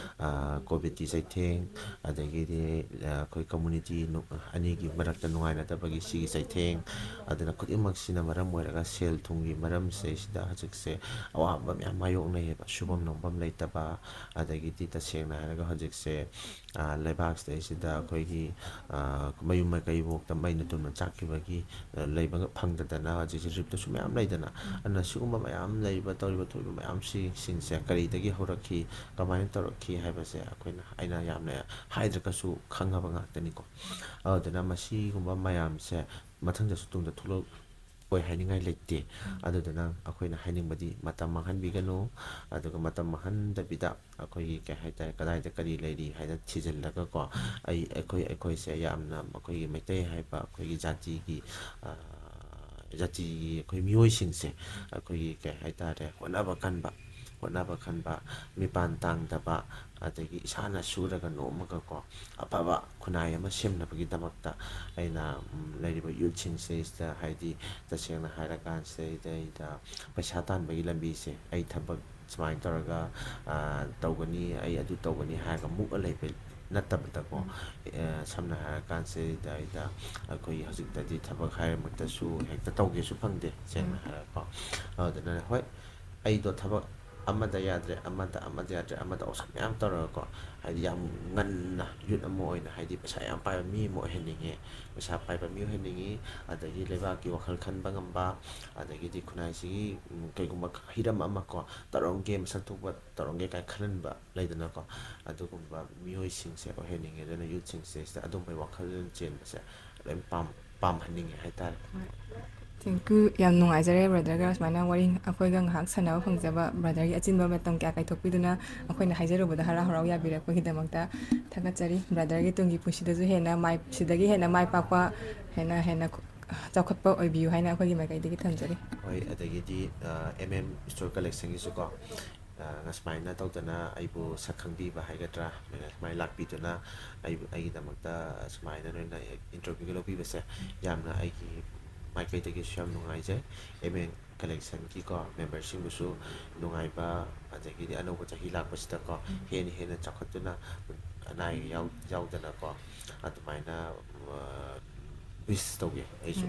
ꯑꯥ, ꯀꯣꯚꯤꯗ ꯆꯩꯊꯦꯡ, ꯑꯗꯒꯤꯗꯤ, ꯑꯥ, ꯑꯩꯈꯣꯏ ꯀꯝꯃ꯭ꯌꯨꯅꯤꯇꯤ ꯅꯨ-, ꯑꯅꯤꯒꯤ ꯃꯔꯛꯇ ꯅꯨꯡꯉꯥꯏꯅꯗꯕꯒꯤ ꯁꯤꯒꯤ ꯆꯩꯊꯦꯡ, ꯑꯗꯨꯅ ꯈꯨꯗꯤꯡꯃꯛꯁꯤꯅ ꯃꯔꯝ ꯑꯣꯏꯔꯒ ꯁꯦꯜ ꯊꯨꯝꯒꯤ ꯃꯔꯝꯁꯤꯗꯩꯁꯤꯗ ꯍꯧꯖꯤꯛꯁꯦ ꯑꯋꯥꯕ ꯃꯌꯥꯝ ꯃꯥꯌꯣꯛꯅꯩꯌꯦꯕ꯫ ꯁꯨꯐꯝ ꯅꯣꯝꯐꯝ ꯂꯩꯇꯕ, ꯑꯗꯒꯤꯗꯤ ꯇꯁꯦꯡꯅ ꯍꯥꯏꯔꯒ ꯍꯧꯖꯤꯛꯁꯦ, ꯑꯥ, ꯂꯩꯕꯥꯛꯁꯤꯗꯩꯁꯤꯗ ꯑꯩꯈꯣꯏꯒꯤ, ꯑꯥ, ꯃꯌꯨꯝ ꯃꯀꯩꯐꯥꯎꯗ ꯃꯩꯅ ꯇꯨꯝꯅ ꯆꯥꯛꯈꯤꯕꯒꯤ, ꯑꯥ, ꯂꯩꯕ ꯐꯪꯗꯗꯅ ꯍꯧꯖꯤꯛꯁꯦ ꯔꯤꯞꯇꯁꯨ ꯃꯌꯥꯝ ꯂꯩꯗꯅ꯫ ꯑꯗꯨꯅ ꯁꯤꯒꯨꯝꯕ ꯃꯌꯥꯝ ꯂꯩꯔꯤꯕ, ꯇꯧꯔꯤꯕ ꯊꯣꯛꯏꯕ ꯃꯌꯥꯝꯁꯤꯡꯁꯦ ꯀꯔꯤꯗꯒꯤ ꯍꯧꯔꯛꯈꯤ, ꯀꯃꯥꯏꯅ ꯇꯧꯔꯛꯈꯤ ꯍꯥꯏꯕꯁꯦ ꯑꯩꯈꯣꯏꯅ, ꯑꯩꯅ ꯌꯥꯝꯅ ꯍꯥꯏꯗ꯭ꯔꯒꯁꯨ ꯈꯪꯉꯕ ꯉꯥꯛꯇꯅꯤꯀꯣ꯫ ꯑꯗꯨꯗꯨꯅ ꯃꯁꯤꯒꯨꯝꯕ ꯃꯌꯥꯝꯁꯦ ꯃꯊꯪꯗꯁꯨ ꯇꯨꯡꯗ ꯊꯣꯛꯂꯛ ꯑꯣꯏ ꯍꯥꯏꯅꯤꯡꯉꯥꯏ ꯂꯩꯇꯦ꯫ ꯑꯗꯨꯗꯨꯅ ꯑꯩꯈꯣꯏꯅ ꯍꯥꯏꯅꯤꯡꯕꯗꯤ ꯃꯇꯝ ꯃꯥꯡꯍꯟꯕꯤꯒꯅꯨ, ꯑꯗꯨꯒ ꯃꯇꯝ ꯃꯥꯡꯍꯟꯗꯕꯤꯗ ꯑꯩꯈꯣꯏꯒꯤ, ꯀꯩ ꯍꯥꯏꯇꯥꯔꯦ, ꯀꯗꯥꯏꯗ ꯀꯔꯤ ꯂꯩꯔꯤ ꯍꯥꯏꯅ ꯊꯤꯖꯤꯜꯂꯒꯀꯣ, ꯑꯩ, ꯑꯩꯈꯣꯏ, ꯑꯩꯈꯣꯏꯁꯦ ꯌꯥꯝꯅ ꯑꯩꯈꯣꯏꯒꯤ ꯃꯩꯇꯩ ꯍꯥꯏꯕ ꯑꯩꯈꯣꯏꯒꯤ ꯖꯥꯇꯤꯒꯤ, ꯑ, ꯖꯥꯇꯤꯒꯤ ꯑꯩꯈꯣꯏ ꯃꯤꯑꯣꯏꯁꯤꯡꯁꯦ ꯑꯩꯈꯣꯏꯒꯤ, ꯀꯩ ꯍꯥꯏꯇꯥꯔꯦ, ꯍꯣꯠꯅꯕ ꯀꯟꯕ, ꯍꯣꯠꯅꯕ ꯀꯟꯕ, ꯃꯤꯄꯥꯟ ꯇꯥꯡꯗꯕ, ꯑꯗꯒꯤ ꯏꯁꯥꯅ ꯁꯨꯔꯒ ꯅꯣꯝꯃꯒꯀꯣ, ꯑꯐꯕ ꯈꯨꯟꯅꯥꯏ ꯑꯃ ꯁꯦꯝꯅꯕꯒꯤꯗꯃꯛꯇ ꯑꯩꯅ, ꯎꯝ, ꯂꯩꯔꯤꯕ ꯌꯨꯠꯁꯤꯡꯁꯤꯗꯩꯁꯤꯗ, ꯍꯥꯏꯗꯤ, ꯇꯁꯦꯡꯅ ꯍꯥꯏꯔꯀꯥꯟꯁꯤꯗꯩꯗ ꯄꯩꯁꯥ ꯇꯥꯟꯕꯒꯤ ꯂꯝꯕꯤꯁꯦ, ꯑꯩ ꯊꯕꯛ ꯁꯨꯃꯥꯏꯅ ꯇꯧꯔꯒ, ꯑ, ꯇꯧꯒꯅꯤ, ꯑꯩ ꯑꯗꯨ ꯇꯧꯒꯅꯤ ꯍꯥꯏꯔꯒ ꯃꯨꯛꯑ ꯂꯩꯕ ꯅꯠꯇꯕꯗꯀꯣ, ꯎꯝ꯫ ꯑ, ꯁꯝꯅ ꯍꯥꯏꯔꯀꯥꯟꯁꯤꯗꯩꯗ ꯑꯩꯈꯣꯏ ꯍꯧꯖꯤꯛꯇꯗꯤ ꯊꯕꯛ ꯍꯥꯏꯔꯃꯛꯇꯁꯨ ꯍꯦꯛꯇ ꯇꯧꯒꯦꯁꯨ ꯐꯪꯗꯦ, ꯁꯦꯡꯅ ꯎꯝ꯫ ꯍꯥꯏꯔꯒꯀꯣ꯫ ꯑꯗꯨꯗꯨꯅ ꯍꯣꯏ, ꯑꯩꯗꯣ ꯊꯕꯛ ꯑꯃꯗ ꯌꯥꯗ꯭ꯔꯦ, ꯑꯃꯗ, ꯑꯃꯗ ꯌꯥꯗ꯭ꯔꯦ, ꯑꯃꯗ option ꯃꯌꯥꯝ ꯇꯧꯔꯒꯀꯣ, ꯍꯥꯏꯗꯤ ꯌꯥꯝ ꯉꯟꯅ ꯌꯨꯠ ꯑꯃ ꯑꯣꯏꯅ, ꯍꯥꯏꯗꯤ ꯄꯩꯁꯥ ꯌꯥꯝ ꯄꯥꯏꯕ ꯃꯤ ꯑꯃ ꯑꯣꯏꯍꯟꯅꯤꯡꯉꯦ, ꯄꯩꯁꯥ ꯄꯥꯏꯕ ꯃꯤ ꯑꯣꯏꯍꯟꯅꯤꯡꯉꯤ, ꯑꯗꯒꯤ ꯂꯩꯕꯥꯛꯀꯤ ꯋꯥꯈꯜ ꯈꯟꯕ ꯉꯝꯕ, ꯑꯗꯒꯤꯗꯤ ꯈꯨꯟꯅꯥꯏꯁꯤꯒꯤ, ꯎꯝ, ꯀꯩꯒꯨꯝꯕ ꯍꯤꯔꯝ ꯑꯃ ꯀꯣ, ꯇꯧꯔꯝꯒꯦ, ꯃꯁꯛ ꯊꯣꯛꯄ ꯇꯧꯔꯝꯒꯦ ꯀꯥꯏꯅ ꯈꯜꯍꯟꯕ ꯂꯩꯗꯅꯀꯣ, ꯑꯗꯨꯒꯨꯝꯕ ꯃꯤꯑꯣꯏꯁꯤꯡꯁꯦ ꯑꯣꯏꯍꯟꯅꯤꯡꯉꯦ꯫ ꯑꯗꯨꯅ ꯌꯨꯠꯁꯤꯡꯁꯦ ꯁꯤꯗ ꯑꯗꯨꯝꯕꯩ ꯋꯥꯈꯜꯂꯣꯟ ꯆꯦꯟꯕꯁꯦ ꯂꯣꯏ ꯄꯥꯝ-, ꯄꯥꯝꯍꯟꯅꯤꯡꯉꯦ ꯍꯥꯏꯇꯥꯔꯦ꯫ Thank you꯫ ꯌꯥꯝ ꯅꯨꯡꯉꯥꯏꯖꯔꯦ brotherꯒ ꯁꯨꯃꯥꯏꯅ ꯋꯥꯔꯤ ꯑꯩꯈꯣꯏꯒ ꯉꯥꯏꯍꯥꯛ ꯁꯥꯟꯅꯕ ꯐꯪꯖꯕ, brotherꯒꯤ ꯑꯆꯤꯟꯕ ꯃꯇꯝ ꯀꯌꯥ ꯀꯥꯏꯊꯣꯛꯄꯤꯗꯨꯅ ꯑꯩꯈꯣꯏꯅ ꯍꯥꯏꯖꯔꯨꯕꯗ ꯍꯔꯥꯎ ꯍꯔꯥꯎ ꯌꯥꯕꯤꯔꯛꯄꯒꯤꯗꯃꯛꯇ ꯊꯥꯒꯠꯆꯔꯤ꯫ Brotherꯒꯤ ꯇꯨꯡꯒꯤ ꯄꯨꯟꯁꯤꯗꯁꯨ ꯍꯦꯟꯅ ꯃꯥꯏ, ꯁꯤꯗꯒꯤ ꯍꯦꯟꯅ ꯃꯥꯏ ꯄꯥꯛꯄ, ꯍꯦꯟꯅ, ꯍꯦꯟꯅ ꯆꯥꯎꯈꯠꯄ ꯑꯣꯏꯕꯤꯌꯨ ꯍꯥꯏꯅ ꯑꯩꯈꯣꯏꯒꯤ ꯃꯥꯏꯀꯩꯗꯒꯤ ꯊꯝꯖꯔꯤ꯫ ꯍꯣꯏ, ꯑꯗꯒꯤꯗꯤ, ꯑ, M M Store Collectionꯒꯤꯁꯨꯀꯣ, ꯑ, ꯁꯨꯃꯥꯏꯅ ꯇꯧꯗꯅ ꯑꯩꯕꯨ ꯁꯛ ꯈꯪꯕꯤꯕ ꯍꯥꯏꯒꯗ꯭ꯔꯥ, ꯁꯨꯃꯥꯏꯅ ꯂꯥꯛꯄꯤꯗꯨꯅ ꯑꯩꯕꯨ, ꯑꯩꯒꯤꯗꯃꯛꯇ ꯁꯨꯃꯥꯏꯅ ꯅꯣꯏꯅ interviewꯒ ꯂꯧꯕꯤꯕꯁꯦ ꯌꯥꯝꯅ ꯑꯩꯒꯤ ꯃꯥꯏꯀꯩꯗꯒꯤꯁꯨ ꯌꯥꯝ ꯅꯨꯡꯉꯥꯏꯖꯩ꯫ M M ꯀꯂꯦꯛꯁꯟꯒꯤꯀꯣ ꯃꯦꯝꯕꯔꯁꯤꯡꯕꯨꯁꯨ ꯅꯨꯡꯉꯥꯏꯕ, ꯑꯗꯒꯤꯗꯤ ꯑꯅꯧꯕ ꯆꯍꯤ ꯂꯥꯛꯄꯁꯤꯗꯀꯣ ꯍꯦꯟꯅ ꯍꯦꯟꯅ ꯆꯥꯎꯈꯠꯇꯨꯅ ꯑꯅꯥ ꯑꯌꯦꯛ ꯌꯥꯎ- ꯌꯥꯎꯗꯅꯀꯣ ꯑꯗꯨꯃꯥꯏꯅ ꯋꯤꯁ ꯇꯧꯒꯦ ꯑꯩꯁꯨ꯫